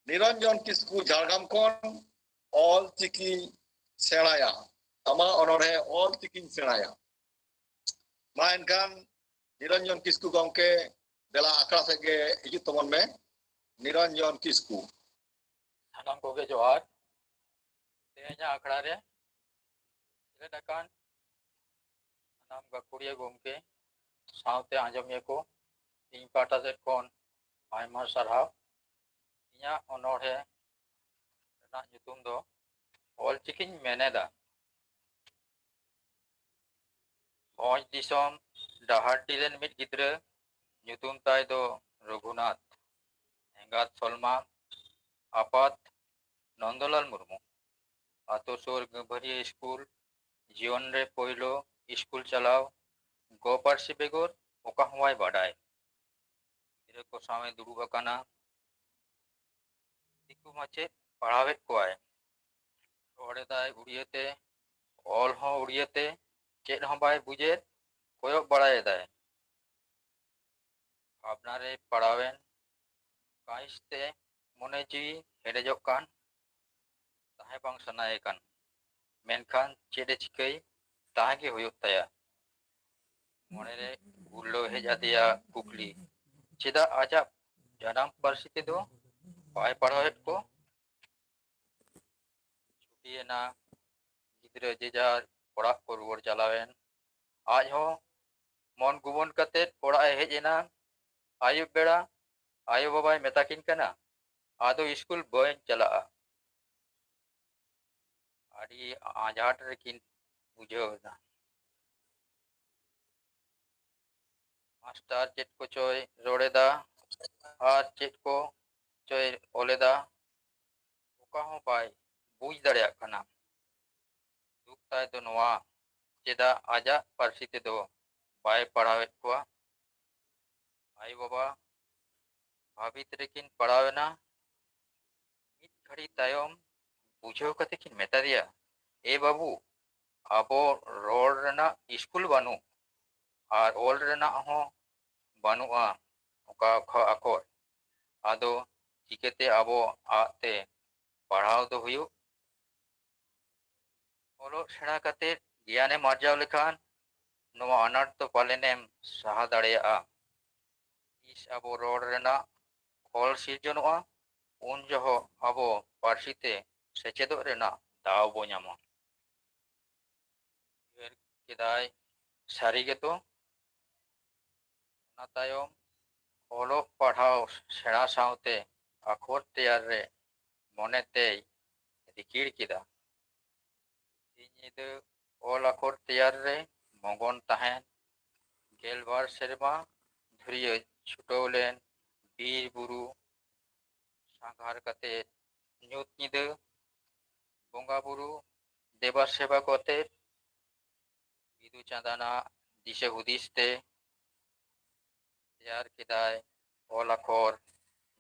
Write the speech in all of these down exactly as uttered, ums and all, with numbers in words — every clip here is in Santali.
ᱱᱤᱨᱚᱧᱡᱚᱱ ᱠᱤᱥᱠᱩ, ᱡᱷᱟᱲᱜᱨᱟᱢ ᱠᱷᱚᱱ᱾ ᱚᱞ ᱪᱤᱠᱤᱧ ᱥᱮᱬᱟᱭᱟ, ᱟᱢᱟᱜ ᱚᱱᱚᱬᱦᱮ ᱚᱞ ᱪᱤᱠᱤᱧ ᱥᱮᱬᱟᱭᱟ᱾ ᱢᱟ ᱮᱱᱠᱷᱟᱱ ᱱᱤᱨᱚᱧᱡᱚᱱ ᱠᱤᱥᱠᱩ ᱜᱚᱢᱠᱮ, ᱫᱮᱞᱟ ᱟᱠᱷᱲᱟ ᱥᱮᱫ ᱜᱮ ᱦᱤᱡᱩᱜ ᱛᱟᱵᱚᱱ ᱢᱮ᱾ ᱱᱤᱨᱚᱧᱡᱚᱱ ᱠᱤᱥᱠᱩ᱾ ᱥᱟᱱᱟᱢ ᱠᱚᱜᱮ ᱡᱚᱦᱟᱨ᱾ ᱛᱮᱦᱮᱧᱟᱜ ᱟᱠᱷᱲᱟ ᱨᱮ ᱥᱮᱞᱮᱫ ᱟᱠᱟᱱ ᱥᱟᱱᱟᱢ ᱜᱟᱹᱠᱷᱩᱲᱤᱭᱟᱹ ᱜᱚᱢᱠᱮ ᱥᱟᱶᱛᱮ ᱟᱸᱡᱚᱢᱤᱭᱟᱹ ᱠᱚ, ᱤᱧ ᱯᱟᱦᱴᱟ ᱥᱮᱫ ᱠᱷᱚᱱ ᱟᱭᱢᱟ ᱥᱟᱨᱦᱟᱣ᱾ ᱤᱧᱟᱹᱜ ᱚᱱᱚᱬᱦᱮ ᱨᱮᱱᱟᱜ ᱧᱩᱛᱩᱢ ᱫᱚ ᱚᱞ ᱪᱤᱠᱤᱧ ᱢᱮᱱᱮᱫᱟ᱾ ᱵᱷᱚᱸᱡᱽ ᱫᱤᱥᱚᱢ ᱰᱟᱦᱟᱨᱰᱤ ᱨᱮᱱ ᱢᱤᱫ ᱜᱤᱫᱽᱨᱟᱹ, ᱧᱩᱛᱩᱢ ᱛᱟᱭ ᱫᱚ ᱨᱚᱜᱷᱩᱱᱟᱛᱷ, ᱮᱸᱜᱟᱛ ᱥᱚᱞᱢᱟ, ᱟᱯᱟᱛ ᱱᱚᱱᱫᱚᱞᱟᱞ ᱢᱩᱨᱢᱩ᱾ ᱟᱛᱳ ᱥᱩᱨ ᱜᱟᱹᱵᱷᱟᱹᱨᱤᱭᱟᱹ ᱥᱠᱩᱞ, ᱡᱤᱭᱚᱱ ᱨᱮ ᱯᱳᱭᱞᱳ ᱥᱠᱩᱞ ᱪᱟᱞᱟᱣ, ᱜᱚ ᱯᱟᱹᱨᱥᱤ ᱵᱮᱜᱚᱨ ᱚᱠᱟ ᱦᱚᱸ ᱵᱟᱭ ᱵᱟᱰᱟᱭ᱾ ᱜᱤᱫᱽᱨᱟᱹ ᱠᱚ ᱥᱟᱶ ᱮ ᱫᱩᱲᱩᱵ ᱟᱠᱟᱱᱟ, ᱫᱤᱠᱩ ᱢᱟᱪᱮᱫ ᱯᱟᱲᱦᱟᱣᱮᱫ ᱠᱚᱣᱟᱭ᱾ ᱨᱚᱲ ᱮᱫᱟᱭ ᱩᱲᱤᱭᱟᱹ ᱛᱮ, ᱚᱞ ᱦᱚᱸ ᱩᱲᱤᱭᱟᱹ ᱛᱮ, ᱪᱮᱫ ᱦᱚᱸ ᱵᱟᱭ ᱵᱩᱡᱮᱫ, ᱠᱚᱭᱚᱜ ᱵᱟᱲᱟᱭᱮᱫᱟᱭ᱾ ᱵᱷᱟᱵᱽᱱᱟ ᱨᱮ ᱯᱟᱲᱟᱣᱮᱱ, ᱠᱟᱹᱦᱤᱥ ᱛᱮ ᱢᱚᱱᱮ ᱡᱤᱣᱤ ᱦᱮᱰᱮᱡᱚᱜ ᱠᱟᱱ, ᱛᱟᱦᱮᱸ ᱵᱟᱝ ᱥᱟᱱᱟᱭᱮ ᱠᱟᱱ, ᱢᱮᱱᱠᱷᱟᱱ ᱪᱮᱫ ᱮ ᱪᱤᱠᱟᱹᱭ, ᱛᱟᱦᱮᱸ ᱜᱮ ᱦᱩᱭᱩᱜ ᱛᱟᱭᱟ᱾ ᱢᱚᱱᱮᱨᱮ ᱜᱩᱨᱞᱟᱹᱣ ᱦᱮᱡ ᱟᱫᱮᱭᱟ ᱠᱩᱠᱞᱤ, ᱪᱮᱫᱟᱜ ᱟᱡᱟᱜ ᱡᱟᱱᱟᱢ ᱯᱟᱹᱨᱥᱤ ᱛᱮᱫᱚ ᱵᱟᱭ ᱯᱟᱲᱦᱟᱣᱮᱫ ᱠᱚ? ᱪᱷᱩᱴᱤᱭᱮᱱᱟ, ᱜᱤᱫᱽᱨᱟᱹ ᱡᱮ ᱡᱟᱨ ᱚᱲᱟᱜ ᱠᱚ ᱨᱩᱣᱟᱹᱲ ᱪᱟᱞᱟᱣᱮᱱ᱾ ᱟᱡ ᱦᱚᱸ ᱢᱚᱱ ᱜᱩᱢᱟᱹᱱ ᱠᱟᱛᱮᱫ ᱚᱲᱟᱜ ᱮ ᱦᱮᱡ ᱮᱱᱟ᱾ ᱟᱹᱭᱩᱵ ᱵᱮᱲᱟ ᱟᱭᱳ ᱵᱟᱵᱟᱭ ᱢᱮᱛᱟ ᱠᱤᱱ ᱠᱟᱱᱟ, ᱟᱫᱚ ᱥᱠᱩᱞ ᱵᱟᱹᱧ ᱪᱟᱞᱟᱜᱼᱟ᱾ ᱟᱹᱰᱤ ᱟᱸᱡᱷᱟᱴ ᱨᱮᱠᱤᱱ ᱵᱩᱡᱷᱟᱹᱣ ᱮᱫᱟ᱾ ᱢᱟᱥᱴᱟᱨ ᱪᱮᱫ ᱠᱚᱪᱚᱭ ᱨᱚᱲ ᱮᱫᱟ ᱟᱨ ᱪᱮᱫ ᱠᱚ ᱪᱚᱭ ᱚᱞ ᱮᱫᱟ, ᱚᱠᱟ ᱦᱚᱸ ᱵᱟᱭ ᱵᱩᱡᱽ ᱫᱟᱲᱮᱭᱟᱜ ᱠᱟᱱᱟ᱾ ᱫᱩᱠ ᱛᱟᱭ ᱫᱚ ᱱᱚᱣᱟ, ᱪᱮᱫᱟᱜ ᱟᱡᱟᱜ ᱯᱟᱹᱨᱥᱤ ᱛᱮᱫᱚ ᱵᱟᱭ ᱯᱟᱲᱦᱟᱣᱮᱫ ᱠᱚᱣᱟ? ᱟᱭᱳ ᱵᱟᱵᱟ ᱵᱷᱟᱹᱵᱤᱛ ᱨᱮᱠᱤᱱ ᱯᱟᱲᱟᱣ ᱮᱱᱟ᱾ ᱢᱤᱫ ᱜᱷᱟᱹᱲᱤ ᱛᱟᱭᱚᱢ ᱵᱩᱡᱷᱟᱹᱣ ᱠᱟᱛᱮ ᱠᱤᱱ ᱢᱮᱛᱟ ᱫᱮᱭᱟ, "ᱮ ᱵᱟᱹᱵᱩ, ᱟᱵᱚ ᱨᱚᱲ ᱨᱮᱱᱟᱜ ᱥᱠᱩᱞ ᱵᱟᱹᱱᱩᱜ ᱟᱨ ᱚᱞ ᱨᱮᱱᱟᱜ ᱦᱚᱸ ᱵᱟᱹᱱᱩᱜᱼᱟ ᱚᱠᱟ ᱚᱠᱷᱚ-, ᱟᱠᱷᱚᱨ᱾ ᱟᱫᱚ ᱪᱤᱠᱟᱹᱛᱮ ᱟᱵᱚᱣᱟᱜ ᱛᱮ ᱯᱟᱲᱦᱟᱣ ᱫᱚ ᱦᱩᱭᱩᱜ? ᱚᱞᱚᱜ ᱥᱮᱬᱟ ᱠᱟᱛᱮ ᱜᱮᱭᱟᱱᱮᱢ ᱟᱨᱡᱟᱣ ᱞᱮᱠᱷᱟᱱ ᱱᱚᱣᱟ ᱟᱱᱟᱴ ᱫᱚ ᱯᱟᱞᱮᱱᱮᱢ ᱥᱟᱦᱟ ᱫᱟᱲᱮᱭᱟᱜᱼᱟ᱾ ᱛᱤᱥ ᱟᱵᱚ ᱨᱚᱲ ᱨᱮᱱᱟᱜ ᱚᱞ ᱥᱤᱨᱡᱚᱱᱚᱜᱼᱟ, ᱩᱱ ᱡᱚᱦᱚᱜ ᱟᱵᱚ ᱯᱟᱹᱨᱥᱤ ᱛᱮ ᱥᱮᱪᱮᱫᱚᱜ ᱨᱮᱱᱟᱜ ᱫᱟᱣ ᱵᱚ ᱧᱟᱢᱟ᱾ ᱩᱭᱦᱟᱹᱨ ᱠᱮᱫᱟᱭ, ᱥᱟᱹᱨᱤ ᱜᱮᱛᱚ᱾ ᱚᱱᱟ ᱛᱟᱭᱚᱢ ᱚᱞᱚᱜ ᱯᱟᱲᱦᱟᱣ ᱥᱮᱬᱟ ᱥᱟᱶᱛᱮ ᱟᱠᱷᱚᱨ ᱛᱮᱭᱟᱨ ᱨᱮ ᱢᱚᱱᱮ ᱛᱮᱭ ᱨᱤᱠᱤᱲ ᱠᱮᱫᱟ᱾ ᱥᱤᱧ ᱧᱤᱫᱟᱹ ᱚᱞ ᱟᱠᱷᱚᱨ ᱛᱮᱭᱟᱨ ᱨᱮ ᱢᱚᱜᱚᱱ ᱛᱟᱦᱮᱸᱱ᱾ ᱜᱮᱞᱵᱟᱨ ᱥᱮᱨᱢᱟ ᱫᱷᱩᱨᱭᱟᱹ ᱪᱷᱩᱴᱟᱹᱣ ᱞᱮᱱ ᱵᱤᱨ ᱵᱩᱨᱩ ᱥᱟᱸᱜᱷᱟᱨ ᱠᱟᱛᱮ ᱧᱩᱛ ᱧᱤᱫᱟᱹ ᱵᱚᱸᱜᱟ ᱵᱩᱨᱩ ᱫᱮᱵᱟ ᱥᱮᱵᱟ ᱠᱟᱛᱮ ᱵᱤᱫᱩ ᱪᱟᱸᱫᱟᱱᱟᱜ ᱫᱤᱥᱟᱹ ᱦᱩᱫᱤᱥ ᱛᱮ ᱛᱮᱭᱟᱨ ᱠᱮᱫᱟᱭ ᱚᱞ ᱟᱠᱷᱚᱨ,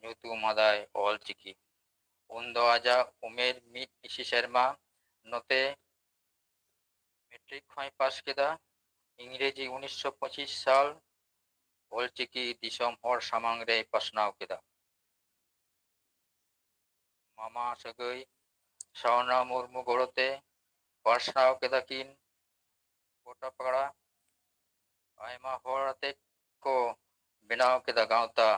ᱧᱩᱛᱩᱢ ᱟᱫᱟᱭ ᱚᱞ ᱪᱤᱠᱤ᱾ ᱩᱱᱫᱚ ᱟᱡᱟᱜ ᱩᱢᱮᱨ ᱢᱤᱫ ᱤᱥᱤ ᱥᱮᱨᱢᱟ᱾ ᱱᱚᱛᱮ ᱢᱮᱴᱨᱤᱠ ᱦᱚᱸᱭ ᱯᱟᱥ ᱠᱮᱫᱟ᱾ ᱤᱝᱨᱮᱡᱤ ᱩᱱᱤᱥᱥᱚ ᱯᱚᱸᱪᱤᱥ ᱥᱟᱞ ᱚᱞ ᱪᱤᱠᱤ ᱫᱤᱥᱚᱢ ᱦᱚᱲ ᱥᱟᱢᱟᱝ ᱨᱮᱭ ᱯᱟᱥᱱᱟᱣ ᱠᱮᱫᱟ᱾ ᱢᱟᱢᱟ ᱥᱟᱹᱜᱟᱹᱭ ᱥᱟᱣᱱᱟ ᱢᱩᱨᱢᱩ ᱜᱚᱲᱚᱛᱮ ᱯᱟᱥᱱᱟᱣ ᱠᱮᱫᱟ ᱠᱤᱱ ᱜᱚᱴᱟ ᱯᱟᱲᱟ᱾ ᱟᱭᱢᱟ ᱦᱚᱲ ᱟᱛᱮ ᱠᱚ ᱵᱮᱱᱟᱣ ᱠᱮᱫᱟ ᱜᱟᱶᱛᱟ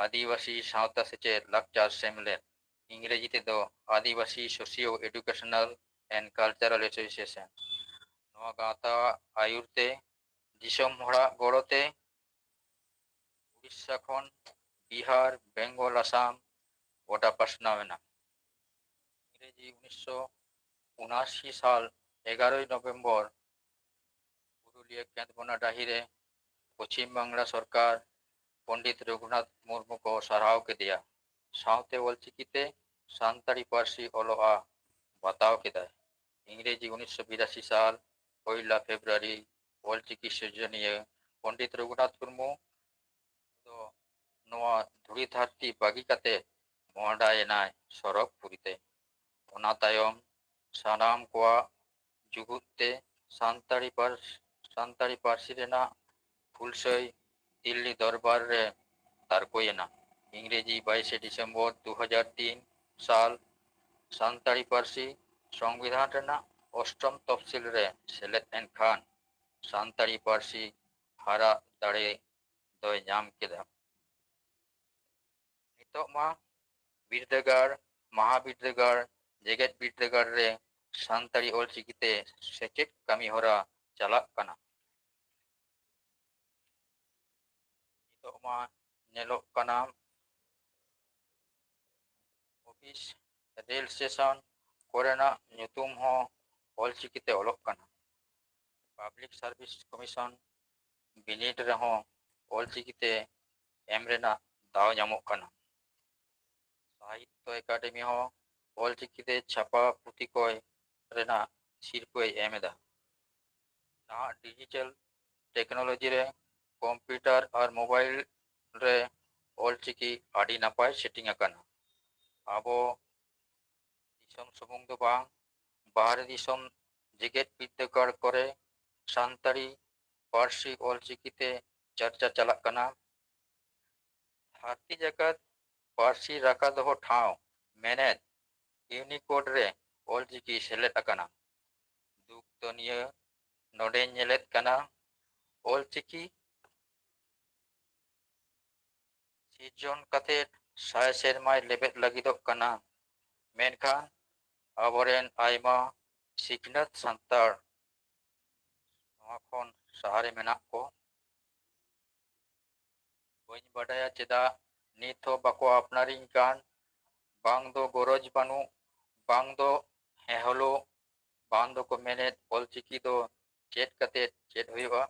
ᱟᱹᱫᱤᱵᱟᱹᱥᱤ ᱥᱟᱶᱛᱟ ᱥᱮᱪᱮᱫ ᱞᱟᱠᱪᱟᱨ ᱥᱮᱢᱞᱮᱫ, ᱤᱝᱨᱮᱡᱤ ᱛᱮᱫᱚ Adivasi socio educational and cultural association. ᱱᱚᱣᱟ ᱜᱟᱶᱛᱟ ᱟᱹᱭᱩᱨ ᱛᱮ ᱫᱤᱥᱚᱢ ᱦᱚᱲᱟᱜ ᱜᱚᱲᱚ ᱛᱮ ᱩᱲᱤᱥᱥᱟ ᱠᱷᱚᱱ ᱵᱤᱦᱟᱨ, ᱵᱮᱝᱜᱚᱞ, ᱟᱥᱟᱢ ᱜᱚᱴᱟ ᱯᱟᱥᱱᱟᱣ ᱮᱱᱟ᱾ ᱤᱝᱨᱮᱡᱤ ᱩᱱᱤᱥᱥᱚ ᱩᱱᱟᱥᱤ ᱥᱟᱞ ᱮᱜᱟᱨᱚᱭ ᱱᱚᱵᱷᱮᱢᱵᱚᱨ ᱯᱩᱨᱩᱞᱤᱭᱟᱹ ᱠᱮᱸᱫᱽᱵᱚᱱᱟ ᱰᱟᱹᱦᱤ ᱨᱮ ᱯᱚᱪᱷᱤᱢ ᱵᱟᱝᱞᱟ ᱥᱚᱨᱠᱟᱨ ᱯᱚᱱᱰᱤᱛ ᱨᱚᱜᱷᱩᱱᱟᱛᱷ ᱢᱩᱨᱢᱩ ᱠᱚ ᱥᱟᱨᱦᱟᱣ ᱠᱮᱫᱮᱭᱟ᱾ ᱥᱟᱶᱛᱮ ᱚᱞᱪᱤᱠᱤ ᱛᱮ ᱥᱟᱱᱛᱟᱲᱤ ᱯᱟᱹᱨᱥᱤ ᱚᱞᱚᱜᱼᱟ ᱵᱟᱛᱟᱣ ᱠᱮᱫᱟᱭ᱾ ᱤᱝᱨᱮᱡᱤ ᱩᱱᱤᱥᱥᱚ ᱵᱤᱨᱟᱥᱤ ᱥᱟᱞ ᱯᱚᱭᱞᱟ ᱯᱷᱮᱵᱽᱨᱩᱣᱟᱨᱤ ᱚᱞᱪᱤᱠᱤ ᱥᱤᱨᱡᱚᱱᱤᱭᱟᱹ ᱯᱚᱱᱰᱤᱛ ᱨᱚᱜᱷᱩᱱᱟᱛᱷ ᱢᱩᱨᱢᱩ ᱫᱚ ᱱᱚᱣᱟ ᱫᱷᱩᱲᱤ ᱫᱷᱟᱹᱨᱛᱤ ᱵᱟᱹᱜᱤ ᱠᱟᱛᱮ ᱢᱚᱦᱰᱟᱭᱮᱱᱟᱭ ᱥᱚᱨᱚᱜᱽᱯᱩᱨᱤ ᱛᱮ᱾ ᱚᱱᱟ ᱛᱟᱭᱚᱢ ᱥᱟᱱᱟᱢ ᱠᱚᱣᱟᱜ ᱡᱩᱜᱩᱫ ᱛᱮ ᱥᱟᱱᱛᱟᱲᱤ ᱯᱟᱹᱨᱥ-, ᱥᱟᱱᱛᱟᱲᱤ ᱯᱟᱹᱨᱥᱤ ᱨᱮᱱᱟᱜ ᱦᱩᱞᱥᱟᱹᱭ ᱫᱤᱞᱞᱤ ᱫᱚᱨᱵᱟᱨ ᱨᱮ ᱛᱟᱨᱠᱚᱭᱮᱱᱟ᱾ ᱤᱝᱨᱮᱡᱤ ᱵᱟᱭᱤᱥᱮ ᱰᱤᱥᱮᱢᱵᱚᱨ ᱫᱩ ᱦᱟᱡᱟᱨ ᱛᱤᱱ ᱥᱟᱞ ᱥᱟᱱᱛᱟᱲᱤ ᱯᱟᱹᱨᱥᱤ ᱥᱚᱝᱵᱤᱫᱷᱟᱱ ᱨᱮᱱᱟᱜ ᱚᱥᱴᱚᱢ ᱛᱚᱯᱥᱤᱞ ᱨᱮ ᱥᱮᱞᱮᱫ ᱮᱱ ᱠᱷᱟᱱ ᱥᱟᱱᱛᱟᱲᱤ ᱯᱟᱹᱨᱥᱤ ᱦᱟᱨᱟ ᱫᱟᱲᱮ ᱫᱚᱭ ᱧᱟᱢ ᱠᱮᱫᱟ᱾ ᱱᱤᱛᱚᱜ ᱢᱟ ᱵᱤᱨᱫᱟᱹᱜᱟᱲ, ᱢᱟᱦᱟ ᱵᱤᱨᱫᱟᱹᱜᱟᱲ, ᱡᱮᱜᱮᱛ ᱵᱤᱨᱫᱟᱹᱜᱟᱲ ᱨᱮ ᱥᱟᱱᱛᱟᱲᱤ ᱚᱞᱪᱤᱠᱤ ᱛᱮ ᱥᱮᱪᱮᱫ ᱠᱟᱹᱢᱤ ᱦᱚᱨᱟ ᱪᱟᱞᱟᱜ ᱠᱟᱱᱟ᱾ ᱱᱤᱛᱚᱜ ᱢᱟ ᱧᱮᱞᱚᱜ ᱠᱟᱱᱟ ᱚᱯᱷᱤᱥ, ᱨᱮᱞ ᱥᱴᱮᱥᱚᱱ ᱠᱚᱨᱮᱱᱟᱜ ᱧᱩᱛᱩᱢ ᱦᱚᱸ ᱚᱞᱪᱤᱠᱤ ᱛᱮ ᱚᱞᱚᱜ ᱠᱟᱱᱟ᱾ ᱯᱟᱵᱽᱞᱤᱠ ᱥᱟᱨᱵᱷᱤᱥ ᱠᱚᱢᱤᱥᱚᱱ ᱵᱤᱱᱤᱰ ᱨᱮᱦᱚᱸ ᱚᱞᱪᱤᱠᱤ ᱛᱮ ᱮᱢ ᱨᱮᱱᱟᱜ ᱫᱟᱣ ᱧᱟᱢᱚᱜ ᱠᱟᱱᱟ᱾ ᱥᱟᱦᱤᱛᱛᱚ ᱮᱠᱟᱰᱮᱢᱤ ᱦᱚᱸ ᱚᱞᱪᱤᱠᱤ ᱛᱮ ᱪᱷᱟᱯᱟ ᱯᱩᱛᱷᱤ ᱠᱚᱭ ᱨᱮᱱᱟᱜ ᱥᱤᱨᱯᱟᱹᱭ ᱮᱢ ᱮᱫᱟ᱾ ᱱᱟᱦᱟᱜ ᱰᱤᱡᱤᱴᱟᱞ ᱴᱮᱠᱱᱳᱞᱚᱡᱤ ᱨᱮ ᱠᱚᱢᱯᱤᱭᱩᱴᱟᱨ ᱟᱨ ᱢᱳᱵᱟᱭᱤᱞ ᱨᱮ ᱚᱞᱪᱤᱠᱤ ᱟᱹᱰᱤ ᱱᱟᱯᱟᱭ ᱥᱮᱴᱤᱝ ᱟᱠᱟᱱᱟ᱾ ᱟᱵᱚ ᱫᱤᱥᱚᱢ ᱥᱩᱢᱩᱝ ᱫᱚ ᱵᱟᱝ, ᱵᱟᱦᱨᱮ ᱫᱤᱥᱚᱢ ᱡᱮᱜᱮᱛ ᱵᱤᱨᱫᱟᱹᱜᱟᱲ ᱠᱚᱨᱮ ᱥᱟᱱᱛᱟᱲᱤ ᱯᱟᱹᱨᱥᱤ ᱚᱞᱪᱤᱠᱤ ᱛᱮ ᱪᱟᱨᱪᱟ ᱪᱟᱞᱟᱜ ᱠᱟᱱᱟ᱾ ᱫᱷᱟᱹᱨᱛᱤ ᱡᱟᱠᱟᱛ ᱯᱟᱹᱨᱥᱤ ᱨᱟᱠᱷᱟ ᱫᱚᱦᱚ ᱴᱷᱟᱶ ᱢᱮᱱᱮᱫ ᱤᱭᱩᱱᱤᱠᱳᱰ ᱨᱮ ᱚᱞᱪᱤᱠᱤ ᱥᱮᱞᱮᱫ ᱟᱠᱟᱱᱟ᱾ ᱫᱩᱠ ᱫᱚ ᱱᱤᱭᱟᱹ, ᱱᱚᱰᱮᱧ ᱧᱮᱞᱮᱫ ᱠᱟᱱᱟ ᱚᱞᱪᱤᱠᱤ ᱥᱤᱨᱡᱚᱱ ᱠᱟᱛᱮ ᱥᱟᱭ ᱥᱮᱨᱢᱟᱭ ᱞᱮᱵᱮᱫ ᱞᱟᱹᱜᱤᱫᱚᱜ ᱠᱟᱱᱟ, ᱢᱮᱱᱠᱷᱟᱱ ᱟᱵᱚᱨᱮᱱ ᱟᱭᱢᱟ ᱥᱤᱠᱷᱱᱟᱹᱛ ᱥᱟᱱᱛᱟᱲ ᱱᱚᱣᱟ ᱠᱷᱚᱱ ᱥᱟᱦᱟᱨᱮ ᱢᱮᱱᱟᱜ ᱠᱚ᱾ ᱵᱟᱹᱧ ᱵᱟᱰᱟᱭᱟ ᱪᱮᱫᱟᱜ ᱱᱤᱛ ᱦᱚᱸ ᱵᱟᱠᱚ ᱟᱯᱱᱟᱨᱤᱧ ᱠᱟᱱ, ᱵᱟᱝ ᱫᱚ ᱜᱚᱨᱚᱡᱽ ᱵᱟᱹᱱᱩᱜ, ᱵᱟᱝ ᱫᱚ ᱦᱮᱸ ᱦᱚᱞᱳ, ᱵᱟᱝ ᱫᱚᱠᱚ ᱢᱮᱱᱮᱫ ᱚᱞᱪᱤᱠᱤ ᱫᱚ ᱪᱮᱫ ᱠᱟᱛᱮ ᱪᱮᱫ ᱦᱩᱭᱩᱜᱼᱟ᱾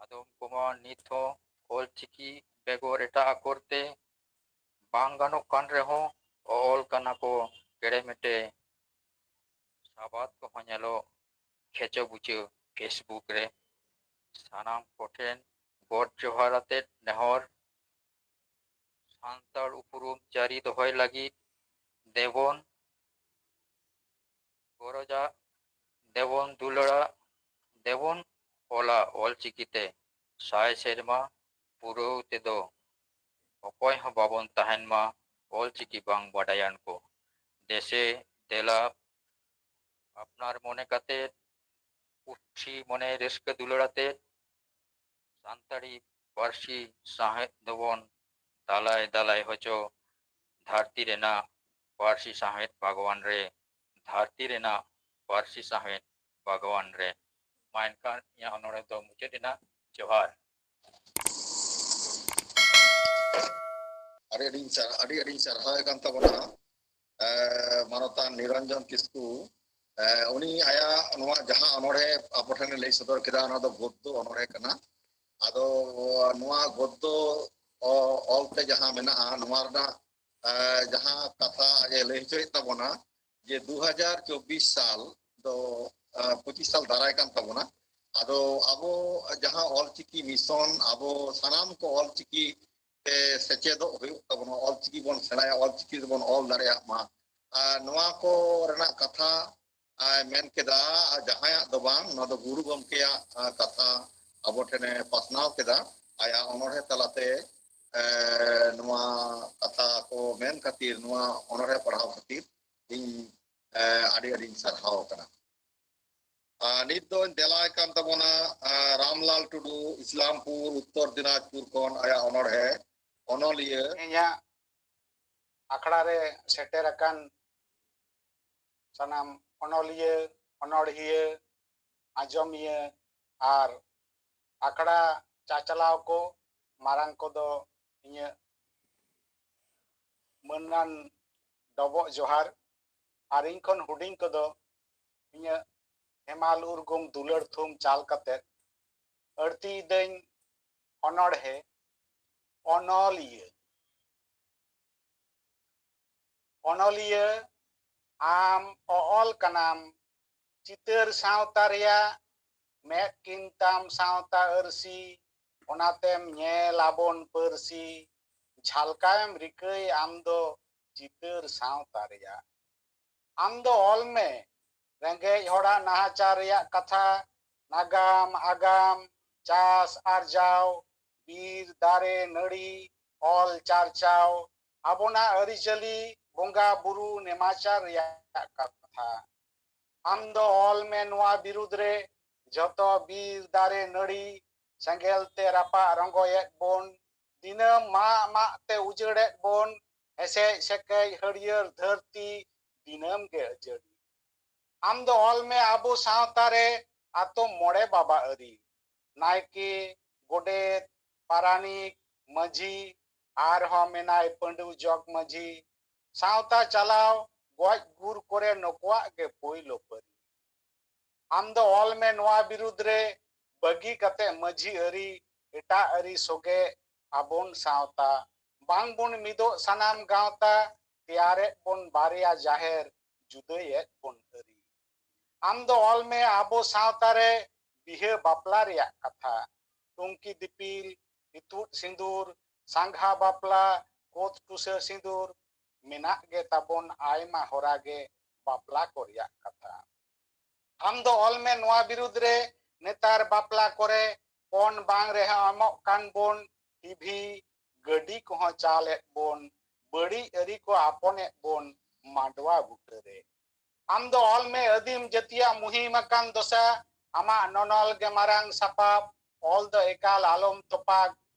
ᱟᱫᱚᱢ ᱠᱚᱢᱟ ᱱᱤᱛ ᱦᱚᱸ ᱚᱞᱪᱤᱠᱤ ᱵᱮᱜᱚᱨ ᱮᱴᱟᱜ ᱟᱠᱷᱚᱨ ᱛᱮ ᱵᱟᱝ ᱜᱟᱱᱚᱜ ᱠᱟᱱ ᱨᱮᱦᱚᱸ ᱚᱞ ᱠᱟᱱᱟ ᱠᱚ ᱠᱮᱲᱮᱢᱮᱴᱮ᱾ ᱥᱟᱵᱟᱫ ᱠᱚᱦᱚᱸ ᱧᱮᱞᱚᱜ ᱠᱷᱮᱪᱚ ᱵᱩᱪᱟᱹ ᱯᱷᱮᱥᱵᱩᱠ ᱨᱮ᱾ ᱥᱟᱱᱟᱢ ᱠᱚᱴᱷᱮᱱ ᱜᱚᱰ ᱡᱚᱦᱟᱨ ᱟᱛᱮᱫ ᱱᱮᱦᱚᱨ, ᱥᱟᱱᱛᱟᱲ ᱩᱯᱨᱩᱢ ᱡᱟᱹᱨᱤ ᱫᱚᱦᱚᱭ ᱞᱟᱹᱜᱤᱫ ᱫᱮᱵᱚᱱ ᱜᱚᱨᱚᱡᱟ, ᱫᱮᱵᱚᱱ ᱫᱩᱞᱟᱹᱲᱟ, ᱫᱮᱵᱚᱱ ᱚᱞᱟ ᱚᱞᱪᱤᱠᱤ ᱛᱮ ᱥᱟᱭ ᱥᱮᱨᱢᱟ ᱯᱩᱨᱟᱹᱣ ᱛᱮᱫᱚ᱾ ᱚᱠᱚᱭ ᱦᱚᱸ ᱵᱟᱵᱚᱱ ᱛᱟᱦᱮᱱ ᱢᱟ ᱚᱞᱪᱤᱠᱤ ᱵᱟᱝ ᱵᱟᱰᱟᱭᱟᱱ ᱠᱚ᱾ ᱫᱮᱥᱮ ᱫᱮᱞᱟ ᱟᱯᱱᱟᱨ ᱢᱚᱱᱮ ᱠᱟᱛᱮ, ᱠᱩᱥᱤ ᱢᱚᱱᱮ ᱨᱟᱹᱥᱠᱟᱹ ᱫᱩᱞᱟᱹᱲ ᱟᱛᱮ ᱥᱟᱱᱛᱟᱲᱤ ᱯᱟᱹᱨᱥᱤ ᱥᱟᱶᱦᱮᱫ ᱫᱚᱵᱚᱱ ᱫᱟᱞᱟᱭ ᱫᱟᱞᱟᱭ ᱦᱚᱪᱚ᱾ ᱫᱷᱟᱹᱨᱛᱤ ᱨᱮᱱᱟᱜ ᱯᱟᱹᱨᱥᱤ ᱥᱟᱶᱦᱮᱫ ᱵᱟᱜᱽᱣᱟᱱ ᱨᱮ, ᱫᱷᱟᱹᱨᱛᱤ ᱨᱮᱱᱟᱜ ᱯᱟᱹᱨᱥᱤ ᱥᱟᱶᱦᱮᱫ ᱵᱟᱜᱽᱣᱟᱱ ᱨᱮ᱾ ᱢᱟ ᱮᱱᱠᱷᱟᱱ ᱤᱧᱟᱹᱜ ᱚᱱᱚᱬᱦᱮ ᱫᱚ ᱢᱩᱪᱟᱹᱫ ᱮᱱᱟ᱾ ᱡᱚᱦᱟᱨ᱾ ᱟᱹᱰᱤ ᱟᱹᱰᱤᱧ ᱥᱟᱨ-, ᱟᱹᱰᱤ ᱟᱹᱰᱤᱧ ᱥᱟᱨᱦᱟᱣᱮ ᱠᱟᱱ ᱛᱟᱵᱚᱱᱟ, ᱮ, ᱢᱟᱱᱚᱛᱟᱱ ᱱᱤᱨᱚᱧᱡᱚᱱ ᱠᱤᱥᱠᱩ᱾ ᱮ, ᱩᱱᱤ ᱟᱭᱟᱜ ᱱᱚᱣᱟ ᱡᱟᱦᱟᱸ ᱚᱱᱚᱬᱦᱮ ᱟᱵᱚ ᱴᱷᱮᱱᱮ ᱞᱟᱹᱭ ᱥᱚᱫᱚᱨ ᱠᱮᱫᱟ, ᱚᱱᱟ ᱫᱚ ᱜᱚᱫᱽᱫᱚ ᱚᱱᱚᱬᱦᱮ ᱠᱟᱱᱟ᱾ ᱟᱫᱚ ᱱᱚᱣᱟ ᱜᱚᱫᱽᱫᱚ ᱚ-, ᱚᱞᱛᱮ ᱡᱟᱦᱟᱸ ᱢᱮᱱᱟᱜᱼᱟ, ᱱᱚᱣᱟ ᱨᱮᱱᱟᱜ, ᱮ, ᱡᱟᱦᱟᱸ ᱠᱟᱛᱷᱟ ᱟᱡ ᱮ ᱞᱟᱹᱭ ᱦᱚᱪᱚᱭᱮᱫ ᱛᱟᱵᱚᱱᱟ, ᱡᱮ ᱫᱩ ᱦᱟᱡᱟᱨ ᱪᱚᱵᱵᱤᱥ ᱥᱟᱞ ᱫᱚ, ᱮ, ᱯᱚᱸᱪᱤᱥ ᱥᱟᱞ ᱫᱟᱨᱟᱭ ᱠᱟᱱ ᱛᱟᱵᱚᱱᱟ᱾ ᱟᱫᱚ ᱟᱵᱚ ᱡᱟᱦᱟᱸ ᱚᱞᱪᱤᱠᱤ ᱢᱤᱥᱚᱱ, ᱟᱵᱚ ᱥᱟᱱᱟᱢ ᱠᱚ ᱚᱞᱪᱤᱠᱤ ᱛᱮ ᱥᱮᱪᱮᱫᱚᱜ ᱦᱩᱭᱩᱜ ᱛᱟᱵᱚᱱᱟ, ᱚᱞᱪᱤᱠᱤ ᱵᱚᱱ ᱥᱮᱬᱟᱭᱟ, ᱚᱞᱪᱤᱠᱤ ᱛᱮᱵᱚᱱ ᱚᱞ ᱫᱟᱲᱮᱭᱟᱜ ᱢᱟ᱾ ᱟᱨ ᱱᱚᱣᱟ ᱠᱚ ᱨᱮᱱᱟᱜ ᱠᱟᱛᱷᱟ ᱟᱭ ᱢᱮᱱ ᱠᱮᱫᱟ, ᱟᱨ ᱡᱟᱦᱟᱸᱭᱟᱜ ᱫᱚ ᱵᱟᱝ, ᱱᱚᱣᱟ ᱫᱚ ᱜᱩᱨᱩ ᱜᱚᱢᱠᱮᱭᱟᱜ, ᱟ, ᱠᱟᱛᱷᱟ ᱟᱵᱚ ᱴᱷᱮᱱᱮ ᱯᱟᱥᱱᱟᱣ ᱠᱮᱫᱟ᱾ ᱟᱭᱟᱜ ᱚᱱᱚᱬᱦᱮ ᱛᱟᱞᱟᱛᱮ, ᱮ, ᱱᱚᱣᱟ ᱠᱟᱛᱷᱟ ᱠᱚ ᱢᱮᱱ ᱠᱷᱟᱹᱛᱤᱨ, ᱱᱚᱣᱟ ᱚᱱᱚᱬᱦᱮ ᱯᱟᱲᱦᱟᱣ ᱠᱷᱟᱹᱛᱤᱨ ᱤᱧ, ᱮ, ᱟᱹᱰᱤ ᱟᱹᱰᱤᱧ ᱥᱟᱨᱦᱟᱣ ᱠᱟᱱᱟ᱾ ᱟᱨ ᱱᱤᱛ ᱫᱚᱧ ᱫᱮᱞᱟᱭ ᱠᱟᱱ ᱛᱟᱵᱚᱱᱟ, ᱟᱨ, ᱨᱟᱢᱞᱟᱞ ᱴᱩᱰᱩ, ᱤᱥᱞᱟᱢᱯᱩᱨ, ᱩᱛᱛᱚᱨ ᱫᱤᱱᱟᱡᱽᱯᱩᱨ ᱠᱷᱚᱱ ᱟᱭᱟᱜ ᱚᱱᱚᱬᱦᱮ, ᱚᱱᱚᱞᱤᱭᱟᱹ᱾ ᱤᱧᱟᱹᱜ ᱟᱠᱷᱲᱟ ᱨᱮ ᱥᱮᱴᱮᱨ ᱟᱠᱟᱱ ᱥᱟᱱᱟᱢ ᱚᱱᱚᱞᱤᱭᱟᱹ, ᱚᱱᱚᱲᱦᱤᱭᱟᱹ, ᱟᱸᱡᱚᱢᱤᱭᱟᱹ ᱟᱨ ᱟᱠᱷᱲᱟ ᱪᱟᱪᱞᱟᱣ ᱠᱚ, ᱢᱟᱨᱟᱝ ᱠᱚᱫᱚ ᱤᱧᱟᱹᱜ ᱢᱟᱹᱱᱟᱱ ᱰᱚᱵᱚᱜ ᱡᱚᱦᱟᱨ, ᱟᱨ ᱤᱧ ᱠᱷᱚᱱ ᱦᱩᱰᱤᱧ ᱠᱚᱫᱚ ᱤᱧᱟᱹᱜ ᱦᱮᱢᱟᱞ ᱩᱨᱜᱩᱢ ᱫᱩᱞᱟᱹᱲ ᱛᱷᱩᱢ ᱪᱟᱞ ᱠᱟᱛᱮ ᱟᱹᱲᱛᱤᱭᱮᱫᱟᱹᱧ ᱚᱱᱚᱬᱦᱮ ᱚᱱᱚᱞᱤᱭᱟᱹ᱾ ᱚᱱᱚᱞᱤᱭᱟᱹ, ᱟᱢ ᱚ-ᱚᱞ ᱠᱟᱱᱟᱢ ᱪᱤᱛᱟᱹᱨ ᱥᱟᱶᱛᱟ ᱨᱮᱭᱟᱜ, ᱢᱮᱫ ᱠᱤᱱ ᱛᱟᱢ ᱥᱟᱶᱛᱟ ᱟᱹᱨᱥᱤ, ᱚᱱᱟᱛᱮᱢ ᱧᱮᱞ ᱟᱵᱚᱱ ᱯᱟᱹᱨᱥᱤ, ᱡᱷᱟᱞᱠᱟᱣᱮᱢ ᱨᱤᱠᱟᱹᱭ ᱟᱢ ᱫᱚ ᱪᱤᱛᱟᱹᱨ ᱥᱟᱶᱛᱟ ᱨᱮᱭᱟᱜ᱾ ᱟᱢ ᱫᱚ ᱚᱞ ᱢᱮ ᱨᱮᱸᱜᱮᱡ ᱦᱚᱲᱟᱜ ᱱᱟᱦᱟᱪᱟᱨ ᱨᱮᱭᱟᱜ ᱠᱟᱛᱷᱟ, ᱱᱟᱜᱟᱢ, ᱟᱜᱟᱢ, ᱪᱟᱥ, ᱟᱨᱡᱟᱣ, ᱵᱤᱨ, ᱫᱟᱨᱮ, ᱱᱟᱹᱲᱤ, ᱚᱞ ᱪᱟᱨᱪᱟᱣ, ᱟᱵᱚᱱᱟᱜ ᱟᱹᱨᱤᱪᱟᱹᱞᱤ, ᱵᱚᱸᱜᱟ ᱵᱩᱨᱩ, ᱱᱮᱢᱟᱪᱟᱨ ᱨᱮᱭᱟᱜ ᱠᱟᱛᱷᱟ᱾ ᱟᱢ ᱫᱚ ᱚᱞ ᱢᱮ ᱱᱚᱣᱟ ᱵᱤᱨᱩᱫᱽ ᱨᱮ, ᱡᱷᱚᱛᱚ ᱵᱤᱨ ᱫᱟᱨᱮ ᱱᱟᱹᱲᱤ ᱥᱮᱸᱜᱮᱞ ᱛᱮ ᱨᱟᱯᱟᱜ ᱨᱚᱸᱜᱚᱭᱮᱫ ᱵᱚᱱ, ᱫᱤᱱᱟᱹᱢ ᱢᱟᱜ ᱢᱟᱜ ᱛᱮ ᱩᱡᱟᱹᱲᱮᱫ ᱵᱚᱱ, ᱦᱮᱥᱮᱡ ᱥᱮᱠᱮᱡ ᱦᱟᱹᱨᱭᱟᱹᱲ ᱫᱷᱟᱹᱨᱛᱤ ᱫᱤᱱᱟᱹᱢ ᱜᱮ ᱟᱹᱡᱟᱹᱲᱤ᱾ ᱟᱢ ᱫᱚ ᱚᱞ ᱢᱮ ᱟᱵᱚ ᱥᱟᱶᱛᱟ ᱨᱮ ᱟᱛᱳ ᱢᱚᱬᱮ ᱵᱟᱵᱟ ᱟᱹᱨᱤ, ᱱᱟᱭᱠᱮ, ᱜᱚᱰᱮᱛ, ᱯᱟᱨᱟᱱᱤᱠ, ᱢᱟᱹᱡᱷᱤ, ᱟᱨᱦᱚᱸ ᱢᱮᱱᱟᱭ ᱯᱟᱹᱰᱩ ᱡᱚᱜᱽ ᱢᱟᱹᱡᱷᱤ᱾ ᱥᱟᱶᱛᱟ ᱪᱟᱞᱟᱣ, ᱜᱚᱡ ᱜᱩᱨ ᱠᱚᱨᱮ ᱱᱩᱠᱩᱣᱟᱜ ᱜᱮ ᱯᱳᱭᱞᱳ ᱯᱟᱹᱨᱤ᱾ ᱟᱢ ᱫᱚ ᱚᱞ ᱢᱮ ᱱᱚᱣᱟ ᱵᱤᱨᱩᱫᱽ ᱨᱮ, ᱵᱟᱹᱜᱤ ᱠᱟᱛᱮ ᱢᱟᱹᱡᱷᱤ ᱟᱹᱨᱤ, ᱮᱴᱟᱜ ᱟᱹᱨᱤ ᱥᱚᱜᱮ ᱟᱵᱚᱱ ᱥᱟᱶᱛᱟ᱾ ᱵᱟᱝ ᱵᱚᱱ ᱢᱤᱫᱚᱜ ᱥᱟᱱᱟᱢ ᱜᱟᱶᱛᱟ, ᱛᱮᱭᱟᱨᱮᱫ ᱵᱚᱱ ᱵᱟᱨᱭᱟ ᱡᱟᱦᱮᱨ, ᱡᱩᱫᱟᱹᱭᱮᱫ ᱵᱚᱱ ᱟᱹᱨᱤ᱾ ᱟᱢ ᱫᱚ ᱚᱞ ᱢᱮ ᱟᱵᱚ ᱥᱟᱶᱛᱟ ᱨᱮ ᱵᱤᱦᱟᱹ ᱵᱟᱯᱞᱟ ᱨᱮᱭᱟᱜ ᱠᱟᱛᱷᱟ᱾ ᱴᱩᱝᱠᱤ ᱫᱤᱯᱤᱞ, ᱤᱛᱩᱫ ᱥᱤᱸᱫᱩᱨ, ᱥᱟᱸᱜᱷᱟ ᱵᱟᱯᱞᱟ, ᱠᱳᱛ ᱴᱩᱥᱟᱹ ᱥᱤᱸᱫᱩᱨ, ᱢᱮᱱᱟᱜ ᱜᱮ ᱛᱟᱵᱚᱱ ᱟᱭᱢᱟ ᱦᱚᱨᱟ ᱜᱮ ᱵᱟᱯᱞᱟ ᱠᱚ ᱨᱮᱭᱟᱜ ᱠᱟᱛᱷᱟ᱾ ᱟᱢ ᱫᱚ ᱚᱞ ᱢᱮ ᱱᱚᱣᱟ ᱵᱤᱨᱩᱫᱽ ᱨᱮ, ᱱᱮᱛᱟᱨ ᱵᱟᱯᱞᱟ ᱠᱚᱨᱮ ᱯᱚᱱ ᱵᱟᱝ ᱨᱮᱦᱚᱸ ᱮᱢᱚᱜ ᱠᱟᱱ ᱵᱚᱱ, ᱴᱤᱵᱷᱤ, ᱜᱟᱹᱰᱤ ᱠᱚᱦᱚᱸ ᱪᱟᱞᱮᱫ ᱵᱚᱱ, ᱵᱟᱹᱲᱤᱡ ᱟᱹᱨᱤ ᱠᱚ ᱟᱯᱚᱱᱮᱫ ᱵᱚᱱ ᱢᱟᱰᱣᱟ ᱵᱩᱴᱟᱹᱨᱮ᱾ ᱟᱢ ᱫᱚ ᱚᱞ ᱢᱮ ᱟᱹᱫᱤᱢ ᱡᱟᱹᱛᱤᱭᱟᱜ ᱢᱩᱦᱤᱢ ᱟᱠᱟᱱ ᱫᱚᱥᱟ, ᱟᱢᱟᱜ ᱱᱚᱱᱚᱞ ᱜᱮ ᱢᱟᱨᱟᱝ ᱥᱟᱯᱟᱵ, ᱚᱞ ᱫᱚ ᱮᱠᱟᱞ ᱟᱞᱚᱢ ᱛᱚᱯᱟᱜ,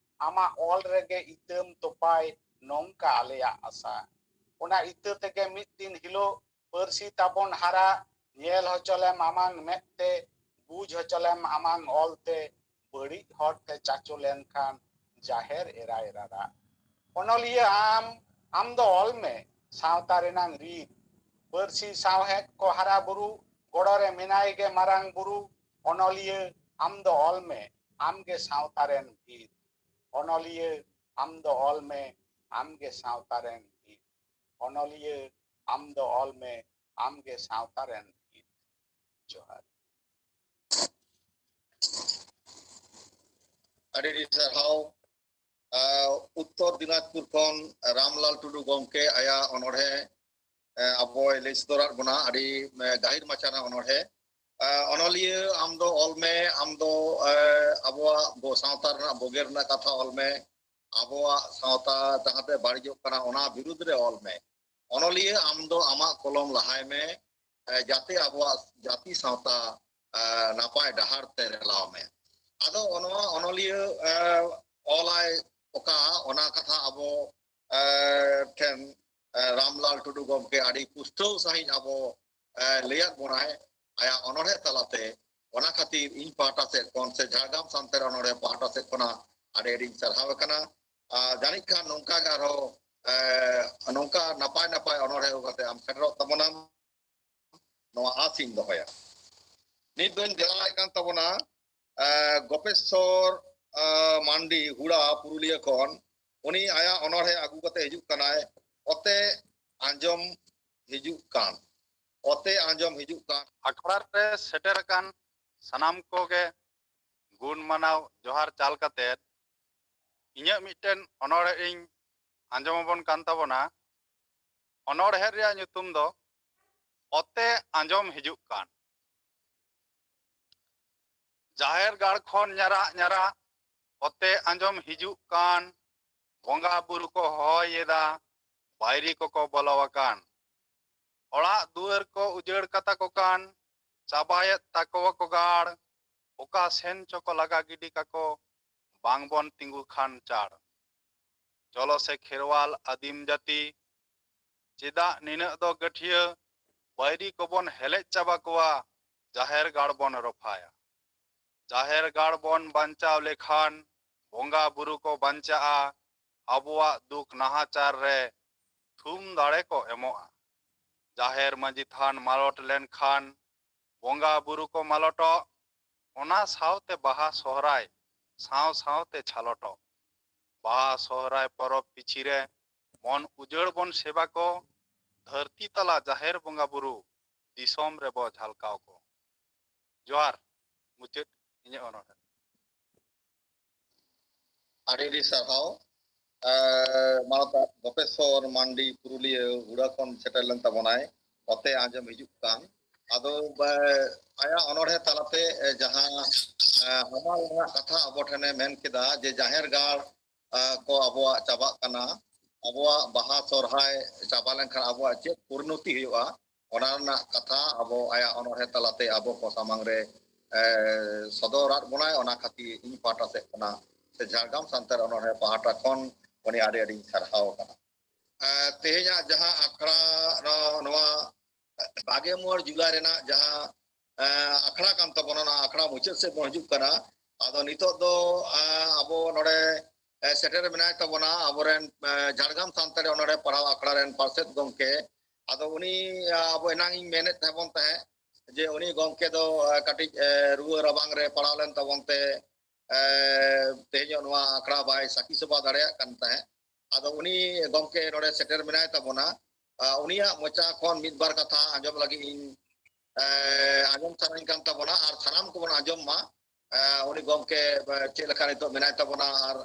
ᱟᱢᱟᱜ ᱚᱞ ᱨᱮᱜᱮ ᱤᱛᱟᱹᱢ ᱛᱚᱯᱟᱭ, ᱱᱚᱝᱠᱟ ᱟᱞᱮᱭᱟᱜ ᱟᱥᱟ᱾ ᱚᱱᱟ ᱤᱛᱟᱹ ᱛᱮᱜᱮ ᱢᱤᱫ ᱫᱤᱱ ᱦᱤᱞᱳᱜ ᱯᱟᱹᱨᱥᱤ ᱛᱟᱵᱚᱱ ᱦᱟᱨᱟ, ᱧᱮᱞ ᱦᱚᱪᱚ ᱞᱮᱢ ᱟᱢᱟᱝ ᱢᱮᱫ ᱛᱮ, ᱵᱩᱡᱽ ᱦᱚᱪᱚ ᱞᱮᱢ ᱟᱢᱟᱝ ᱚᱞ ᱛᱮ, ᱵᱟᱹᱲᱤᱡ ᱦᱚᱨ ᱛᱮ ᱪᱟᱪᱳ ᱞᱮᱱᱠᱷᱟᱱ ᱡᱟᱦᱮᱨ ᱮᱨᱟᱭ ᱨᱟᱨᱟᱜ᱾ ᱚᱱᱚᱞᱤᱭᱟᱹ ᱟᱢ, ᱟᱢ ᱫᱚ ᱚᱞ ᱢᱮ ᱥᱟᱶᱛᱟ ᱨᱮᱱᱟᱝ ᱨᱤᱛ, ᱯᱟᱹᱨᱥᱤ ᱥᱟᱶᱦᱮᱫ ᱠᱚ ᱦᱟᱨᱟ ᱵᱩᱨᱩ, ᱜᱚᱲᱚ ᱨᱮ ᱢᱮᱱᱟᱭ ᱜᱮ ᱢᱟᱨᱟᱝ ᱵᱩᱨᱩ᱾ ᱚᱱᱚᱞᱤᱭᱟᱹ ᱟᱢ ᱫᱚ ᱚᱞ ᱢᱮ, ᱟᱢ ᱜᱮ ᱥᱟᱶᱛᱟ ᱨᱮᱱ ᱵᱷᱤᱛ᱾ ᱚᱱᱚᱞᱤᱭᱟᱹ ᱟᱢ ᱫᱚ ᱚᱞ ᱢᱮ, ᱟᱢ ᱜᱮ ᱥᱟᱶᱛᱟ ᱨᱮᱱ ᱵᱷᱤᱛ᱾ ᱚᱱᱚᱞᱤᱭᱟᱹ ᱟᱢ ᱫᱚ ᱚᱞ ᱢᱮ, ᱟᱢ ᱜᱮ ᱥᱟᱶᱛᱟ ᱨᱮᱱ ᱵᱷᱤᱛ᱾ ᱡᱚᱦᱟᱨ᱾ ᱟᱹᱰᱤ ᱟᱹᱰᱤ ᱥᱟᱨᱦᱟᱣ᱾ ᱟᱨ ᱩᱛᱛᱚᱨ ᱫᱤᱱᱟᱡᱽᱯᱩᱨ ᱠᱷᱚᱱ ᱨᱟᱢᱞᱟᱞ ᱴᱩᱰᱩ ᱜᱚᱢᱠᱮ ᱟᱭᱟᱜ ᱚᱱᱚᱬᱦᱮ, ᱮ, ᱟᱵᱚᱭ ᱞᱟᱹᱭ ᱥᱚᱫᱚᱨᱟᱫ ᱵᱚᱱᱟ, ᱟᱹᱰᱤ, ᱮ, ᱜᱟᱹᱦᱤᱨ ᱢᱟᱪᱷᱟ ᱨᱮᱱᱟᱜ ᱚᱱᱚᱬᱦᱮ᱾ ᱮ, ᱚᱱᱚᱞᱤᱭᱟᱹ ᱟᱢ ᱫᱚ ᱚᱞ ᱢᱮ, ᱟᱢ ᱫᱚ, ᱮ, ᱟᱵᱚᱣᱟᱜ ᱵᱚ-, ᱥᱟᱶᱛᱟ ᱨᱮᱱᱟᱜ ᱵᱚᱜᱮ ᱨᱮᱱᱟᱜ ᱠᱟᱛᱷᱟ ᱚᱞ ᱢᱮ, ᱟᱵᱚᱣᱟᱜ ᱥᱟᱶᱛᱟ ᱡᱟᱦᱟᱸᱛᱮ ᱵᱟᱹᱲᱤᱡᱚᱜ ᱠᱟᱱᱟ, ᱚᱱᱟ ᱵᱤᱨᱩᱫᱽ ᱨᱮ ᱚᱞ ᱢᱮ᱾ ᱚᱱᱚᱞᱤᱭᱟᱹ, ᱟᱢ ᱫᱚ ᱟᱢᱟᱜ ᱠᱚᱞᱚᱢ ᱞᱟᱦᱟᱭ ᱢᱮ, ᱮ, ᱡᱟᱛᱮ ᱟᱵᱚᱣᱟᱜ ᱡᱟᱹᱛᱤ ᱥᱟᱶᱛᱟ, ᱮ, ᱱᱟᱯᱟᱭ ᱰᱟᱦᱟᱨ ᱛᱮ ᱨᱮᱞᱟᱣ ᱢᱮ᱾ ᱟᱫᱚ ᱱᱚᱣᱟ ᱚᱱᱚᱞᱤᱭᱟᱹ, ᱮ, ᱚᱞᱟᱭ ᱚᱠᱟ, ᱚᱱᱟ ᱠᱟᱛᱷᱟ ᱟᱵᱚ, ᱮ, ᱴᱷᱮᱱ, ᱮ, ᱨᱟᱢᱞᱟᱞ ᱴᱩᱰᱩ ᱜᱚᱢᱠᱮ ᱟᱹᱰᱤ ᱯᱩᱥᱴᱟᱹᱣ ᱥᱟᱺᱦᱤᱡ ᱟᱵᱚ, ᱮ, ᱞᱟᱹᱭᱟᱫ ᱵᱚᱱᱟᱭ ᱟᱭᱟᱜ ᱚᱱᱚᱬᱦᱮ ᱛᱟᱞᱟᱛᱮ᱾ ᱚᱱᱟ ᱠᱷᱟᱹᱛᱤᱨ ᱤᱧ ᱯᱟᱦᱴᱟ ᱥᱮᱫ ᱠᱷᱚᱱ ᱥᱮ ᱡᱷᱟᱲᱜᱨᱟᱢ ᱥᱟᱱᱛᱟᱲ ᱚᱱᱚᱬᱦᱮ ᱯᱟᱦᱴᱟ ᱥᱮᱫ ᱠᱷᱚᱱᱟᱜ ᱟᱹᱰᱤ ᱟᱹᱰᱤᱧ ᱥᱟᱨᱦᱟᱣ ᱟᱠᱟᱱᱟ᱾ ᱟᱨ ᱡᱟᱹᱱᱤᱡ ᱠᱷᱟᱱ ᱱᱚᱝᱠᱟ ᱜᱮ ᱟᱨᱦᱚᱸ, ᱮ, ᱱᱚᱝᱠᱟ ᱱᱟᱯᱟᱭ ᱱᱟᱯᱟᱭ ᱚᱱᱚᱬᱦᱮ ᱟᱹᱜᱩ ᱠᱟᱛᱮ ᱟᱢ ᱥᱮᱴᱮᱨᱚᱜ ᱛᱟᱵᱚᱱᱟᱢ, ᱱᱚᱣᱟ ᱟᱥ ᱤᱧ ᱫᱚᱦᱚᱭᱟ᱾ ᱱᱤᱛ ᱫᱚᱧ ᱫᱮᱞᱟᱭᱮᱫ ᱠᱟᱱ ᱛᱟᱵᱚᱱᱟ, ᱮ, ᱜᱚᱯᱮᱥᱚᱨ, ᱮ, ᱢᱟᱱᱰᱤ ᱦᱩᱲᱟ ᱯᱩᱨᱩᱞᱤᱭᱟᱹ ᱠᱷᱚᱱ᱾ ᱩᱱᱤ ᱟᱭᱟᱜ ᱚᱱᱚᱬᱦᱮ ᱟᱹᱜᱩ ᱠᱟᱛᱮ ᱦᱤᱡᱩᱜ ᱠᱟᱱᱟᱭ, ᱚᱛᱮ ᱟᱸᱡᱚᱢ ᱦᱤᱡᱩᱜ ᱠᱟᱱ᱾ ᱚᱛᱮ ᱟᱸᱡᱚᱢ ᱦᱤᱡᱩᱜ ᱠᱟᱱ᱾ ᱟᱠᱷᱲᱟ ᱨᱮ ᱥᱮᱴᱮᱨ ᱟᱠᱟᱱ ᱥᱟᱱᱟᱢ ᱠᱚᱜᱮ ᱜᱩᱱ ᱢᱟᱱᱟᱣ ᱡᱚᱦᱟᱨ ᱪᱟᱞ ᱠᱟᱛᱮ, ᱤᱧᱟᱹᱜ ᱢᱤᱫᱴᱮᱱ ᱚᱱᱚᱬᱦᱮ ᱤᱧ ᱟᱸᱡᱚᱢ ᱟᱵᱚᱱ ᱠᱟᱱ ᱛᱟᱵᱚᱱᱟ᱾ ᱚᱱᱚᱬᱦᱮ ᱨᱮᱭᱟᱜ ᱧᱩᱛᱩᱢ ᱫᱚ ᱚᱛᱮ ᱟᱸᱡᱚᱢ ᱦᱤᱡᱩᱜ ᱠᱟᱱ᱾ ᱡᱟᱦᱮᱨ ᱜᱟᱲ ᱠᱷᱚᱱ ᱧᱟᱨᱟᱜ ᱧᱟᱨᱟᱜ ᱚᱛᱮ ᱟᱸᱡᱚᱢ ᱦᱤᱡᱩᱜ ᱠᱟᱱ᱾ ᱵᱚᱸᱜᱟ ᱵᱩᱨᱩ ᱠᱚ ᱦᱚᱦᱚᱭᱮᱫᱟ, ᱵᱟᱭᱨᱤ ᱠᱚᱠᱚ ᱵᱚᱞᱚ ᱟᱠᱟᱱ᱾ ᱚᱲᱟᱜ ᱫᱩᱣᱟᱹᱨ ᱠᱚ ᱩᱡᱟᱹᱲ ᱠᱟᱛᱟ ᱠᱚ ᱠᱟᱱ, ᱪᱟᱵᱟᱭᱮᱫ ᱛᱟᱠᱚᱣᱟ ᱠᱚ ᱜᱟᱲ᱾ ᱚᱠᱟ ᱥᱮᱱ ᱪᱚᱠᱚ ᱞᱟᱜᱟ ᱜᱤᱰᱤ ᱠᱟᱠᱚ, ᱵᱟᱝ ᱵᱚᱱ ᱛᱤᱸᱜᱩ ᱠᱷᱟᱱ ᱪᱟᱲ᱾ ᱪᱚᱞᱚ ᱥᱮ ᱠᱷᱮᱨᱣᱟᱞ ᱟᱹᱫᱤᱢ ᱡᱟᱹᱛᱤ, ᱪᱮᱫᱟᱜ ᱱᱤᱱᱟᱹᱜ ᱫᱚ ᱜᱟᱹᱴᱷᱤᱭᱟᱹ? ᱵᱟᱹᱭᱨᱤ ᱠᱚᱵᱚᱱ ᱦᱮᱞᱮᱡ ᱪᱟᱵᱟ ᱠᱚᱣᱟ, ᱡᱟᱦᱮᱨ ᱜᱟᱲ ᱵᱚᱱ ᱨᱚᱯᱷᱟᱭᱟ᱾ ᱡᱟᱦᱮᱨ ᱜᱟᱲ ᱵᱚᱱ ᱵᱟᱧᱪᱟᱣ ᱞᱮᱠᱷᱟᱱ, ᱵᱚᱸᱜᱟ ᱵᱩᱨᱩ ᱠᱚ ᱵᱟᱧᱪᱟᱜᱼᱟ, ᱟᱵᱚᱣᱟᱜ ᱫᱩᱠ ᱱᱟᱦᱟᱪᱟᱨ ᱨᱮ ᱛᱷᱩᱢ ᱫᱟᱲᱮ ᱠᱚ ᱮᱢᱚᱜᱼᱟ᱾ ᱡᱟᱦᱮᱨ ᱢᱟᱹᱡᱷᱤ ᱛᱷᱟᱱ ᱢᱟᱞᱚᱴ ᱞᱮᱱᱠᱷᱟᱱ, ᱵᱚᱸᱜᱟ ᱵᱩᱨᱩ ᱠᱚ ᱢᱟᱞᱚᱴᱚᱜ, ᱚᱱᱟ ᱥᱟᱶᱛᱮ ᱵᱟᱦᱟ ᱥᱚᱦᱨᱟᱭ ᱥᱟᱶ ᱥᱟᱶᱛᱮ ᱪᱷᱟᱞᱚᱴᱚᱜ᱾ ᱵᱟᱦᱟ ᱥᱚᱦᱨᱟᱭ ᱯᱚᱨᱚᱵᱽ ᱯᱤᱪᱷᱤ ᱨᱮ ᱢᱚᱱ ᱩᱡᱟᱹᱲ ᱵᱚᱱ ᱥᱮᱵᱟ ᱠᱚ, ᱫᱷᱟᱹᱨᱛᱤ ᱛᱟᱞᱟ ᱡᱟᱦᱮᱨ ᱵᱚᱸᱜᱟ ᱵᱩᱨᱩ ᱫᱤᱥᱚᱢ ᱨᱮᱵᱚ ᱡᱷᱟᱞᱠᱟᱣ ᱠᱚ᱾ ᱡᱚᱦᱟᱨ᱾ ᱢᱩᱪᱟᱹᱫ ᱤᱧᱟᱹᱜ ᱚᱱᱚᱬᱦᱮ᱾ ᱟᱹᱰᱤ ᱟᱹᱰᱤ ᱥᱟᱨᱦᱟᱣ᱾ ᱮ, ᱢᱟᱱᱚᱛᱟᱱ ᱜᱚᱯᱮᱥᱚᱨ ᱢᱟᱱᱰᱤ ᱯᱩᱨᱩᱞᱤᱭᱟᱹ ᱦᱩᱲᱟ ᱠᱷᱚᱱ ᱥᱮᱴᱮᱨ ᱞᱮᱱ ᱛᱟᱵᱚᱱᱟᱭ, ᱚᱛᱮ ᱟᱸᱡᱚᱢ ᱦᱤᱡᱩᱜ ᱠᱟᱱ᱾ ᱟᱫᱚ, ᱮ, ᱟᱭᱟᱜ ᱚᱱᱚᱬᱦᱮ ᱛᱟᱞᱟᱛᱮ, ᱮ, ᱡᱟᱦᱟᱸ, ᱮ, ᱦᱟᱢᱟᱞ ᱨᱮᱱᱟᱜ ᱠᱟᱛᱷᱟ ᱟᱵᱚ ᱴᱷᱮᱱᱮ ᱢᱮᱱ ᱠᱮᱫᱟ ᱡᱮ ᱡᱟᱦᱮᱨ ᱜᱟᱲ, ᱠᱚ ᱟᱵᱚᱣᱟᱜ ᱪᱟᱵᱟᱜ ᱠᱟᱱᱟ, ᱟᱵᱚᱣᱟᱜ ᱵᱟᱦᱟ ᱥᱚᱨᱦᱟᱭ ᱪᱟᱵᱟ ᱞᱮᱱᱠᱷᱟᱱ ᱟᱵᱚᱣᱟᱜ ᱪᱮᱫ ᱯᱚᱨᱤᱱᱚᱛᱤ ᱦᱩᱭᱩᱜᱼᱟ, ᱚᱱᱟ ᱨᱮᱱᱟᱜ ᱠᱟᱛᱷᱟ ᱟᱵᱚ ᱟᱭᱟᱜ ᱚᱱᱚᱬᱦᱮ ᱛᱟᱞᱟᱛᱮ ᱟᱵᱚ ᱠᱚ ᱥᱟᱢᱟᱝ ᱨᱮ, ᱮ, ᱥᱚᱫᱚᱨᱟᱫ ᱵᱚᱱᱟᱭ᱾ ᱚᱱᱟ ᱠᱷᱟᱹᱛᱤᱨ ᱤᱧ ᱯᱟᱦᱴᱟ ᱥᱮᱫ ᱠᱷᱚᱱᱟᱜ ᱥᱮ ᱡᱷᱟᱲᱜᱨᱟᱢ ᱥᱟᱱᱛᱟᱲ ᱚᱱᱚᱬᱦᱮ ᱯᱟᱦᱴᱟ ᱠᱷᱚᱱ ᱩᱱᱤ ᱟᱹᱰᱤ ᱟᱹᱰᱤᱧ ᱥᱟᱨᱦᱟᱣ ᱠᱟᱱᱟ᱾ ᱮ, ᱛᱮᱦᱮᱧᱟᱜ ᱡᱟᱦᱟᱸ ᱟᱠᱷᱲᱟ, ᱱᱚ-, ᱱᱚᱣᱟ ᱵᱟᱜᱮ ᱢᱚᱬ ᱡᱩᱞᱟᱭ ᱨᱮᱱᱟᱜ ᱡᱟᱦᱟᱸ, ᱮ, ᱟᱠᱷᱲᱟ ᱠᱟᱱ ᱛᱟᱵᱚᱱᱟ, ᱚᱱᱟ ᱟᱠᱷᱲᱟ ᱢᱩᱪᱟᱹᱫ ᱥᱮᱫ ᱵᱚᱱ ᱦᱤᱡᱩᱜ ᱠᱟᱱᱟ᱾ ᱟᱫᱚ ᱱᱤᱛᱚᱜ ᱫᱚ, ᱮ, ᱟᱵᱚ ᱱᱚᱰᱮ, ᱮ, ᱥᱮᱴᱮᱨ ᱢᱮᱱᱟᱭ ᱛᱟᱵᱚᱱᱟ ᱟᱵᱚᱨᱮᱱ, ᱮ, ᱡᱷᱟᱲᱜᱨᱟᱢ ᱥᱟᱱᱛᱟᱲᱤ ᱚᱱᱚᱬᱦᱮ ᱯᱟᱲᱦᱟᱣ ᱟᱠᱷᱲᱟ ᱨᱮᱱ ᱯᱟᱨᱥᱮᱛ ᱜᱚᱢᱠᱮ᱾ ᱟᱫᱚ ᱩᱱᱤ, ᱮ, ᱟᱵᱚ ᱮᱱᱟᱝ ᱤᱧ ᱢᱮᱱᱮᱫ ᱛᱟᱦᱮᱸ ᱵᱚᱱ ᱛᱟᱦᱮᱸᱫ ᱡᱮ ᱩᱱᱤ ᱜᱚᱢᱠᱮ ᱫᱚ, ᱮ, ᱠᱟᱹᱴᱤᱡ, ᱮ, ᱨᱩᱣᱟᱹ ᱨᱟᱵᱟᱝ ᱨᱮ ᱯᱟᱲᱟᱣ ᱞᱮᱱ ᱛᱟᱵᱚᱱ ᱛᱮ, ᱮ, ᱛᱮᱦᱮᱧᱚᱜ ᱱᱚᱣᱟ ᱟᱠᱷᱲᱟ ᱵᱟᱭ ᱥᱟᱹᱠᱷᱤ ᱥᱚᱵᱷᱟ ᱫᱟᱲᱮᱭᱟᱜ ᱠᱟᱱ ᱛᱟᱦᱮᱸᱫ᱾ ᱟᱫᱚ ᱩᱱᱤ ᱜᱚᱢᱠᱮ ᱱᱚᱰᱮ ᱥᱮᱴᱮᱨ ᱢᱮᱱᱟᱭ ᱛᱟᱵᱚᱱᱟ᱾ ᱟ, ᱩᱱᱤᱭᱟᱜ ᱢᱚᱪᱟ ᱠᱷᱚᱱ ᱢᱤᱫ ᱵᱟᱨ ᱠᱟᱛᱷᱟ ᱟᱸᱡᱚᱢ ᱞᱟᱹᱜᱤᱫ ᱤᱧ, ᱮ, ᱟᱸᱡᱚᱢ ᱥᱟᱱᱟᱧ ᱠᱟᱱ ᱛᱟᱵᱚᱱᱟ ᱟᱨ ᱥᱟᱱᱟᱢ ᱠᱚᱵᱚᱱ ᱟᱸᱡᱚᱢ ᱢᱟ᱾ ᱮ, ᱩᱱᱤ ᱜᱚᱢᱠᱮ, ᱮ, ᱪᱮᱫ ᱞᱮᱠᱟ ᱱᱤᱛᱚᱜ ᱢᱮᱱᱟᱭ ᱛᱟᱵᱚᱱᱟ ᱟᱨ,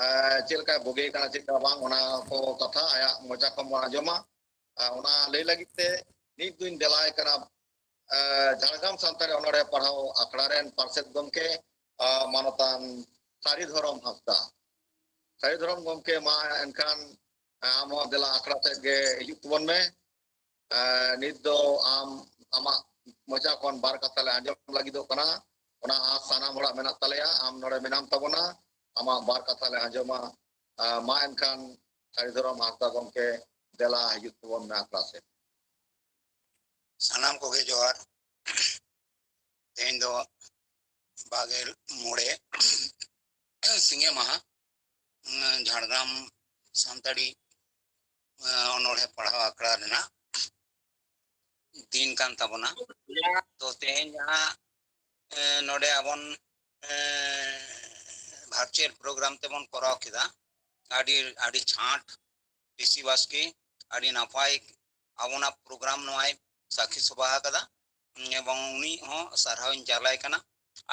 ᱮ, ᱪᱮᱫ ᱞᱮᱠᱟᱭ ᱵᱩᱜᱤ ᱠᱟᱱᱟ, ᱪᱮᱫ ᱞᱮᱠᱟ ᱵᱟᱝ, ᱚᱱᱟ ᱠᱚ ᱠᱟᱛᱷᱟ ᱟᱭᱟᱜ ᱢᱚᱪᱟ ᱠᱷᱚᱱ ᱵᱚᱱ ᱟᱸᱡᱚᱢᱟ᱾ ᱟ, ᱚᱱᱟ ᱞᱟᱹᱭ ᱞᱟᱹᱜᱤᱫ ᱛᱮ ᱱᱤᱛ ᱫᱩᱧ ᱫᱮᱞᱟᱭ ᱠᱟᱱᱟ, ᱮ, ᱡᱷᱟᱲᱜᱨᱟᱢ ᱥᱟᱱᱛᱟᱲᱤ ᱚᱱᱚᱬᱦᱮ ᱯᱟᱲᱦᱟᱣ ᱟᱠᱷᱲᱟ ᱨᱮᱱ ᱯᱟᱨᱥᱮᱛ ᱜᱚᱢᱠᱮ, ᱟ, ᱢᱟᱱᱚᱛᱟᱱ ᱥᱟᱹᱨᱤ ᱫᱷᱚᱨᱚᱢ ᱦᱟᱸᱥᱫᱟ᱾ ᱥᱟᱹᱨᱤ ᱫᱷᱚᱨᱚᱢ ᱜᱚᱢᱠᱮ, ᱢᱟ ᱮᱱᱠᱷᱟᱱ, ᱟ, ᱟᱢ ᱦᱚᱸ ᱫᱮᱞᱟ ᱟᱠᱷᱲᱟ ᱥᱮᱫ ᱜᱮ ᱦᱤᱡᱩᱜ ᱛᱟᱵᱚᱱ ᱢᱮ᱾ ᱮ, ᱱᱤᱛ ᱫᱚ ᱟᱢ, ᱟᱢᱟᱜ ᱢᱚᱪᱟ ᱠᱷᱚᱱ ᱵᱟᱨ ᱠᱟᱛᱷᱟ ᱞᱮ ᱟᱸᱡᱚᱢ ᱞᱟᱹᱜᱤᱫᱚᱜ ᱠᱟᱱᱟ᱾ ᱚᱱᱟ ᱟᱸᱥ ᱥᱟᱱᱟᱢ ᱦᱚᱲᱟᱜ ᱢᱮᱱᱟᱜ ᱛᱟᱞᱮᱭᱟ, ᱟᱢ ᱱᱚᱰᱮ ᱢᱮᱱᱟᱢ ᱛᱟᱵᱚᱱᱟ, ᱟᱢᱟᱜ ᱵᱟᱨ ᱠᱟᱛᱷᱟ ᱞᱮ ᱟᱸᱡᱚᱢᱟ᱾ ᱟ, ᱢᱟ ᱮᱱᱠᱷᱟᱱ ᱥᱟᱹᱨᱤ ᱫᱷᱚᱨᱚᱢ ᱦᱟᱸᱥᱫᱟ ᱜᱚᱢᱠᱮ, ᱫᱮᱞᱟ ᱦᱤᱡᱩᱜ ᱛᱟᱵᱚᱱ ᱢᱮ ᱟᱠᱷᱲᱟ ᱥᱮᱫ᱾ ᱥᱟᱱᱟᱢ ᱠᱚᱜᱮ ᱡᱚᱦᱟᱨ᱾ ᱛᱮᱦᱮᱧ ᱫᱚ ᱵᱟᱜᱮ ᱢᱚᱬᱮ ᱥᱤᱸᱜᱮ ᱢᱟᱦᱟ, ᱩᱸ, ᱡᱷᱟᱲᱜᱨᱟᱢ ᱥᱟᱱᱛᱟᱲᱤ, ᱩᱸ, ᱚᱱᱚᱬᱦᱮ ᱯᱟᱲᱦᱟᱣ ᱟᱠᱷᱲᱟ ᱨᱮᱱᱟᱜ ᱫᱤᱱ ᱠᱟᱱ ᱛᱟᱵᱚᱱᱟ᱾ ᱛᱚ ᱛᱮᱦᱮᱧ ᱡᱟᱦᱟᱸ, ᱮ, ᱱᱚᱰᱮ ᱟᱵᱚᱱ, ᱮ, ᱵᱷᱟᱨᱪᱩᱭᱟᱞ ᱯᱨᱳᱜᱨᱟᱢ ᱛᱮᱵᱚᱱ ᱠᱚᱨᱟᱣ ᱠᱮᱫᱟ, ᱟᱹᱰᱤ, ᱟᱹᱰᱤ ᱪᱷᱟᱸᱴ, ᱵᱮᱥᱤ ᱵᱟᱥᱠᱮ, ᱟᱹᱰᱤ ᱱᱟᱯᱟᱭ ᱟᱵᱚᱱᱟᱜ ᱯᱨᱳᱜᱨᱟᱢ ᱱᱚᱣᱟᱭ ᱥᱟᱹᱠᱷᱤ ᱥᱚᱵᱷᱟ ᱟᱠᱟᱫᱟ᱾ ᱮᱵᱚᱝ ᱩᱱᱤ ᱦᱚᱸ ᱥᱟᱨᱦᱟᱣ ᱤᱧ ᱪᱟᱞᱟᱭ ᱠᱟᱱᱟ᱾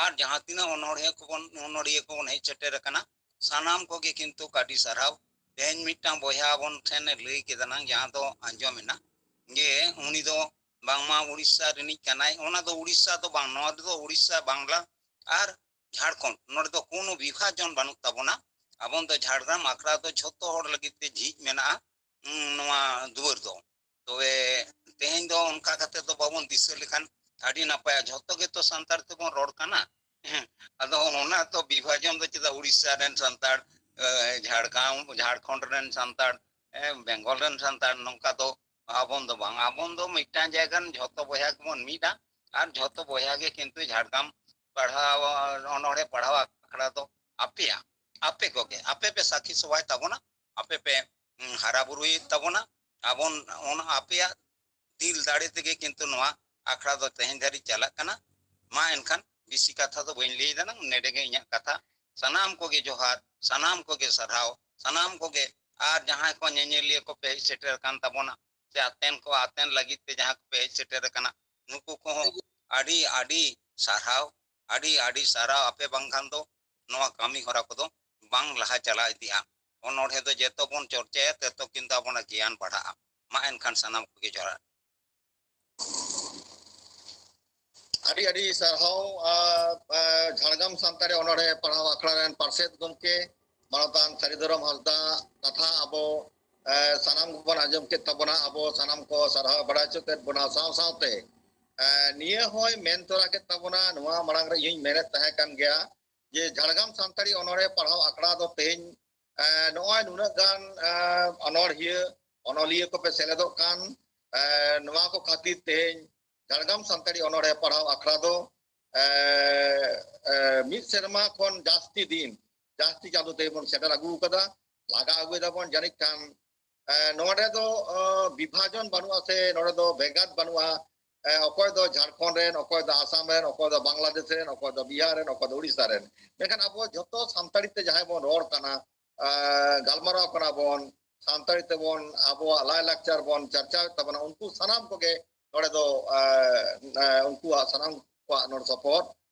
ᱟᱨ ᱡᱟᱦᱟᱸ ᱛᱤᱱᱟᱹᱜ ᱚᱱᱚᱬᱦᱤᱭᱟᱹ ᱠᱚᱵᱚᱱ, ᱚᱱᱚᱬᱦᱤᱭᱟᱹ ᱠᱚᱵᱚᱱ ᱦᱮᱡ ᱥᱮᱴᱮᱨ ᱟᱠᱟᱱᱟ, ᱥᱟᱱᱟᱢ ᱠᱚᱜᱮ ᱠᱤᱱᱛᱩ ᱟᱹᱰᱤ ᱥᱟᱨᱦᱟᱣ᱾ ᱛᱮᱦᱮᱧ ᱢᱤᱫᱴᱟᱝ ᱵᱚᱭᱦᱟ ᱟᱵᱚᱱ ᱴᱷᱮᱱ ᱮ ᱞᱟᱹᱭ ᱠᱮᱫᱟ ᱱᱟᱝ, ᱡᱟᱦᱟᱸ ᱫᱚ ᱟᱸᱡᱚᱢ ᱮᱱᱟ, ᱡᱮ ᱩᱱᱤ ᱫᱚ ᱵᱟᱝᱢᱟ ᱩᱲᱤᱥᱥᱟ ᱨᱤᱱᱤᱡ ᱠᱟᱱᱟᱭ᱾ ᱚᱱᱟ ᱫᱚ ᱩᱲᱤᱥᱥᱟ ᱫᱚ ᱵᱟᱝ, ᱱᱚᱣᱟ ᱨᱮᱫᱚ ᱩᱲᱤᱥᱥᱟ, ᱵᱟᱝᱞᱟ ᱟᱨ ᱡᱷᱟᱲᱠᱷᱚᱸᱰ, ᱱᱚᱰᱮ ᱫᱚ ᱠᱳᱱᱳ ᱵᱤᱵᱷᱟᱡᱚᱱ ᱵᱟᱹᱱᱩᱜ ᱛᱟᱵᱚᱱᱟ᱾ ᱟᱵᱚᱱ ᱫᱚ ᱡᱷᱟᱲᱜᱨᱟᱢ ᱟᱠᱷᱲᱟ ᱫᱚ ᱡᱷᱚᱛᱚ ᱦᱚᱲ ᱞᱟᱹᱜᱤᱫ ᱛᱮ ᱡᱷᱤᱡ ᱢᱮᱱᱟᱜᱼᱟ᱾ ᱩᱸ, ᱱᱚᱣᱟ ᱫᱩᱣᱟᱹᱨ ᱫᱚ᱾ ᱛᱚᱵᱮ ᱛᱮᱦᱮᱧ ᱫᱚ ᱚᱱᱠᱟ ᱠᱟᱛᱮ ᱫᱚ ᱵᱟᱵᱚᱱ ᱫᱤᱥᱟᱹ ᱞᱮᱠᱷᱟᱱ ᱟᱹᱰᱤ ᱱᱟᱯᱟᱭᱟ᱾ ᱡᱷᱚᱛᱚ ᱜᱮᱛᱚ ᱥᱟᱱᱛᱟᱲ ᱛᱮᱵᱚᱱ ᱨᱚᱲ ᱠᱟᱱᱟ᱾ ᱟᱫᱚ ᱚᱱᱟ ᱛᱚ ᱵᱤᱵᱷᱟᱡᱚᱱ ᱫᱚ ᱪᱮᱫᱟᱜ? ᱩᱲᱤᱥᱥᱟ ᱨᱮᱱ ᱥᱟᱱᱛᱟᱲ, ᱮ, ᱡᱷᱟᱲᱜᱨᱟᱢ, ᱡᱷᱟᱲᱠᱷᱚᱸᱰ ᱨᱮᱱ ᱥᱟᱱᱛᱟᱲ, ᱮ, ᱵᱮᱝᱜᱚᱞ ᱨᱮᱱ ᱥᱟᱱᱛᱟᱲ, ᱱᱚᱝᱠᱟ ᱫᱚ ᱟᱵᱚᱱ ᱫᱚ ᱵᱟᱝ᱾ ᱟᱵᱚᱱ ᱫᱚ ᱢᱤᱫᱴᱟᱝ ᱡᱟᱭᱜᱟ ᱨᱮᱱ ᱡᱷᱚᱛᱚ ᱵᱚᱭᱦᱟ ᱜᱮᱵᱚᱱ ᱢᱤᱫᱟ᱾ ᱟᱨ ᱡᱷᱚᱛᱚ ᱵᱚᱭᱦᱟ ᱜᱮ ᱠᱤᱱᱛᱩ ᱡᱷᱟᱲᱜᱨᱟᱢ ᱯᱟᱲᱦᱟᱣ, ᱚᱱᱚᱲᱦᱮ ᱯᱟᱲᱦᱟᱣ ᱟᱠᱷᱲᱟ ᱫᱚ ᱟᱯᱮᱭᱟᱜ, ᱟᱯᱮ ᱠᱚᱜᱮ, ᱟᱯᱮ ᱯᱮ ᱥᱟᱹᱠᱷᱤ ᱥᱚᱵᱷᱟᱭ ᱛᱟᱵᱚᱱᱟ, ᱟᱯᱮ ᱯᱮ, ᱩᱸ, ᱦᱟᱨᱟ ᱵᱩᱨᱩᱭᱮᱫ ᱛᱟᱵᱚᱱᱟ᱾ ᱟᱵᱚᱱ ᱚᱱᱟ ᱟᱯᱮᱭᱟᱜ ᱫᱤᱞ ᱫᱟᱲᱮ ᱛᱮᱜᱮ ᱠᱤᱱᱛᱩ ᱱᱚᱣᱟ ᱟᱠᱷᱲᱟ ᱫᱚ ᱛᱮᱦᱮᱧ ᱫᱷᱟᱹᱨᱤᱡ ᱪᱟᱞᱟᱜ ᱠᱟᱱᱟ᱾ ᱢᱟ ᱮᱱᱠᱷᱟᱱ ᱵᱮᱥᱤ ᱠᱟᱛᱷᱟ ᱫᱚ ᱵᱟᱹᱧ ᱞᱟᱹᱭ ᱫᱟᱱᱟᱝ, ᱱᱮᱰᱮ ᱜᱮ ᱤᱧᱟᱹᱜ ᱠᱟᱛᱷᱟ᱾ ᱥᱟᱱᱟᱢ ᱠᱚᱜᱮ ᱡᱚᱦᱟᱨ, ᱥᱟᱱᱟᱢ ᱠᱚᱜᱮ ᱥᱟᱨᱦᱟᱣ, ᱥᱟᱱᱟᱢ ᱠᱚᱜᱮ ᱟᱨ ᱡᱟᱦᱟᱸᱭ ᱠᱚ ᱧᱮᱧᱮᱞᱤᱭᱟᱹ ᱠᱚᱯᱮ ᱦᱮᱡ ᱥᱮᱴᱮᱨ ᱟᱠᱟᱱ ᱛᱟᱵᱚᱱᱟ, ᱥᱮ ᱟᱛᱮᱱ ᱠᱚ ᱟᱛᱮᱱ ᱞᱟᱹᱜᱤᱫ ᱛᱮ ᱡᱟᱦᱟᱸ ᱠᱚᱯᱮ ᱦᱮᱡ ᱥᱮᱴᱮᱨ ᱟᱠᱟᱱᱟ, ᱱᱩᱠᱩ ᱠᱚᱦᱚᱸ ᱟᱹᱰᱤ ᱟᱹᱰᱤ ᱥᱟᱨᱦᱟᱣ, ᱟᱹᱰᱤ ᱟᱹᱰᱤ ᱥᱟᱨᱦᱟᱣ᱾ ᱟᱯᱮ ᱵᱟᱝᱠᱷᱟᱱ ᱫᱚ ᱱᱚᱣᱟ ᱠᱟᱹᱢᱤ ᱦᱚᱨᱟ ᱠᱚᱫᱚ ᱵᱟᱝ ᱞᱟᱦᱟ ᱪᱟᱞᱟᱣ ᱤᱫᱤᱜᱼᱟ᱾ ᱚᱱᱚᱬᱦᱮ ᱫᱚ ᱡᱮᱛᱚ ᱵᱚᱱ ᱪᱚᱨᱪᱟᱭᱟ, ᱛᱮᱛᱚ ᱠᱤᱱᱛᱩ ᱟᱵᱚᱱᱟᱜ ᱜᱮᱭᱟᱱ ᱵᱟᱲᱦᱟᱜᱼᱟ᱾ ᱢᱟ ᱮᱱᱠᱷᱟᱱ ᱥᱟᱱᱟᱢ ᱠᱚᱜᱮ ᱡᱚᱦᱟᱨ᱾ ᱟᱹᱰᱤ ᱟᱹᱰᱤ ᱥᱟᱨᱦᱟᱣ, ᱟ, ᱟ, ᱡᱷᱟᱲᱜᱨᱟᱢ ᱥᱟᱱᱛᱟᱲᱤ ᱚᱱᱚᱬᱦᱮ ᱯᱟᱲᱦᱟᱣ ᱟᱠᱷᱲᱟ ᱨᱮᱱ ᱯᱟᱨᱥᱮᱛ ᱜᱚᱢᱠᱮ ᱢᱟᱱᱚᱛᱟᱱ ᱥᱟᱹᱨᱤ ᱫᱷᱚᱨᱚᱢ ᱦᱟᱸᱥᱫᱟ᱾ ᱠᱟᱛᱷᱟ ᱟᱵᱚ, ᱮ, ᱥᱟᱱᱟᱢ ᱜᱮᱵᱚᱱ ᱟᱸᱡᱚᱢ ᱠᱮᱫ ᱛᱟᱵᱚᱱᱟ, ᱟᱵᱚ ᱥᱟᱱᱟᱢ ᱠᱚ ᱥᱟᱨᱦᱟᱣ ᱵᱟᱲᱟᱭ ᱦᱚᱪᱚ ᱠᱮᱫ ᱵᱚᱱᱟ᱾ ᱥᱟᱶ ᱥᱟᱶᱛᱮ, ᱮ, ᱱᱤᱭᱟᱹ ᱦᱚᱸᱭ ᱢᱮᱱ ᱛᱚᱨᱟ ᱠᱮᱫ ᱛᱟᱵᱚᱱᱟ, ᱱᱚᱣᱟ ᱢᱟᱲᱟᱝ ᱨᱮ ᱤᱧ ᱢᱮᱱᱮᱫ ᱛᱟᱦᱮᱸ ᱠᱟᱱ ᱜᱮᱭᱟ ᱡᱮ ᱡᱷᱟᱲᱜᱨᱟᱢ ᱥᱟᱱᱛᱟᱲᱤ ᱚᱱᱚᱬᱦᱮ ᱯᱟᱲᱦᱟᱣ ᱟᱠᱷᱲᱟ ᱫᱚ ᱛᱮᱦᱮᱧ, ᱮ, ᱱᱚᱜᱼᱚᱭ ᱱᱩᱱᱟᱹᱜ ᱜᱟᱱ, ᱮ, ᱚᱱᱚᱬᱦᱤᱭᱟᱹ, ᱚᱱᱚᱞᱤᱭᱟᱹ ᱠᱚᱯᱮ ᱥᱮᱞᱮᱫᱚᱜ ᱠᱟᱱ, ᱮ, ᱱᱚᱣᱟ ᱠᱚ ᱠᱷᱟᱹᱛᱤᱨ ᱛᱮᱦᱮᱧ ᱡᱷᱟᱲᱜᱨᱟᱢ ᱥᱟᱱᱛᱟᱲᱤ ᱚᱱᱚᱬᱦᱮ ᱯᱟᱲᱦᱟᱣ ᱟᱠᱷᱲᱟ ᱫᱚ, ᱮ, ᱮ, ᱢᱤᱫ ᱥᱮᱨᱢᱟ ᱠᱷᱚᱱ ᱡᱟᱹᱥᱛᱤ ᱫᱤᱱ, ᱡᱟᱹᱥᱛᱤ ᱪᱟᱸᱫᱳ ᱛᱮᱵᱚᱱ ᱥᱮᱴᱮᱨ ᱟᱹᱜᱩ ᱟᱠᱟᱫᱟ, ᱞᱟᱜᱟ ᱟᱹᱜᱩᱭ ᱫᱟᱵᱚᱱ᱾ ᱡᱟᱹᱱᱤᱡ ᱠᱷᱟᱱ, ᱮ, ᱱᱚᱰᱮ ᱫᱚ, ᱚ, ᱵᱤᱵᱷᱟᱡᱚᱱ ᱵᱟᱹᱱᱩᱜᱼᱟ ᱥᱮ ᱱᱚᱰᱮ ᱫᱚ ᱵᱷᱮᱜᱟᱨ ᱵᱟᱹᱱᱩᱜᱼᱟ᱾ ᱮ, ᱚᱠᱚᱭ ᱫᱚ ᱡᱷᱟᱲᱠᱷᱚᱸᱰ ᱨᱮᱱ, ᱚᱠᱚᱭ ᱫᱚ ᱟᱥᱟᱢ ᱨᱮᱱ, ᱚᱠᱚᱭ ᱫᱚ ᱵᱟᱝᱞᱟᱫᱮᱥ ᱨᱮᱱ, ᱚᱠᱚᱭ ᱫᱚ ᱵᱤᱦᱟᱨ ᱨᱮᱱ, ᱚᱠᱚᱭ ᱫᱚ ᱩᱲᱤᱥᱥᱟ ᱨᱮᱱ᱾ ᱢᱮᱱᱠᱷᱟᱱ ᱟᱵᱚ ᱡᱷᱚᱛᱚ ᱥᱟᱱᱛᱟᱲᱤ ᱛᱮ ᱡᱟᱦᱟᱸᱭ ᱵᱚᱱ ᱨᱚᱲ ᱠᱟᱱᱟ, ᱮ, ᱜᱟᱞᱢᱟᱨᱟᱣ ᱠᱟᱱᱟ ᱵᱚᱱ, ᱥᱟᱱᱛᱟᱲᱤ ᱛᱮᱵᱚᱱ ᱟᱵᱚᱣᱟᱜ ᱞᱟᱭᱼᱞᱟᱠᱪᱟᱨ ᱵᱚᱱ ᱪᱟᱨᱪᱟᱣᱮᱫ ᱛᱟᱵᱚᱱᱟ, ᱩᱱᱠᱩ ᱥᱟᱱᱟᱢ ᱠᱚᱜᱮ ᱱᱚᱰᱮ ᱫᱚ, ᱮ, ᱮ, ᱩᱱᱠᱩᱣᱟᱜ ᱥᱟᱱᱟᱢ ᱠᱚᱣᱟᱜ ᱱᱚᱰᱮ ᱥᱚᱯᱚᱦᱚᱫ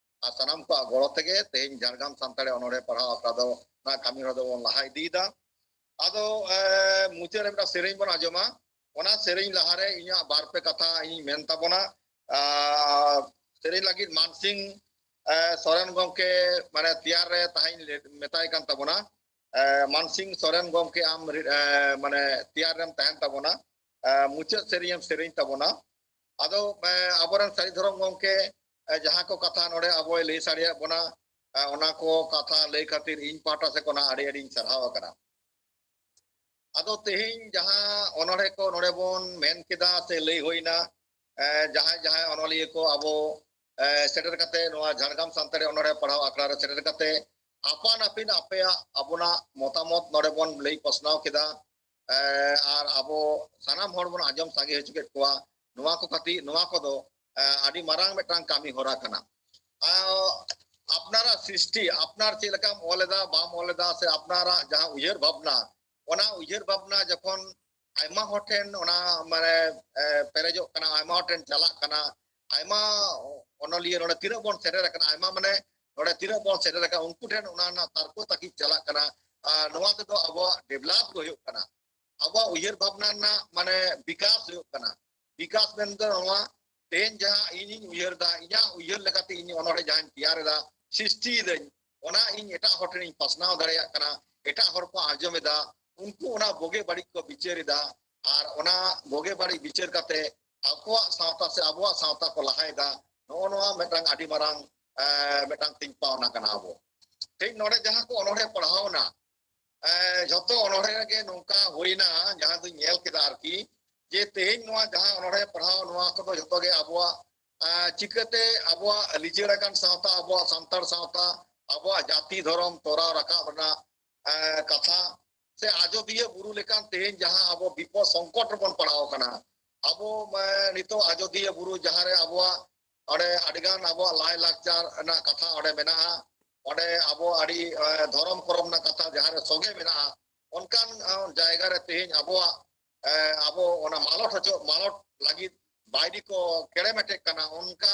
ᱟᱨ ᱥᱟᱱᱟᱢ ᱠᱚᱣᱟᱜ ᱜᱚᱲᱚ ᱛᱮᱜᱮ ᱛᱮᱦᱮᱧ ᱡᱷᱟᱲᱜᱨᱟᱢ ᱥᱟᱱᱛᱟᱲᱤ ᱚᱱᱚᱬᱦᱮ ᱯᱟᱲᱦᱟᱣ ᱟᱠᱷᱲᱟ ᱫᱚ ᱚᱱᱟ ᱠᱟᱹᱢᱤ ᱦᱚᱨᱟ ᱫᱚᱵᱚᱱ ᱞᱟᱦᱟ ᱤᱫᱤᱭᱮᱫᱟ᱾ ᱟᱫᱚ, ᱮ, ᱢᱩᱪᱟᱹᱫ ᱨᱮ ᱢᱤᱫᱴᱟᱝ ᱥᱮᱨᱮᱧ ᱵᱚᱱ ᱟᱸᱡᱚᱢᱟ᱾ ᱚᱱᱟ ᱥᱮᱨᱮᱧ ᱞᱟᱦᱟᱨᱮ ᱤᱧᱟᱹᱜ ᱵᱟᱨ ᱯᱮ ᱠᱟᱛᱷᱟ ᱤᱧ ᱢᱮᱱ ᱛᱟᱵᱚᱱᱟ᱾ ᱟᱨ ᱥᱮᱨᱮᱧ ᱞᱟᱹᱜᱤᱫ ᱢᱟᱱᱥᱤᱝ, ᱮ, ᱥᱚᱨᱮᱱ ᱜᱚᱢᱠᱮ ᱢᱟᱱᱮ ᱛᱮᱭᱟᱨ ᱨᱮ ᱛᱟᱦᱮᱸᱧ ᱞᱮ-, ᱢᱮᱛᱟᱭ ᱠᱟᱱ ᱛᱟᱵᱚᱱᱟ᱾ ᱮ, ᱢᱟᱱᱥᱤᱝ ᱥᱚᱨᱮᱱ ᱜᱚᱢᱠᱮ, ᱟᱢ ᱨᱤ-, ᱮ, ᱢᱟᱱᱮ ᱛᱮᱭᱟᱨ ᱨᱮᱢ ᱛᱟᱦᱮᱱ ᱛᱟᱵᱚᱱᱟ, ᱮ, ᱢᱩᱪᱟᱹᱫ ᱥᱮᱨᱮᱧ ᱮᱢ ᱥᱮᱨᱮᱧ ᱛᱟᱵᱚᱱᱟ᱾ ᱟᱫᱚ, ᱮ, ᱟᱵᱚᱨᱮᱱ ᱥᱟᱹᱨᱤ ᱫᱷᱚᱨᱚᱢ ᱜᱚᱢᱠᱮ, ᱮ, ᱡᱟᱦᱟᱸ ᱠᱚ ᱠᱟᱛᱷᱟ ᱱᱚᱰᱮ ᱟᱵᱚᱭ ᱞᱟᱹᱭ ᱥᱟᱰᱮᱭᱟᱫ ᱵᱚᱱᱟ, ᱮ, ᱚᱱᱟ ᱠᱚ ᱠᱟᱛᱷᱟ ᱞᱟᱹᱭ ᱠᱷᱟᱹᱛᱤᱨ ᱤᱧ ᱯᱟᱦᱴᱟ ᱥᱮᱫ ᱠᱷᱚᱱᱟᱜ ᱟᱹᱰᱤ ᱟᱹᱰᱤᱧ ᱥᱟᱨᱦᱟᱣ ᱟᱠᱟᱱᱟ᱾ ᱟᱫᱚ ᱛᱮᱦᱮᱧ ᱡᱟᱦᱟᱸ ᱚᱱᱚᱬᱦᱮ ᱠᱚ ᱱᱚᱰᱮ ᱵᱚᱱ ᱢᱮᱱ ᱠᱮᱫᱟ ᱥᱮ ᱞᱟᱹᱭ ᱦᱩᱭᱱᱟ, ᱮ, ᱡᱟᱦᱟᱸᱭ ᱡᱟᱦᱟᱸᱭ ᱚᱱᱚᱞᱤᱭᱟᱹ ᱠᱚ ᱟᱵᱚ, ᱮ, ᱥᱮᱴᱮᱨ ᱠᱟᱛᱮ ᱱᱚᱣᱟ ᱡᱷᱟᱲᱜᱨᱟᱢ ᱥᱟᱱᱛᱟᱲᱤ ᱚᱱᱚᱬᱦᱮ ᱯᱟᱲᱦᱟᱣ ᱟᱠᱷᱲᱟ ᱨᱮ ᱥᱮᱴᱮᱨ ᱠᱟᱛᱮ ᱟᱯᱟᱱ ᱟᱹᱯᱤᱱ ᱟᱯᱮᱭᱟᱜ ᱟᱵᱚᱱᱟᱜ ᱢᱚᱛᱟᱢᱚᱛ ᱱᱚᱰᱮ ᱵᱚᱱ ᱞᱟᱹᱭ ᱯᱟᱥᱱᱟᱣ ᱠᱮᱫᱟ, ᱮ, ᱟᱨ ᱟᱵᱚ ᱥᱟᱱᱟᱢ ᱦᱚᱲ ᱵᱚᱱ ᱟᱸᱡᱚᱢ ᱥᱟᱸᱜᱮ ᱦᱚᱪᱚ ᱠᱮᱫ ᱠᱚᱣᱟ᱾ ᱱᱚᱣᱟ ᱠᱚ ᱠᱷᱟᱹᱛᱤᱨ, ᱱᱚᱣᱟ ᱠᱚᱫᱚ, ᱮ, ᱟᱹᱰᱤ ᱢᱟᱨᱟᱝ ᱢᱤᱫᱴᱟᱝ ᱠᱟᱹᱢᱤ ᱦᱚᱨᱟ ᱠᱟᱱᱟ᱾ ᱟ, ᱟᱯᱱᱟᱨᱟᱜ ᱥᱨᱤᱥᱴᱤ, ᱟᱯᱱᱟᱨ ᱪᱮᱫ ᱞᱮᱠᱟᱢ ᱚᱞ ᱮᱫᱟ, ᱵᱟᱢ ᱚᱞ ᱮᱫᱟ, ᱥᱮ ᱟᱯᱱᱟᱨᱟᱜ ᱡᱟᱦᱟᱸ ᱩᱭᱦᱟᱹᱨ ᱵᱷᱟᱵᱽᱱᱟ, ᱚᱱᱟ ᱩᱭᱦᱟᱹᱨ ᱵᱷᱟᱵᱽᱱᱟ ᱡᱚᱠᱷᱚᱱ ᱟᱭᱢᱟ ᱦᱚᱲ ᱴᱷᱮᱱ ᱚᱱᱟ, ᱢᱟᱱᱮ, ᱮ, ᱯᱮᱨᱮᱡᱚᱜ ᱠᱟᱱᱟ, ᱟᱭᱢᱟ ᱦᱚᱲ ᱴᱷᱮᱱ ᱪᱟᱞᱟᱜ ᱠᱟᱱᱟ, ᱟᱭᱢᱟ ᱚᱱᱚᱞᱤᱭᱟᱹ ᱱᱚᱰᱮ ᱛᱤᱱᱟᱹᱜ ᱵᱚᱱ ᱥᱮᱴᱮᱨ ᱟᱠᱟᱱᱟ, ᱟᱭᱢᱟ, ᱢᱟᱱᱮ, ᱱᱚᱰᱮ ᱛᱤᱱᱟᱹᱜ ᱵᱚᱱ ᱥᱮᱴᱮᱨ ᱟᱠᱟᱱᱟ, ᱩᱱᱠᱩ ᱴᱷᱮᱱ ᱚᱱᱟ ᱨᱮᱱᱟᱜ ᱛᱟᱨᱠᱚ ᱛᱟᱹᱠᱤᱡ ᱪᱟᱞᱟᱜ ᱠᱟᱱᱟ᱾ ᱟᱨ ᱱᱚᱣᱟ ᱛᱮᱫᱚ ᱟᱵᱚᱣᱟᱜ ᱰᱮᱵᱷᱞᱚᱯ ᱦᱩᱭᱩᱜ ᱠᱟᱱᱟ, ᱟᱵᱚᱣᱟᱜ ᱩᱭᱦᱟᱹᱨ ᱵᱷᱟᱵᱽᱱᱟ ᱨᱮᱱᱟᱜ, ᱢᱟᱱᱮ, ᱵᱤᱠᱟᱥ ᱦᱩᱭᱩᱜ ᱠᱟᱱᱟ᱾ ᱵᱤᱠᱟᱥ ᱢᱮᱱᱫᱚ ᱱᱚᱣᱟ, ᱛᱮᱦᱮᱧ ᱡᱟᱦᱟᱸ ᱤᱧᱤᱧ ᱩᱭᱦᱟᱹᱨ ᱫᱟ, ᱤᱧᱟᱹᱜ ᱩᱭᱦᱟᱹᱨ ᱞᱮᱠᱟᱛᱮ ᱤᱧ ᱚᱱᱚᱬᱦᱮ ᱡᱟᱦᱟᱸᱧ ᱛᱮᱭᱟᱨ ᱮᱫᱟ, ᱥᱨᱤᱥᱴᱤᱭᱮᱫᱟᱹᱧ, ᱚᱱᱟ ᱤᱧ ᱮᱴᱟᱜ ᱦᱚᱲ ᱴᱷᱮᱱᱤᱧ ᱯᱟᱥᱱᱟᱣ ᱫᱟᱲᱮᱭᱟᱜ ᱠᱟᱱᱟ, ᱮᱴᱟᱜ ᱦᱚᱲ ᱠᱚ ᱟᱸᱡᱚᱢ ᱮᱫᱟ, ᱩᱱᱠᱩ ᱚᱱᱟ ᱵᱩᱜᱤ ᱵᱟᱹᱲᱤᱡ ᱠᱚ ᱵᱤᱪᱟᱹᱨ ᱮᱫᱟ, ᱟᱨ ᱚᱱᱟ ᱵᱩᱜᱤ ᱵᱟᱹᱲᱤᱡ ᱵᱤᱪᱟᱹᱨ ᱠᱟᱛᱮ ᱟᱠᱚᱣᱟᱜ ᱥᱟᱶᱛᱟ ᱥᱮ ᱟᱵᱚᱣᱟᱜ ᱥᱟᱶᱛᱟ ᱠᱚ ᱞᱟᱦᱟᱭᱮᱫᱟ᱾ ᱱᱚᱜᱼᱚ ᱱᱚᱣᱟ ᱢᱤᱫᱴᱟᱝ ᱟᱹᱰᱤ ᱢᱟᱨᱟᱝ, ᱮ, ᱢᱤᱫᱴᱟᱝ ᱛᱤᱧ ᱯᱟᱣᱱᱟ ᱠᱟᱱᱟ ᱟᱵᱚ᱾ ᱛᱮᱦᱮᱧ ᱱᱚᱰᱮ ᱡᱟᱦᱟᱸ ᱠᱚ ᱚᱱᱚᱬᱦᱮ ᱯᱟᱲᱦᱟᱣᱱᱟ, ᱮ, ᱡᱷᱚᱛᱚ ᱚᱱᱚᱬᱦᱮ ᱨᱮᱜᱮ ᱱᱚᱝᱠᱟ ᱦᱩᱭᱱᱟ, ᱡᱟᱦᱟᱸ ᱫᱚᱧ ᱧᱮᱞ ᱠᱮᱫᱟ ᱟᱨᱠᱤ, ᱡᱮ ᱛᱮᱦᱮᱧ ᱱᱚᱣᱟ ᱡᱟᱦᱟᱸ ᱚᱱᱚᱬᱦᱮ ᱯᱟᱲᱦᱟᱣ, ᱱᱚᱣᱟ ᱠᱚᱫᱚ ᱡᱷᱚᱛᱚ ᱜᱮ ᱟᱵᱚᱣᱟᱜ, ᱮ, ᱪᱤᱠᱟᱹᱛᱮ ᱟᱵᱚᱣᱟᱜ ᱞᱤᱪᱟᱹᱲ ᱟᱠᱟᱱ ᱥᱟᱶᱛᱟ, ᱟᱵᱚᱣᱟᱜ ᱥᱟᱱᱛᱟᱲ ᱥᱟᱶᱛᱟ, ᱟᱵᱚᱣᱟᱜ ᱡᱟᱹᱛᱤ ᱫᱷᱚᱨᱚᱢ ᱛᱚᱨᱟᱣ ᱨᱟᱠᱟᱵ ᱨᱮᱱᱟᱜ, ᱮ, ᱠᱟᱛᱷᱟ, ᱥᱮ ᱟᱡᱚᱫᱤᱭᱟᱹ ᱵᱩᱨᱩ ᱞᱮᱠᱟᱱ ᱛᱮᱦᱮᱧ ᱡᱟᱦᱟᱸ ᱟᱵᱚ ᱵᱤᱯᱚᱫ ᱥᱚᱝᱠᱚᱴ ᱨᱮᱵᱚᱱ ᱯᱟᱲᱟᱣ ᱟᱠᱟᱱᱟ, ᱟᱵᱚ, ᱮ, ᱱᱤᱛᱚᱜ ᱟᱡᱚᱫᱤᱭᱟᱹ ᱵᱩᱨᱩ ᱡᱟᱦᱟᱸ ᱨᱮ ᱟᱵᱚᱣᱟᱜ ᱚᱸᱰᱮ ᱟᱹᱰᱤᱜᱟᱱ ᱟᱵᱚᱣᱟᱜ ᱞᱟᱭᱼᱞᱟᱠᱪᱟᱨ ᱨᱮᱱᱟᱜ ᱠᱟᱛᱷᱟ ᱚᱸᱰᱮ ᱢᱮᱱᱟᱜᱼᱟ᱾ ᱚᱸᱰᱮ ᱟᱵᱚ ᱟᱹᱰᱤ, ᱮ, ᱫᱷᱚᱨᱚᱢ ᱠᱚᱨᱚᱢ ᱨᱮᱱᱟᱜ ᱠᱟᱛᱷᱟ ᱡᱟᱦᱟᱸ ᱨᱮ ᱥᱚᱸᱜᱮ ᱢᱮᱱᱟᱜᱼᱟ, ᱚᱱᱠᱟᱱ, ᱮ, ᱡᱟᱭᱜᱟ ᱨᱮ ᱛᱮᱦᱮᱧ ᱟᱵᱚᱣᱟᱜ, ᱮ, ᱟᱵᱚ ᱚᱱᱟ ᱢᱟᱞᱚᱴ ᱦᱚᱪᱚ, ᱢᱟᱞᱚᱴ ᱞᱟᱹᱜᱤᱫ ᱵᱟᱭᱨᱤ ᱠᱚ ᱠᱮᱲᱮᱢᱮᱴᱮᱜ ᱠᱟᱱᱟ᱾ ᱚᱱᱠᱟ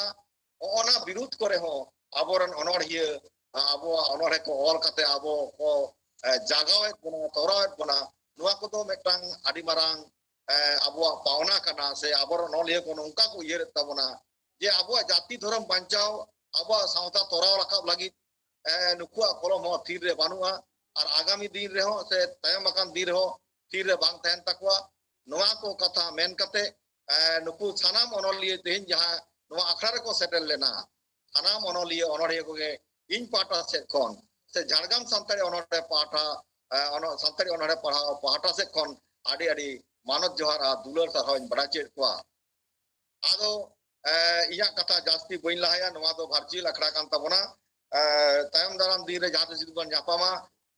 ᱚᱱᱟ ᱵᱤᱨᱩᱫᱷ ᱠᱚᱨᱮ ᱦᱚᱸ ᱟᱵᱚᱨᱮᱱ ᱚᱱᱚᱬᱦᱤᱭᱟᱹ, ᱮ, ᱟᱵᱚᱣᱟᱜ ᱚᱱᱚᱬᱦᱮ ᱠᱚ ᱚᱞ ᱠᱟᱛᱮ ᱟᱵᱚ ᱠᱚ, ᱮ, ᱡᱟᱜᱟᱣᱮᱫ ᱵᱚᱱᱟ, ᱛᱚᱨᱟᱣᱮᱫ ᱵᱚᱱᱟ᱾ ᱱᱚᱣᱟ ᱠᱚᱫᱚ ᱢᱤᱫᱴᱟᱝ ᱟᱹᱰᱤ ᱢᱟᱨᱟᱝ, ᱮ, ᱟᱵᱚᱣᱟᱜ ᱯᱟᱣᱱᱟ ᱠᱟᱱᱟ, ᱥᱮ ᱟᱵᱚᱨᱮᱱ ᱚᱱᱚᱞᱤᱭᱟᱹ ᱠᱚ ᱱᱚᱝᱠᱟ ᱠᱚ ᱩᱭᱦᱟᱹᱨᱮᱫ ᱛᱟᱵᱚᱱᱟ ᱡᱮ ᱟᱵᱚᱣᱟᱜ ᱡᱟᱹᱛᱤ ᱫᱷᱚᱨᱚᱢ ᱵᱟᱧᱪᱟᱣ, ᱟᱵᱚᱣᱟᱜ ᱥᱟᱶᱛᱟ ᱛᱚᱨᱟᱣ ᱨᱟᱠᱟᱵ ᱞᱟᱹᱜᱤᱫ, ᱮ, ᱱᱩᱠᱩᱣᱟᱜ ᱠᱚᱞᱚᱢ ᱦᱚᱸ ᱛᱷᱤᱨ ᱨᱮ ᱵᱟᱹᱱᱩᱜᱼᱟ᱾ ᱟᱨ ᱟᱜᱟᱢᱤ ᱫᱤᱱ ᱨᱮᱦᱚᱸ ᱥᱮ ᱛᱟᱭᱚᱢ ᱟᱠᱟᱱ ᱫᱤᱱ ᱨᱮᱦᱚᱸ ᱛᱷᱤᱨ ᱨᱮ ᱵᱟᱝ ᱛᱟᱦᱮᱱ ᱛᱟᱠᱚᱣᱟ᱾ ᱱᱚᱣᱟ ᱠᱚ ᱠᱟᱛᱷᱟ ᱢᱮᱱ ᱠᱟᱛᱮ, ᱮ, ᱱᱩᱠᱩ ᱥᱟᱱᱟᱢ ᱚᱱᱚᱞᱤᱭᱟᱹ ᱛᱮᱦᱮᱧ ᱡᱟᱦᱟᱸ ᱱᱚᱣᱟ ᱟᱠᱷᱲᱟ ᱨᱮᱠᱚ ᱥᱮᱴᱮᱨ ᱞᱮᱱᱟ, ᱥᱟᱱᱟᱢ ᱚᱱᱚᱞᱤᱭᱟᱹ ᱚᱱᱚᱲᱦᱤᱭᱟᱹ ᱠᱚᱜᱮ ᱤᱧ ᱯᱟᱦᱴᱟ ᱥᱮᱫ ᱠᱷᱚᱱ ᱥᱮ ᱡᱷᱟᱲᱜᱨᱟᱢ ᱥᱟᱱᱛᱟᱲᱤ ᱚᱱᱚᱲᱦᱮ ᱯᱟᱦᱴᱟ, ᱮ, ᱚᱱᱚ-, ᱥᱟᱱᱛᱟᱲᱤ ᱚᱱᱚᱲᱦᱮ ᱯᱟᱲᱦᱟᱣ ᱯᱟᱦᱴᱟ ᱥᱮᱫ ᱠᱷᱚᱱ ᱟᱹᱰᱤ ᱟᱹᱰᱤ ᱢᱟᱱᱚᱛ ᱡᱚᱦᱟᱨ ᱟᱨ ᱫᱩᱞᱟᱹᱲ ᱥᱟᱨᱦᱟᱣ ᱤᱧ ᱵᱟᱲᱟᱭ ᱦᱚᱪᱚᱭᱮᱫ ᱠᱚᱣᱟ᱾ ᱟᱫᱚ, ᱮ, ᱤᱧᱟᱹᱜ ᱠᱟᱛᱷᱟ ᱡᱟᱹᱥᱛᱤ ᱵᱟᱹᱧ ᱞᱟᱦᱟᱭᱟ, ᱱᱚᱣᱟ ᱫᱚ virtual ᱟᱠᱷᱲᱟ ᱠᱟᱱ ᱛᱟᱵᱚᱱᱟ᱾ ᱮ, ᱛᱟᱭᱚᱢ ᱫᱟᱨᱟᱢ ᱫᱤᱱ ᱨᱮ ᱡᱟᱦᱟᱸ ᱛᱤᱥ ᱡᱩᱫᱤ ᱵᱚᱱ ᱧᱟᱯᱟᱢᱟ,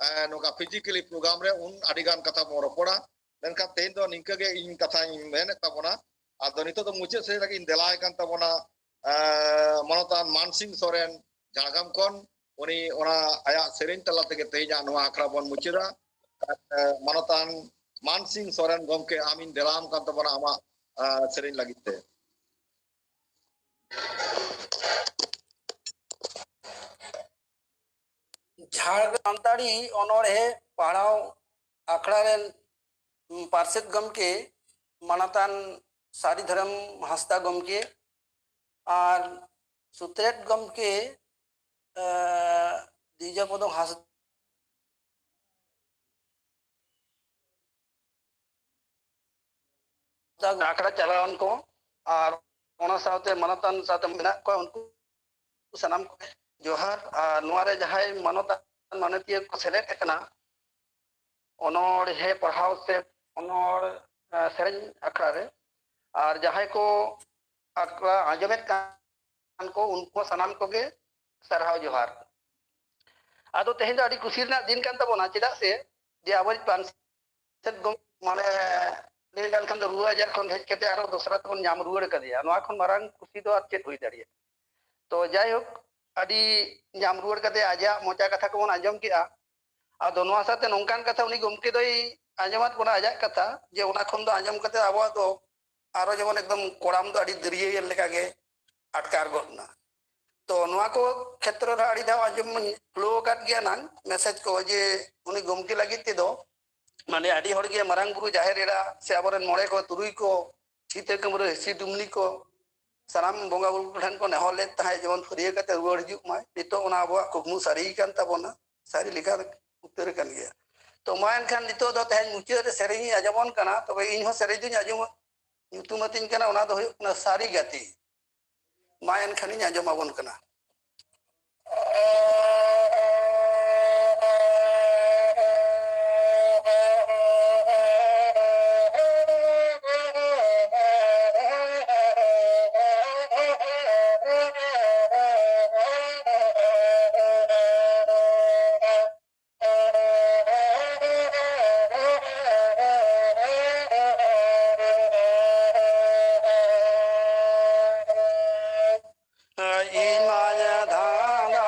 ᱮ, ᱱᱚᱝᱠᱟ physically program ᱨᱮ, ᱩᱱ ᱟᱹᱰᱤ ᱜᱟᱱ ᱠᱟᱛᱷᱟ ᱵᱚᱱ ᱨᱚᱯᱚᱲᱟ᱾ ᱢᱮᱱᱠᱷᱟᱱ ᱛᱮᱦᱮᱧ ᱫᱚ ᱱᱤᱝᱠᱟᱹ ᱜᱮ ᱤᱧ ᱠᱟᱛᱷᱟᱧ ᱢᱮᱱᱮᱫ ᱛᱟᱵᱚᱱᱟ᱾ ᱟᱫᱚ ᱱᱤᱛᱚᱜ ᱫᱚ ᱢᱩᱪᱟᱹᱫ ᱥᱮᱫ ᱞᱟᱹᱜᱤᱫ ᱤᱧ ᱫᱮᱞᱟᱭ ᱠᱟᱱ ᱛᱟᱵᱚᱱᱟ, ᱮ, ᱢᱟᱱᱚᱛᱟᱱ ᱢᱟᱱᱥᱤᱝ ᱥᱚᱨᱮᱱ, ᱡᱷᱟᱲᱜᱨᱟᱢ ᱠᱷᱚᱱ᱾ ᱩᱱᱤ ᱚᱱᱟ ᱟᱭᱟᱜ ᱥᱮᱨᱮᱧ ᱛᱟᱞᱟ ᱛᱮᱜᱮ ᱛᱮᱦᱮᱧᱟᱜ ᱱᱚᱣᱟ ᱟᱠᱷᱲᱟ ᱵᱚᱱ ᱢᱩᱪᱟᱹᱫᱟ᱾ ᱮ, ᱢᱟᱱᱚᱛᱟᱱ ᱢᱟᱱᱥᱤᱝ ᱥᱚᱨᱮᱱ ᱜᱚᱢᱠᱮ, ᱟᱢᱤᱧ ᱫᱮᱞᱟᱢ ᱠᱟᱱ ᱛᱟᱵᱚᱱᱟ ᱟᱢᱟᱜ, ᱮ, ᱥᱮᱨᱮᱧ ᱞᱟᱹᱜᱤᱫ ᱛᱮ᱾ ᱡᱷᱟᱲᱜᱨᱟᱢ ᱥᱟᱱᱛᱟᱲᱤ ᱚᱱᱚᱬᱦᱮ ᱯᱟᱲᱦᱟᱣ ᱟᱠᱷᱲᱟ ᱨᱮᱱ ᱯᱟᱨᱥᱮᱛ ᱜᱚᱢᱠᱮ, ᱢᱟᱱᱚᱛᱟᱱ ᱥᱟᱹᱨᱤ ᱫᱷᱚᱨᱚᱢ ᱦᱟᱸᱥᱫᱟ ᱜᱚᱢᱠᱮ ᱟᱨ ᱥᱩᱛᱨᱮᱛ ᱜᱚᱢᱠᱮ, ᱮ, ᱫᱤᱡᱚᱯᱚᱫᱚ ᱦᱟᱸᱥᱫᱟ ᱟᱠᱷᱲᱟ ᱪᱟᱞᱟᱣᱟᱱ ᱠᱚ ᱟᱨ ᱚᱱᱟ ᱥᱟᱶᱛᱮ ᱢᱟᱱᱚᱛᱟᱱ ᱥᱟᱶᱛᱮ ᱢᱮᱱᱟᱜ ᱠᱚᱣᱟ, ᱩᱱᱠᱩ ᱥᱟᱱᱟᱢ ᱠᱚ ᱡᱚᱦᱟᱨ᱾ ᱟᱨ ᱱᱚᱣᱟ ᱨᱮ ᱡᱟᱦᱟᱸᱭ ᱢᱟᱱᱚᱛᱟᱱ ᱢᱟᱱᱚᱛᱤᱭᱟᱹ ᱠᱚ ᱥᱮᱞᱮᱫ ᱟᱠᱟᱱᱟ ᱚᱱᱚᱬᱦᱮ ᱯᱟᱲᱦᱟᱣ ᱥᱮ ᱚᱱᱚᱬ, ᱮ, ᱥᱮᱨᱮᱧ ᱟᱠᱷᱲᱟ ᱨᱮ, ᱟᱨ ᱡᱟᱦᱟᱸᱭ ᱠᱚ ᱟᱠᱷᱲᱟ ᱟᱸᱡᱚᱢᱮᱫ ᱠᱟᱱ ᱠᱚ, ᱩᱱᱠᱩ ᱦᱚᱸ ᱥᱟᱱᱟᱢ ᱠᱚᱜᱮ ᱥᱟᱨᱦᱟᱣ ᱡᱚᱦᱟᱨ᱾ ᱟᱫᱚ ᱛᱮᱦᱮᱧ ᱫᱚ ᱟᱹᱰᱤ ᱠᱩᱥᱤ ᱨᱮᱱᱟᱜ ᱫᱤᱱ ᱠᱟᱱ ᱛᱟᱵᱚᱱᱟ, ᱪᱮᱫᱟᱜ ᱥᱮ ᱡᱮ ᱟᱵᱚᱭᱤᱡ ᱯᱟᱱ ᱥᱮᱫ ᱜᱚᱢ-, ᱢᱟᱱᱮ, ᱞᱟᱹᱭ ᱞᱮᱱᱠᱷᱟᱱ ᱫᱚ ᱨᱩᱣᱟᱹ ᱟᱡᱟᱨ ᱠᱷᱚᱱ ᱦᱮᱡ ᱠᱟᱛᱮ ᱟᱨᱚ ᱫᱚᱥᱨᱟ ᱛᱮᱵᱚᱱ ᱧᱟᱢ ᱨᱩᱣᱟᱹᱲ ᱠᱟᱫᱮᱭᱟ᱾ ᱱᱚᱣᱟ ᱠᱷᱚᱱ ᱢᱟᱨᱟᱝ ᱠᱩᱥᱤ ᱫᱚ ᱟᱨ ᱪᱮᱫ ᱦᱩᱭ ᱫᱟᱲᱮᱭᱟᱜᱼᱟ? ᱛᱚ ᱡᱟᱭᱦᱳᱠ, ᱟᱹᱰᱤ ᱧᱟᱢ ᱨᱩᱣᱟᱹᱲ ᱠᱟᱛᱮ ᱟᱡᱟᱜ ᱢᱚᱪᱟ ᱠᱟᱛᱷᱟ ᱠᱚᱵᱚᱱ ᱟᱸᱡᱚᱢ ᱠᱮᱜᱼᱟ᱾ ᱟᱫᱚ ᱱᱚᱣᱟ ᱥᱟᱶᱛᱮ ᱱᱚᱝᱠᱟᱱ ᱠᱟᱛᱷᱟ ᱩᱱᱤ ᱜᱚᱢᱠᱮ ᱫᱚᱭ ᱟᱸᱡᱚᱢᱟᱫ ᱵᱚᱱᱟ ᱟᱡᱟᱜ ᱠᱟᱛᱷᱟ, ᱡᱮ ᱚᱱᱟ ᱠᱷᱚᱱ ᱫᱚ ᱟᱸᱡᱚᱢ ᱠᱟᱛᱮ ᱟᱵᱚᱣᱟᱜ ᱫᱚ ᱟᱨᱚ ᱡᱮᱢᱚᱱ ᱮᱠᱫᱚᱢ ᱠᱚᱲᱟᱢ ᱫᱚ ᱟᱹᱰᱤ ᱫᱟᱹᱨᱭᱟᱹᱭᱮᱱ ᱞᱮᱠᱟ ᱜᱮ ᱟᱴᱠᱟᱨ ᱜᱚᱫ ᱮᱱᱟ᱾ ᱛᱚ ᱱᱚᱣᱟ ᱠᱚ ᱠᱷᱮᱛᱨᱚ ᱨᱮ ᱟᱹᱰᱤ ᱫᱷᱟᱣ ᱟᱸᱡᱚᱢ ᱯᱷᱩᱞᱟᱹᱣ ᱟᱠᱟᱫ ᱜᱮᱭᱟ ᱱᱟᱝ ᱢᱮᱥᱮᱡᱽ ᱠᱚ, ᱡᱮ ᱩᱱᱤ ᱜᱚᱢᱠᱮ ᱞᱟᱹᱜᱤᱫ ᱛᱮᱫᱚ ᱢᱟᱱᱮ ᱟᱹᱰᱤ ᱦᱚᱲ ᱜᱮ ᱢᱟᱨᱟᱝ ᱵᱩᱨᱩ, ᱡᱟᱦᱮᱨ ᱮᱨᱟ ᱥᱮ ᱟᱵᱚᱨᱮᱱ ᱢᱚᱬᱮ ᱠᱚ, ᱛᱩᱨᱩᱭ ᱠᱚ, ᱥᱤᱛᱟᱹ ᱠᱟᱹᱢᱨᱟᱹ ᱦᱤᱥᱤ ᱰᱩᱢᱱᱤ ᱠᱚ ᱥᱟᱱᱟᱢ ᱵᱚᱸᱜᱟ ᱵᱩᱨᱩ ᱠᱚ ᱴᱷᱮᱱ ᱠᱚ ᱱᱮᱦᱚᱨ ᱞᱮᱫ ᱛᱟᱦᱮᱸᱫ, ᱡᱮᱢᱚᱱ ᱯᱷᱟᱹᱨᱭᱟᱹ ᱠᱟᱛᱮ ᱨᱩᱣᱟᱹᱲ ᱦᱤᱡᱩᱜ ᱢᱟᱭ᱾ ᱱᱤᱛᱚᱜ ᱚᱱᱟ ᱟᱵᱚᱣᱟᱜ ᱠᱩᱠᱢᱩ ᱥᱟᱹᱨᱤ ᱠᱟᱱ ᱛᱟᱵᱚᱱᱟ, ᱥᱟᱹᱨᱤ ᱞᱮᱠᱟ ᱩᱛᱟᱹᱨ ᱟᱠᱟᱱ ᱜᱮᱭᱟ᱾ ᱛᱚ ᱢᱟ ᱮᱱᱠᱷᱟᱱ ᱱᱤᱛᱚᱜ ᱫᱚ ᱛᱮᱦᱮᱧ ᱢᱩᱪᱟᱹᱫ ᱨᱮ ᱥᱮᱨᱮᱧ ᱤᱧ ᱟᱸᱡᱚᱢᱚᱱ ᱠᱟᱱᱟ, ᱛᱚᱵᱮ ᱤᱧ ᱦᱚᱸ ᱥᱮᱨᱮᱧ ᱫᱩᱧ ᱟᱸᱡᱚᱢᱟ, ᱧᱩᱛᱩᱢ ᱟᱹᱛᱤᱧ ᱠᱟᱱᱟ, ᱚᱱᱟ ᱫᱚ ᱦᱩᱭᱩᱜ ᱠᱟᱱᱟ ᱥᱟᱹᱨᱤ ᱜᱟᱛᱮ᱾ ᱢᱟ ᱮᱱᱠᱷᱟᱱᱤᱧ ᱟᱸᱡᱚᱢ ᱟᱵᱚᱱ ᱠᱟᱱᱟ᱾ ᱤᱧ ᱢᱟᱧ ᱫᱷᱟᱸᱫᱟ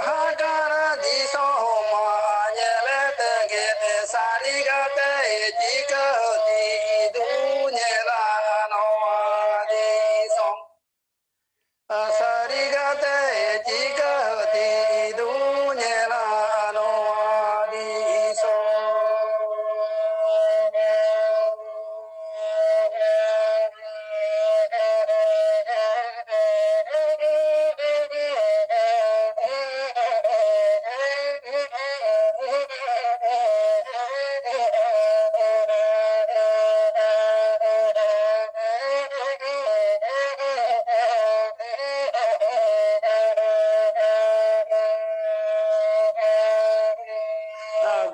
ᱦᱟᱠᱟᱱ ᱫᱤᱥᱚᱢ ᱢᱟ ᱧᱮᱞᱮ ᱛᱮᱜᱮ ᱥᱟᱹᱨᱤ ᱜᱟᱛᱮ ᱪᱤᱠᱟᱹ ᱛᱤᱫᱩ ᱧᱮᱞᱟ ᱱᱚᱣᱟ ᱫᱤᱥᱚᱢ᱾ ᱥᱟᱹᱨᱤ ᱜᱟᱛᱮ ᱪᱤᱠᱟᱹ ᱛᱤᱫᱩ ᱧᱮᱞᱟ ᱱᱚᱣᱟ ᱫᱤᱥᱚᱢ᱾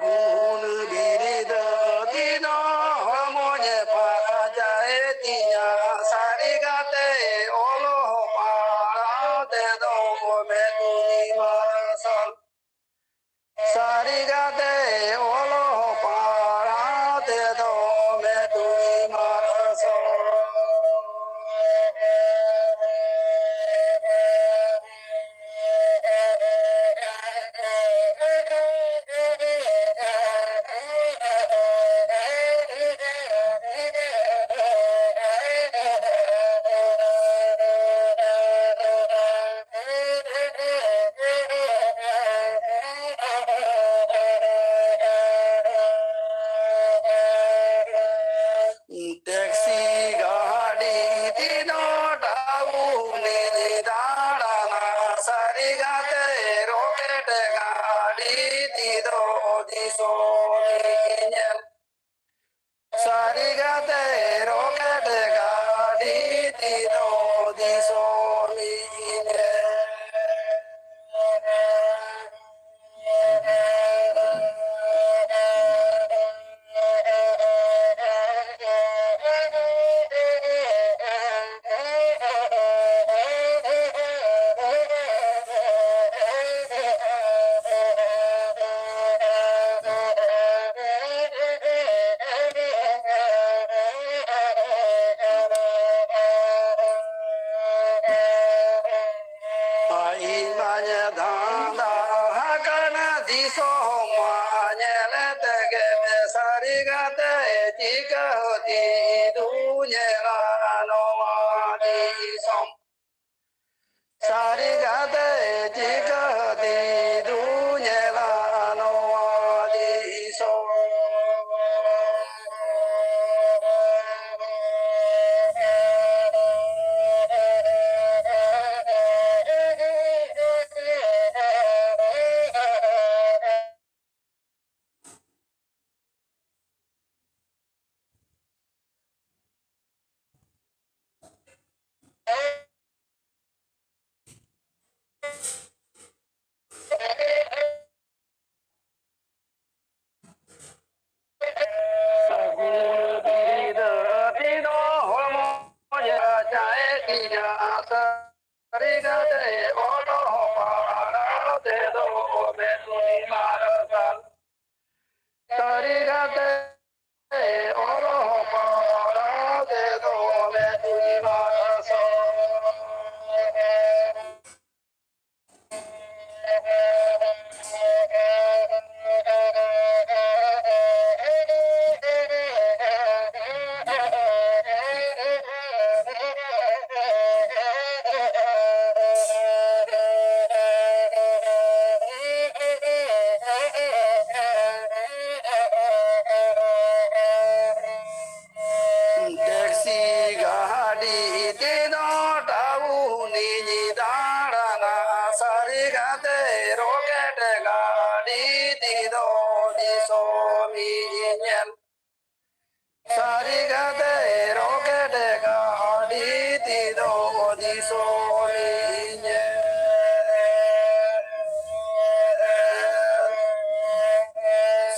ᱜᱩᱱ ᱵᱤᱨᱤᱫ ᱛᱤᱱᱟᱹᱜ ᱦᱚᱲᱢᱚᱧ ᱯᱟᱨᱪᱟᱭᱮᱫ ᱛᱤᱧᱟ, ᱥᱟᱹᱨᱤ ᱜᱟᱛᱮ ᱚᱞᱚᱜ ᱯᱟᱲᱦᱟᱣ ᱛᱮᱫᱚ ᱢᱮᱫ ᱢᱟᱨᱥᱟᱞ᱾ ᱥᱟᱹᱨᱤ ᱜᱟᱛᱮ ᱚᱞᱚᱜ ᱯᱟᱲᱦᱟᱣ ᱛᱮᱫᱚ ᱢᱮᱫ ᱢᱟᱨᱥᱟᱞ᱾ ᱫᱷᱟᱸᱫᱟ ᱟᱠᱟᱱᱟ ᱫᱤᱥᱚᱢ ᱢᱟ ᱧᱮᱞ ᱛᱮᱜᱮ ᱥᱟᱹᱨᱤ ᱠᱟᱛᱮ ᱪᱤᱠᱟᱹᱛᱤ ᱫᱩ ᱧᱮᱞᱟ ᱱᱚᱣᱟ ᱫᱤᱥᱚᱢ᱾ ᱥᱟᱹᱨᱤ ᱠᱟᱛᱮ ᱪᱤᱠᱟᱹᱛᱤ ᱫᱩ ᱧᱮᱞᱟ ᱱᱚᱣᱟ ᱫᱤᱥᱚᱢ᱾ ᱥᱟᱹᱜᱩᱱ ᱵᱤᱫᱟᱹᱞ ᱫᱚ ᱦᱚᱲᱢᱚ ᱡᱟᱭ ᱛᱤᱧᱟ, ᱥᱟᱹᱨᱤ ᱠᱟᱛᱮ ᱚᱞᱚᱜ ᱯᱟᱲᱦᱟᱣ ᱛᱮᱫᱚ ᱢᱮᱫ ᱢᱩᱱᱤ ᱢᱟᱨᱥᱟᱞ᱾ ᱥᱟᱹᱨᱤ ᱠᱟᱛᱮ ᱚᱞᱚᱜ ᱯᱟᱲᱦᱟᱣ ᱛᱮᱫᱚ ᱢᱮᱫ ᱢᱩᱱᱤ ᱢᱟᱨᱥᱟᱞ᱾ ᱴᱮᱠᱥᱤ ᱜᱟᱹᱰᱤ ᱛᱮᱫᱚ ᱴᱟᱣᱩᱱᱤᱧ ᱫᱟᱬᱟᱱᱟ, ᱥᱟᱹᱨᱤ ᱠᱟᱛᱮ ᱨᱚᱠᱮᱴ ᱜᱟᱹᱰᱤ ᱛᱮᱫᱚ ᱫᱤᱥᱚᱢᱤᱧ ᱧᱮᱞ᱾ ᱥᱟᱹᱨᱤ ᱠᱟᱛᱮ ᱨᱚᱠᱮᱴ ᱜᱟᱹᱰᱤ ᱛᱮᱫᱚ ᱫᱤᱥᱚᱢᱤᱧ ᱧᱮᱞ᱾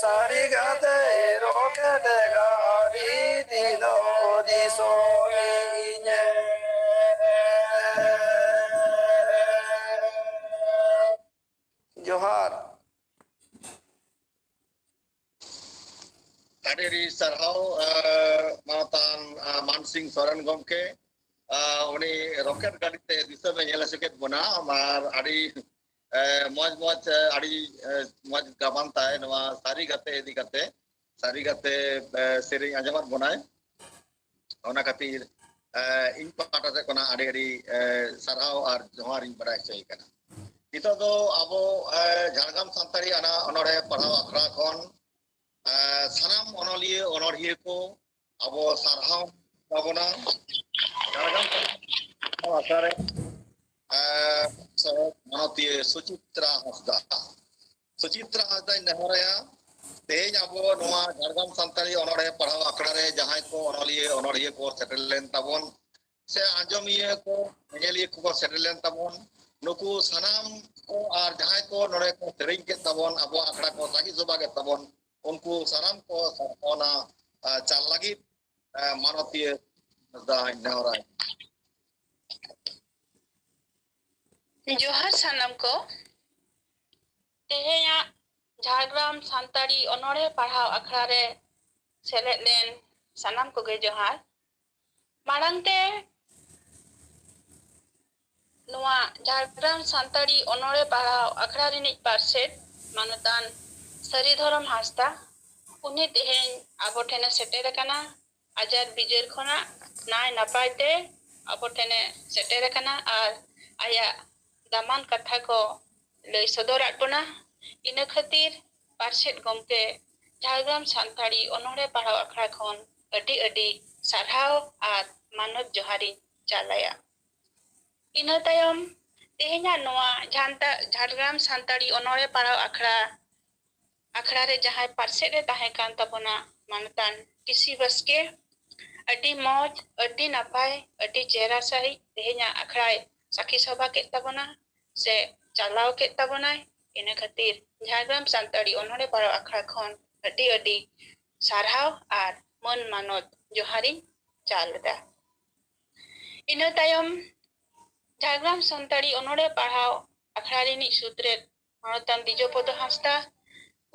ᱥᱟᱹᱨᱤ ᱠᱟᱛᱮ ᱨᱚᱠᱮᱴ ᱜᱟᱹᱰᱤ ᱛᱮᱫᱚ ᱫᱤᱥᱚᱢᱤᱧ ᱧᱮᱞ᱾ ᱡᱚᱦᱟᱨ᱾ ᱟᱹᱰᱤ ᱟᱹᱰᱤ ᱥᱟᱨᱦᱟᱣ, ᱟᱸ, ᱢᱟᱱᱚᱛᱟᱱ, ᱟᱸ, ᱢᱟᱱ ᱥᱤᱝ ᱥᱚᱨᱮᱱ ᱜᱚᱢᱠᱮ᱾ ᱟᱸ, ᱩᱱᱤ ᱨᱚᱠᱮᱴ ᱜᱟᱹᱰᱤ ᱛᱮ ᱫᱤᱥᱚᱢ ᱮ ᱧᱮᱞ ᱦᱚᱪᱚ ᱠᱮᱫ ᱵᱚᱱᱟ᱾ ᱟᱨ ᱟᱹᱰᱤ, ᱮ, ᱢᱚᱡᱽ ᱢᱚᱡᱽ, ᱮ, ᱟᱹᱰᱤ, ᱮ, ᱢᱚᱡᱽ ᱜᱟᱵᱟᱱ ᱛᱟᱭ ᱱᱚᱣᱟ ᱥᱟᱹᱨᱤ ᱜᱟᱛᱮ ᱤᱫᱤ ᱠᱟᱛᱮ᱾ ᱥᱟᱹᱨᱤ ᱜᱟᱛᱮ, ᱮ, ᱥᱮᱨᱮᱧ ᱟᱸᱡᱚᱢᱟᱫ ᱵᱚᱱᱟᱭ᱾ ᱚᱱᱟ ᱠᱷᱟᱹᱛᱤᱨ, ᱮ, ᱤᱧ ᱯᱟᱦᱴᱟ ᱥᱮᱫ ᱠᱷᱚᱱᱟᱜ ᱟᱹᱰᱤ ᱟᱹᱰᱤ, ᱮ, ᱥᱟᱨᱦᱟᱣ ᱟᱨ ᱡᱚᱦᱟᱨ ᱤᱧ ᱵᱟᱲᱟᱭ ᱦᱚᱪᱚᱭᱮ ᱠᱟᱱᱟ᱾ ᱱᱤᱛᱚᱜ ᱫᱚ ᱟᱵᱚ, ᱮ, ᱡᱷᱟᱲᱜᱨᱟᱢ ᱥᱟᱱᱛᱟᱲᱤ ᱟᱱᱟ ᱚᱱᱚᱬᱦᱮ ᱯᱟᱲᱦᱟᱣ ᱟᱠᱷᱲᱟ ᱠᱷᱚᱱ, ᱮ, ᱥᱟᱱᱟᱢ ᱚᱱᱚᱞᱤᱭᱟᱹ ᱚᱱᱚᱲᱦᱤᱭᱟᱹ ᱠᱚ ᱟᱵᱚ ᱥᱟᱨᱦᱟᱣ ᱛᱟᱵᱚᱱᱟ᱾ ᱡᱷᱟᱲᱜᱨᱟᱢ ᱟᱠᱷᱲᱟ ᱨᱮ, ᱮ, ᱥᱚᱦᱮᱫ ᱢᱟᱱᱚᱛᱤᱭᱟᱹ ᱥᱩᱪᱤᱛᱨᱟ ᱦᱟᱸᱥᱫᱟ᱾ ᱥᱩᱪᱤᱛᱨᱟ ᱦᱟᱸᱥᱫᱟᱧ ᱱᱮᱦᱚᱨᱟᱭᱟ, ᱛᱮᱦᱮᱧ ᱟᱵᱚ ᱱᱚᱣᱟ ᱡᱷᱟᱲᱜᱨᱟᱢ ᱥᱟᱱᱛᱟᱲᱤ ᱚᱱᱚᱬᱦᱮ ᱯᱟᱲᱦᱟᱣ ᱟᱠᱷᱲᱟ ᱨᱮ ᱡᱟᱦᱟᱸᱭ ᱠᱚ ᱚᱱᱚᱞᱤᱭᱟᱹ ᱚᱱᱚᱲᱦᱤᱭᱟᱹ ᱠᱚ ᱥᱮᱴᱮᱨ ᱞᱮᱱ ᱛᱟᱵᱚᱱ, ᱥᱮ ᱟᱸᱡᱚᱢᱤᱭᱟᱹ ᱠᱚ, ᱧᱮᱧᱮᱞᱤᱭᱟᱹ ᱠᱚᱠᱚ ᱥᱮᱴᱮᱨ ᱞᱮᱱ ᱛᱟᱵᱚᱱ, ᱱᱩᱠᱩ ᱥᱟᱱᱟᱢ ᱠᱚ ᱟᱨ ᱡᱟᱦᱟᱸᱭ ᱠᱚ ᱱᱚᱰᱮ ᱠᱚ ᱥᱮᱨᱮᱧ ᱠᱮᱫ ᱛᱟᱵᱚᱱ, ᱟᱵᱚᱣᱟᱜ ᱟᱠᱷᱲᱟ ᱠᱚ ᱥᱟᱹᱦᱤ ᱥᱚᱵᱷᱟ ᱠᱮᱫ ᱛᱟᱵᱚᱱ, ᱩᱱᱠᱩ ᱥᱟᱱᱟᱢ ᱠᱚ ᱥᱟᱨᱦᱟᱣᱱᱟ, ᱟ, ᱪᱟᱞ ᱞᱟᱹᱜᱤᱫ, ᱟ, ᱢᱟᱱᱚᱛᱤᱭᱟᱹ ᱫᱟᱧ ᱱᱮᱦᱚᱨᱟᱭ᱾ ᱡᱚᱦᱟᱨ ᱥᱟᱱᱟᱢ ᱠᱚ᱾ ᱛᱮᱦᱮᱧᱟᱜ ᱡᱷᱟᱲᱜᱨᱟᱢ ᱥᱟᱱᱛᱟᱲᱤ ᱚᱱᱚᱬᱦᱮ ᱯᱟᱲᱦᱟᱣ ᱟᱠᱷᱲᱟ ᱨᱮ ᱥᱮᱞᱮᱫ ᱞᱮᱱ ᱥᱟᱱᱟᱢ ᱠᱚᱜᱮ ᱡᱚᱦᱟᱨ᱾ ᱢᱟᱲᱟᱝ ᱛᱮ ᱱᱚᱣᱟ ᱡᱷᱟᱲᱜᱨᱟᱢ ᱥᱟᱱᱛᱟᱲᱤ ᱚᱱᱚᱬᱦᱮ ᱯᱟᱲᱦᱟᱣ ᱟᱠᱷᱲᱟ ᱨᱤᱱᱤᱡ ᱯᱟᱨᱥᱮᱛ ᱢᱟᱱᱚᱛᱟᱱ ᱥᱟᱹᱨᱤ ᱫᱷᱚᱨᱚᱢ ᱦᱟᱸᱥᱫᱟ, ᱩᱱᱤ ᱛᱮᱦᱮᱧ ᱟᱵᱚ ᱴᱷᱮᱱᱮ ᱥᱮᱴᱮᱨ ᱟᱠᱟᱱᱟ᱾ ᱟᱡᱟᱨ ᱵᱤᱡᱟᱹᱨ ᱠᱷᱚᱱᱟᱜ ᱱᱟᱭ ᱱᱟᱯᱟᱭ ᱛᱮ ᱟᱵᱚ ᱴᱷᱮᱱᱮ ᱥᱮᱴᱮᱨ ᱟᱠᱟᱱᱟ ᱟᱨ ᱟᱭᱟᱜ ᱫᱟᱢᱟᱱ ᱠᱟᱛᱷᱟ ᱠᱚ ᱞᱟᱹᱭ ᱥᱚᱫᱚᱨᱟᱫ ᱵᱚᱱᱟ᱾ ᱤᱱᱟᱹ ᱠᱷᱟᱹᱛᱤᱨ ᱯᱟᱨᱥᱮᱛ ᱜᱚᱢᱠᱮ, ᱡᱷᱟᱲᱜᱨᱟᱢ ᱥᱟᱱᱛᱟᱲᱤ ᱚᱱᱚᱬᱦᱮ ᱯᱟᱲᱦᱟᱣ ᱟᱠᱷᱲᱟ ᱠᱷᱚᱱ ᱟᱹᱰᱤ ᱟᱹᱰᱤ ᱥᱟᱨᱦᱟᱣ ᱟᱨ ᱢᱟᱱᱚᱛ ᱡᱚᱦᱟᱨᱤᱧ ᱪᱟᱞ ᱟᱭᱟ᱾ ᱤᱱᱟᱹ ᱛᱟᱭᱚᱢ ᱛᱮᱦᱮᱧᱟᱜ ᱱᱚᱣᱟ ᱡᱷᱟᱱᱛᱟ-, ᱡᱷᱟᱲᱜᱨᱟᱢ ᱥᱟᱱᱛᱟᱲᱤ ᱚᱱᱚᱬᱦᱮ ᱯᱟᱲᱦᱟᱣ ᱟᱠᱷᱲᱟ, ᱟᱠᱷᱲᱟ ᱨᱮ ᱡᱟᱦᱟᱸᱭ ᱯᱟᱨᱥᱮᱛ ᱮ ᱛᱟᱦᱮᱸ ᱠᱟᱱ ᱛᱟᱵᱚᱱᱟ, ᱢᱟᱱᱚᱛᱟᱱ ᱴᱤᱥᱤ ᱵᱟᱥᱠᱮ, ᱟᱹᱰᱤ ᱢᱚᱡᱽ, ᱟᱹᱰᱤ ᱱᱟᱯᱟᱭ, ᱟᱹᱰᱤ ᱪᱮᱦᱨᱟ ᱥᱟᱺᱦᱤᱡ ᱛᱮᱦᱮᱧᱟᱜ ᱟᱠᱷᱲᱟᱭ ᱥᱟᱹᱠᱷᱤ ᱥᱚᱵᱷᱟ ᱠᱮᱫ ᱛᱟᱵᱚᱱᱟ ᱥᱮ ᱪᱟᱞᱟᱣ ᱠᱮᱫ ᱛᱟᱵᱚᱱᱟᱭ᱾ ᱤᱱᱟᱹ ᱠᱷᱟᱹᱛᱤᱨ ᱡᱷᱟᱲᱜᱨᱟᱢ ᱥᱟᱱᱛᱟᱲᱤ ᱚᱱᱚᱬᱦᱮ ᱯᱟᱲᱦᱟᱣ ᱟᱠᱷᱲᱟ ᱠᱷᱚᱱ ᱟᱹᱰᱤ ᱟᱹᱰᱤ ᱥᱟᱨᱦᱟᱣ ᱟᱨ ᱢᱟᱹᱱ ᱢᱟᱱᱚᱛ ᱡᱚᱦᱟᱨᱤᱧ ᱪᱟᱞ ᱮᱫᱟ᱾ ᱤᱱᱟᱹ ᱛᱟᱭᱚᱢ ᱡᱷᱟᱲᱜᱨᱟᱢ ᱥᱟᱱᱛᱟᱲᱤ ᱚᱱᱚᱬᱦᱮ ᱯᱟᱲᱦᱟᱣ ᱟᱠᱷᱲᱟ ᱨᱤᱱᱤᱡ ᱥᱩᱛᱨᱮᱛ ᱢᱟᱱᱚᱛᱟᱱ ᱫᱤᱡᱚᱯᱚᱫᱚ ᱦᱟᱸᱥᱫᱟ,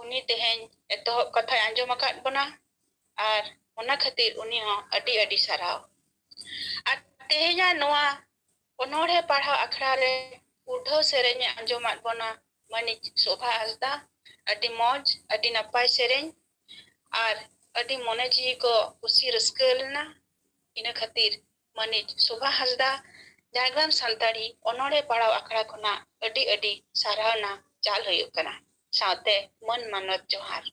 ᱩᱱᱤ ᱛᱮᱦᱮᱧ ᱮᱛᱚᱦᱚᱵ ᱠᱟᱛᱷᱟᱭ ᱟᱸᱡᱚᱢ ᱟᱠᱟᱫ ᱵᱚᱱᱟ, ᱟᱨ ᱚᱱᱟ ᱠᱷᱟᱹᱛᱤᱨ ᱩᱱᱤ ᱦᱚᱸ ᱟᱹᱰᱤ ᱟᱹᱰᱤ ᱥᱟᱨᱦᱟᱣ᱾ ᱟᱨ ᱛᱮᱦᱮᱧᱟᱜ ᱱᱚᱣᱟ ᱚᱱᱚᱬᱦᱮ ᱯᱟᱲᱦᱟᱣ ᱟᱠᱷᱲᱟ ᱨᱮ ᱩᱰᱷᱟᱹᱣ ᱥᱮᱨᱮᱧ ᱮ ᱟᱸᱡᱚᱢᱟᱫ ᱵᱚᱱᱟ ᱢᱟᱹᱱᱤᱡ ᱥᱳᱵᱷᱟ ᱦᱟᱸᱥᱫᱟ᱾ ᱟᱹᱰᱤ ᱢᱚᱡᱽ, ᱟᱹᱰᱤ ᱱᱟᱯᱟᱭ ᱥᱮᱨᱮᱧ ᱟᱨ ᱟᱹᱰᱤ ᱢᱚᱱᱮ ᱡᱤᱣᱤ ᱠᱚ ᱠᱩᱥᱤ ᱨᱟᱹᱥᱠᱟᱹ ᱞᱮᱱᱟ᱾ ᱤᱱᱟᱹ ᱠᱷᱟᱹᱛᱤᱨ ᱢᱟᱹᱱᱤᱡ ᱥᱳᱵᱷᱟ ᱦᱟᱸᱥᱫᱟ ᱡᱷᱟᱲᱜᱨᱟᱢ ᱥᱟᱱᱛᱟᱲᱤ ᱚᱱᱚᱬᱦᱮ ᱯᱟᱲᱦᱟᱣ ᱟᱠᱷᱲᱟ ᱠᱷᱚᱱᱟᱜ ᱟᱹᱰᱤ ᱟᱹᱰᱤ ᱥᱟᱨᱦᱟᱣᱱᱟ ᱪᱟᱞ ᱦᱩᱭᱩᱜ ᱠᱟᱱᱟ, ᱥᱟᱶᱛᱮ ᱢᱟᱹᱱ ᱢᱟᱱᱚᱛ ᱡᱚᱦᱟᱨ᱾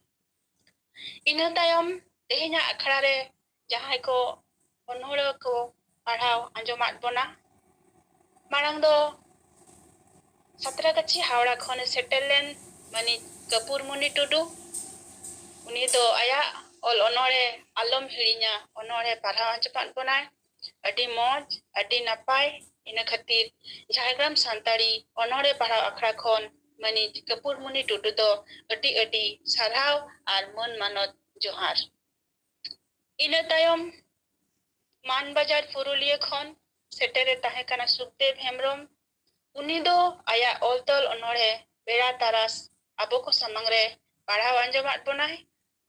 ᱤᱱᱟᱹ ᱛᱟᱭᱚᱢ ᱛᱮᱦᱮᱧᱟᱜ ᱟᱠᱷᱲᱟ ᱨᱮ ᱡᱟᱦᱟᱸᱭ ᱠᱚ ᱚᱱᱚᱬᱦᱮ ᱠᱚ ᱯᱟᱲᱦᱟᱣ ᱟᱸᱡᱚᱢᱟᱫ ᱵᱚᱱᱟ, ᱢᱟᱲᱟᱝ ᱫᱚ ᱥᱟᱛᱨᱟᱜᱟᱪᱷᱤ ᱦᱟᱣᱲᱟ ᱠᱷᱚᱱᱮ ᱥᱮᱴᱮᱨ ᱞᱮᱱ ᱢᱟᱹᱱᱤᱡ ᱠᱟᱹᱯᱩᱨᱢᱩᱱᱤ ᱴᱩᱰᱩ᱾ ᱩᱱᱤ ᱫᱚ ᱟᱭᱟᱜ ᱚᱞ ᱚᱱᱚᱬᱦᱮ ᱟᱞᱚᱢ ᱦᱤᱲᱤᱧᱟ ᱚᱱᱚᱬᱦᱮ ᱯᱟᱲᱦᱟᱣ ᱟᱸᱡᱚᱢᱟᱫ ᱵᱚᱱᱟᱭ᱾ ᱟᱹᱰᱤ ᱢᱚᱡᱽ, ᱟᱹᱰᱤ ᱱᱟᱯᱟᱭ᱾ ᱤᱱᱟᱹ ᱠᱷᱟᱹᱛᱤᱨ ᱡᱷᱟᱲᱜᱨᱟᱢ ᱥᱟᱱᱛᱟᱲᱤ ᱚᱱᱚᱬᱦᱮ ᱯᱟᱲᱦᱟᱣ ᱟᱠᱷᱲᱟ ᱠᱷᱚᱱ ᱢᱟᱹᱱᱤᱡ ᱠᱟᱹᱯᱩᱨᱢᱩᱱᱤ ᱴᱩᱰᱩ ᱫᱚ ᱟᱹᱰᱤ ᱟᱹᱰᱤ ᱥᱟᱨᱦᱟᱣ ᱟᱨ ᱢᱟᱹᱱ ᱢᱟᱱᱚᱛ ᱡᱚᱦᱟᱨ᱾ ᱤᱱᱟᱹ ᱛᱟᱭᱚᱢ ᱢᱟᱱᱵᱟᱡᱟᱨ ᱯᱩᱨᱩᱞᱤᱭᱟᱹ ᱠᱷᱚᱱ ᱥᱮᱴᱮᱨᱮ ᱛᱟᱦᱮᱸ ᱠᱟᱱᱟ ᱥᱩᱠᱫᱮᱵ ᱦᱮᱢᱵᱨᱚᱢ᱾ ᱩᱱᱤ ᱫᱚ ᱟᱭᱟᱜ ᱚᱞ ᱛᱚᱞ ᱚᱱᱚᱬᱦᱮ ᱵᱮᱲᱟ ᱛᱟᱨᱟᱥ ᱟᱵᱚ ᱠᱚ ᱥᱟᱢᱟᱝ ᱨᱮ ᱯᱟᱲᱦᱟᱣ ᱟᱸᱡᱚᱢᱟᱫ ᱵᱚᱱᱟᱭ᱾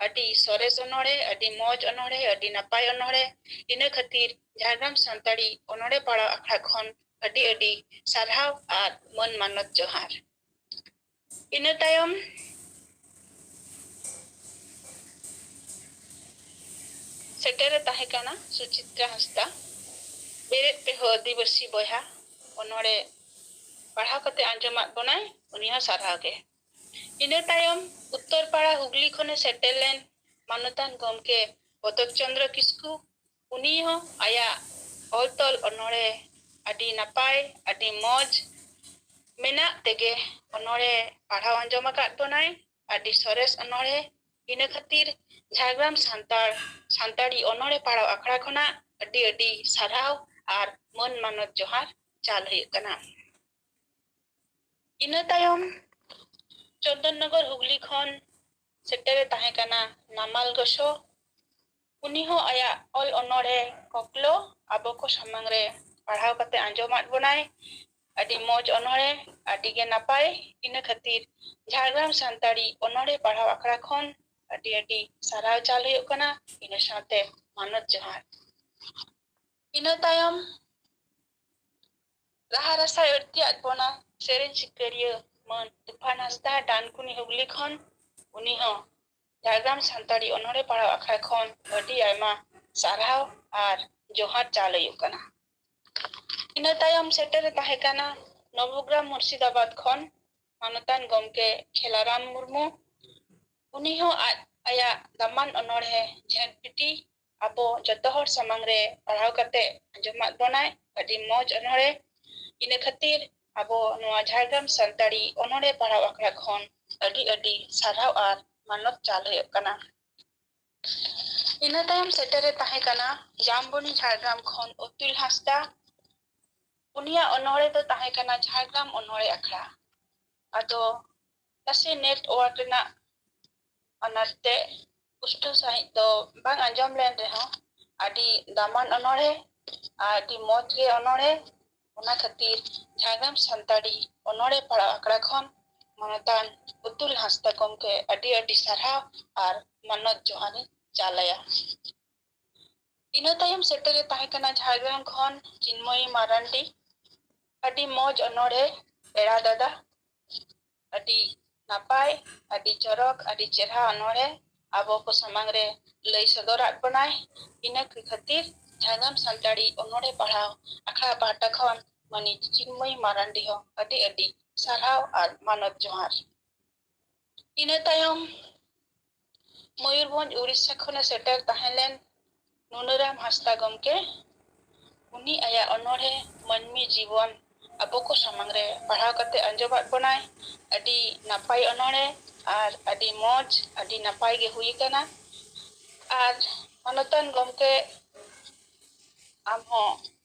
ᱟᱹᱰᱤ ᱥᱚᱨᱮᱥ ᱚᱱᱚᱬᱦᱮ, ᱟᱹᱰᱤ ᱢᱚᱡᱽ ᱚᱱᱚᱬᱦᱮ, ᱟᱹᱰᱤ ᱱᱟᱯᱟᱭ ᱚᱱᱚᱬᱦᱮ᱾ ᱤᱱᱟᱹ ᱠᱷᱟᱹᱛᱤᱨ ᱡᱷᱟᱲᱜᱨᱟᱢ ᱥᱟᱱᱛᱟᱲᱤ ᱚᱱᱚᱬᱦᱮ ᱯᱟᱲᱦᱟᱣ ᱟᱠᱷᱲᱟ ᱠᱷᱚᱱ ᱟᱹᱰᱤ ᱟᱹᱰᱤ ᱥᱟᱨᱦᱟᱣ ᱟᱨ ᱢᱟᱹᱱ ᱢᱟᱱᱚᱛ ᱡᱚᱦᱟᱨ᱾ ᱤᱱᱟᱹ ᱛᱟᱭᱚᱢ ᱥᱮᱴᱮᱨᱮ ᱛᱟᱦᱮᱸ ᱠᱟᱱᱟ ᱥᱩᱪᱤᱛᱨᱟ ᱦᱟᱸᱥᱫᱟ, ᱵᱮᱨᱮᱫ ᱯᱮ ᱦᱳ ᱟᱹᱫᱤᱵᱟᱹᱥᱤ ᱵᱚᱭᱦᱟ ᱚᱱᱚᱬᱦᱮ ᱯᱟᱲᱦᱟᱣ ᱠᱟᱛᱮ ᱟᱸᱡᱚᱢᱟᱫ ᱵᱚᱱᱟᱭ, ᱩᱱᱤ ᱦᱚᱸ ᱥᱟᱨᱦᱟᱣ ᱜᱮ᱾ ᱤᱱᱟᱹ ᱛᱟᱭᱚᱢ ᱩᱛᱛᱚᱨ ᱯᱟᱲᱟ ᱦᱩᱜᱽᱞᱤ ᱠᱷᱚᱱᱮ ᱥᱮᱴᱮᱨ ᱞᱮᱱ ᱢᱟᱱᱚᱛᱟᱱ ᱜᱚᱢᱠᱮ ᱵᱚᱫᱚᱠ ᱪᱚᱸᱫᱽᱨᱚ ᱠᱤᱥᱠᱩ, ᱩᱱᱤ ᱦᱚᱸ ᱟᱭᱟᱜ ᱚᱞ ᱛᱚᱞ ᱚᱱᱚᱬᱦᱮ ᱟᱹᱰᱤ ᱱᱟᱯᱟᱭ, ᱟᱹᱰᱤ ᱢᱚᱡᱽ ᱢᱮᱱᱟᱜ ᱛᱮᱜᱮ ᱚᱱᱚᱬᱦᱮ ᱯᱟᱲᱦᱟᱣ ᱟᱸᱡᱚᱢ ᱟᱠᱟᱫ ᱵᱚᱱᱟᱭ, ᱟᱹᱰᱤ ᱥᱚᱨᱮᱥ ᱚᱱᱚᱬᱦᱮ᱾ ᱤᱱᱟᱹ ᱠᱷᱟᱹᱛᱤᱨ ᱡᱷᱟᱲᱜᱨᱟᱢ ᱥᱟᱱᱛᱟᱲ ᱥᱟᱱᱛᱟᱲᱤ ᱚᱱᱚᱬᱦᱮ ᱯᱟᱲᱦᱟᱣ ᱟᱠᱷᱲᱟ ᱠᱷᱚᱱᱟᱜ ᱟᱹᱰᱤ ᱟᱹᱰᱤ ᱥᱟᱨᱦᱟᱣ ᱟᱨ ᱢᱟᱹᱱ ᱢᱟᱱᱚᱛ ᱡᱚᱦᱟᱨ ᱪᱟᱞ ᱦᱩᱭᱩᱜ ᱠᱟᱱᱟ᱾ ᱤᱱᱟᱹ ᱛᱟᱭᱚᱢ ᱪᱚᱱᱫᱚᱱ ᱱᱚᱜᱚᱨ ᱦᱩᱜᱽᱞᱤ ᱠᱷᱚᱱ ᱥᱮᱴᱮᱨᱮ ᱛᱟᱦᱮᱸ ᱠᱟᱱᱟ ᱱᱟᱢᱟᱞ ᱜᱚᱥᱚ᱾ ᱩᱱᱤ ᱦᱚᱸ ᱟᱭᱟᱜ ᱚᱞ ᱚᱱᱚᱬᱦᱮ ᱠᱚᱠᱞᱚ ᱟᱵᱚ ᱠᱚ ᱥᱟᱢᱟᱝ ᱨᱮ ᱯᱟᱲᱦᱟᱣ ᱠᱟᱛᱮ ᱟᱸᱡᱚᱢᱟᱫ ᱵᱚᱱᱟᱭ᱾ ᱟᱹᱰᱤ ᱢᱚᱡᱽ ᱚᱱᱚᱬᱦᱮ, ᱟᱹᱰᱤ ᱜᱮ ᱱᱟᱯᱟᱭ᱾ ᱤᱱᱟᱹ ᱠᱷᱟᱹᱛᱤᱨ ᱡᱷᱟᱲᱜᱨᱟᱢ ᱥᱟᱱᱛᱟᱲᱤ ᱚᱱᱚᱬᱦᱮ ᱯᱟᱲᱦᱟᱣ ᱟᱠᱷᱲᱟ ᱠᱷᱚᱱ ᱟᱹᱰᱤ ᱟᱹᱰᱤ ᱥᱟᱨᱦᱟᱣ ᱪᱟᱞ ᱦᱩᱭᱩᱜ ᱠᱟᱱᱟ, ᱤᱱᱟᱹ ᱥᱟᱶᱛᱮ ᱢᱟᱱᱚᱛ ᱡᱚᱦᱟᱨ᱾ ᱤᱱᱟᱹ ᱛᱟᱭᱚᱢ ᱨᱟᱦᱟ ᱨᱟᱥᱟᱭ ᱟᱹᱲᱛᱤᱭᱟᱫ ᱵᱚᱱᱟ ᱥᱮᱨᱮᱧ ᱥᱤᱠᱟᱹᱨᱤᱭᱟᱹ ᱢᱟᱹᱱ ᱛᱩᱯᱷᱟᱱ ᱦᱟᱸᱥᱫᱟ, ᱰᱟᱱᱠᱩᱱᱤ ᱦᱩᱜᱽᱞᱤ ᱠᱷᱚᱱ᱾ ᱩᱱᱤ ᱦᱚᱸ ᱡᱷᱟᱲᱜᱨᱟᱢ ᱥᱟᱱᱛᱟᱲᱤ ᱚᱱᱚᱬᱦᱮ ᱯᱟᱲᱦᱟᱣ ᱟᱠᱷᱲᱟ ᱠᱷᱚᱱ ᱟᱹᱰᱤ ᱟᱭᱢᱟ ᱥᱟᱨᱦᱟᱣ ᱟᱨ ᱡᱚᱦᱟᱨ ᱪᱟᱞ ᱦᱩᱭᱩᱜ ᱠᱟᱱᱟ᱾ ᱤᱱᱟᱹ ᱛᱟᱭᱚᱢ ᱥᱮᱴᱮᱨ ᱮ ᱛᱟᱦᱮᱸ ᱠᱟᱱᱟ ᱱᱚᱵᱚᱜᱨᱟᱢ ᱢᱩᱨᱥᱤᱫᱟᱵᱟᱫᱽ ᱠᱷᱚᱱ ᱢᱟᱱᱚᱛᱟᱱ ᱜᱚᱢᱠᱮ ᱠᱷᱮᱞᱟᱨᱟᱢ ᱢᱩᱨᱢᱩ᱾ ᱩᱱᱤ ᱦᱚᱸ ᱟᱡ ᱟᱭᱟᱜ ᱫᱟᱢᱟᱱ ᱚᱱᱚᱬᱦᱮ ᱡᱷᱮᱸᱴ ᱵᱤᱴᱤ ᱟᱵᱚ ᱡᱚᱛᱚ ᱦᱚᱲ ᱥᱟᱢᱟᱝ ᱨᱮ ᱯᱟᱲᱦᱟᱣ ᱠᱟᱛᱮ ᱟᱸᱡᱚᱢᱟᱫ ᱵᱚᱱᱟᱭ᱾ ᱟᱹᱰᱤ ᱢᱚᱡᱽ ᱚᱱᱚᱬᱦᱮ᱾ ᱤᱱᱟᱹ ᱠᱷᱟᱹᱛᱤᱨ ᱟᱵᱚ ᱱᱚᱣᱟ ᱡᱷᱟᱲᱜᱨᱟᱢ ᱥᱟᱱᱛᱟᱲᱤ ᱚᱱᱚᱬᱦᱮ ᱯᱟᱲᱦᱟᱣ ᱟᱠᱷᱲᱟ ᱠᱷᱚᱱ ᱟᱹᱰᱤ ᱟᱹᱰᱤ ᱥᱟᱨᱦᱟᱣ ᱟᱨ ᱢᱟᱱᱚᱛ ᱪᱟᱞ ᱦᱩᱭᱩᱜ ᱠᱟᱱᱟ᱾ ᱤᱱᱟᱹ ᱛᱟᱭᱚᱢ ᱥᱮᱴᱮᱨ ᱮ ᱛᱟᱦᱮᱸ ᱠᱟᱱᱟ ᱡᱟᱢᱵᱚᱱᱤ ᱡᱷᱟᱲᱜᱨᱟᱢ ᱠᱷᱚᱱ ᱚᱛᱩᱞ ᱦᱟᱸᱥᱫᱟ᱾ ᱩᱱᱤᱭᱟᱜ ᱚᱱᱚᱬᱦᱮ ᱫᱚ ᱛᱟᱦᱮᱸ ᱠᱟᱱᱟ ᱡᱷᱟᱲᱜᱨᱟᱢ ᱚᱱᱚᱬᱦᱮ ᱟᱠᱷᱲᱟ᱾ ᱟᱫᱚ ᱱᱟᱥᱮ network ᱨᱮᱱᱟᱜ ᱟᱱᱟᱴ ᱛᱮ ᱯᱩᱥᱴᱟᱹᱣ ᱥᱟᱺᱦᱤᱡ ᱫᱚ ᱵᱟᱝ ᱟᱸᱡᱚᱢ ᱞᱮᱱ ᱨᱮᱦᱚᱸ, ᱟᱹᱰᱤ ᱫᱟᱢᱟᱱ ᱚᱱᱚᱬᱦᱮ ᱟᱨ ᱟᱹᱰᱤ ᱢᱚᱡᱽ ᱜᱮ ᱚᱱᱚᱬᱦᱮ᱾ ᱚᱱᱟ ᱠᱷᱟᱹᱛᱤᱨ ᱡᱷᱟᱲᱜᱨᱟᱢ ᱥᱟᱱᱛᱟᱲᱤ ᱚᱱᱚᱬᱦᱮ ᱯᱟᱲᱦᱟᱣ ᱟᱠᱷᱲᱟ ᱠᱷᱚᱱ ᱢᱟᱱᱚᱛᱟᱱ ᱩᱛᱩᱞ ᱦᱟᱸᱥᱫᱟ ᱜᱚᱢᱠᱮ ᱟᱹᱰᱤ ᱟᱹᱰᱤ ᱥᱟᱨᱦᱟᱣ ᱟᱨ ᱢᱟᱱᱚᱛ ᱡᱚᱦᱟᱨ ᱤᱧ ᱪᱟᱞ ᱟᱭᱟ᱾ ᱤᱱᱟᱹ ᱛᱟᱭᱚᱢ ᱥᱮᱴᱮᱨ ᱮ ᱛᱟᱦᱮᱸ ᱠᱟᱱᱟ ᱡᱷᱟᱲᱜᱨᱟᱢ ᱠᱷᱚᱱ ᱪᱤᱱᱢᱚᱭᱤ ᱢᱟᱨᱟᱱᱰᱤ᱾ ᱟᱹᱰᱤ ᱢᱚᱡᱽ ᱚᱱᱚᱬᱦᱮ ᱯᱮᱲᱟ ᱫᱟᱫᱟ, ᱟᱹᱰᱤ ᱱᱟᱯᱟᱭ, ᱟᱹᱰᱤ ᱪᱚᱨᱚᱠ, ᱟᱹᱰᱤ ᱪᱮᱦᱨᱟ ᱚᱱᱚᱬᱦᱮ ᱟᱵᱚ ᱠᱚ ᱥᱟᱢᱟᱝ ᱨᱮ ᱞᱟᱹᱭ ᱥᱚᱫᱚᱨᱟᱫ ᱵᱚᱱᱟᱭ᱾ ᱤᱱᱟᱹ ᱠᱚ ᱠᱷᱟᱹᱛᱤᱨ ᱡᱷᱟᱲᱜᱨᱟᱢ ᱥᱟᱱᱛᱟᱲᱤ ᱚᱱᱚᱬᱦᱮ ᱯᱟᱲᱦᱟᱣ ᱟᱠᱷᱲᱟ ᱯᱟᱦᱴᱟ ᱠᱷᱚᱱ ᱢᱟᱹᱱᱤᱡ ᱪᱤᱱᱢᱚᱭᱤ ᱢᱟᱨᱟᱱᱰᱤ ᱦᱚᱸ ᱟᱹᱰᱤ ᱟᱹᱰᱤ ᱥᱟᱨᱦᱟᱣ ᱟᱨ ᱢᱟᱱᱚᱛ ᱡᱚᱦᱟᱨ᱾ ᱤᱱᱟᱹ ᱛᱟᱭᱚᱢ ᱢᱚᱭᱩᱨᱵᱷᱚᱸᱡᱽ, ᱩᱲᱤᱥᱥᱟ ᱠᱷᱚᱱᱮ ᱥᱮᱴᱮᱨ ᱛᱟᱦᱮᱸ ᱞᱮᱱ ᱱᱩᱱᱟᱹᱨᱟᱢ ᱦᱟᱸᱥᱫᱟ ᱜᱚᱢᱠᱮ᱾ ᱩᱱᱤ ᱟᱭᱟᱜ ᱚᱱᱚᱬᱦᱮ ᱢᱟᱹᱱᱢᱤ ᱡᱤᱵᱚᱱ ᱟᱵᱚ ᱠᱚ ᱥᱟᱢᱟᱝ ᱨᱮ ᱯᱟᱲᱦᱟᱣ ᱠᱟᱛᱮ ᱟᱸᱡᱚᱢᱟᱫ ᱵᱚᱱᱟᱭ᱾ ᱟᱹᱰᱤ ᱱᱟᱯᱟᱭ ᱚᱱᱚᱬᱦᱮ ᱟᱨ ᱟᱹᱰᱤ ᱢᱚᱡᱽ, ᱟᱹᱰᱤ ᱱᱟᱯᱟᱭ ᱜᱮ ᱦᱩᱭ ᱟᱠᱟᱱᱟ᱾ ᱟᱨ ᱢᱟᱱᱚᱛᱟᱱ ᱜᱚᱢᱠᱮ, ᱟᱢ ᱦᱚᱸ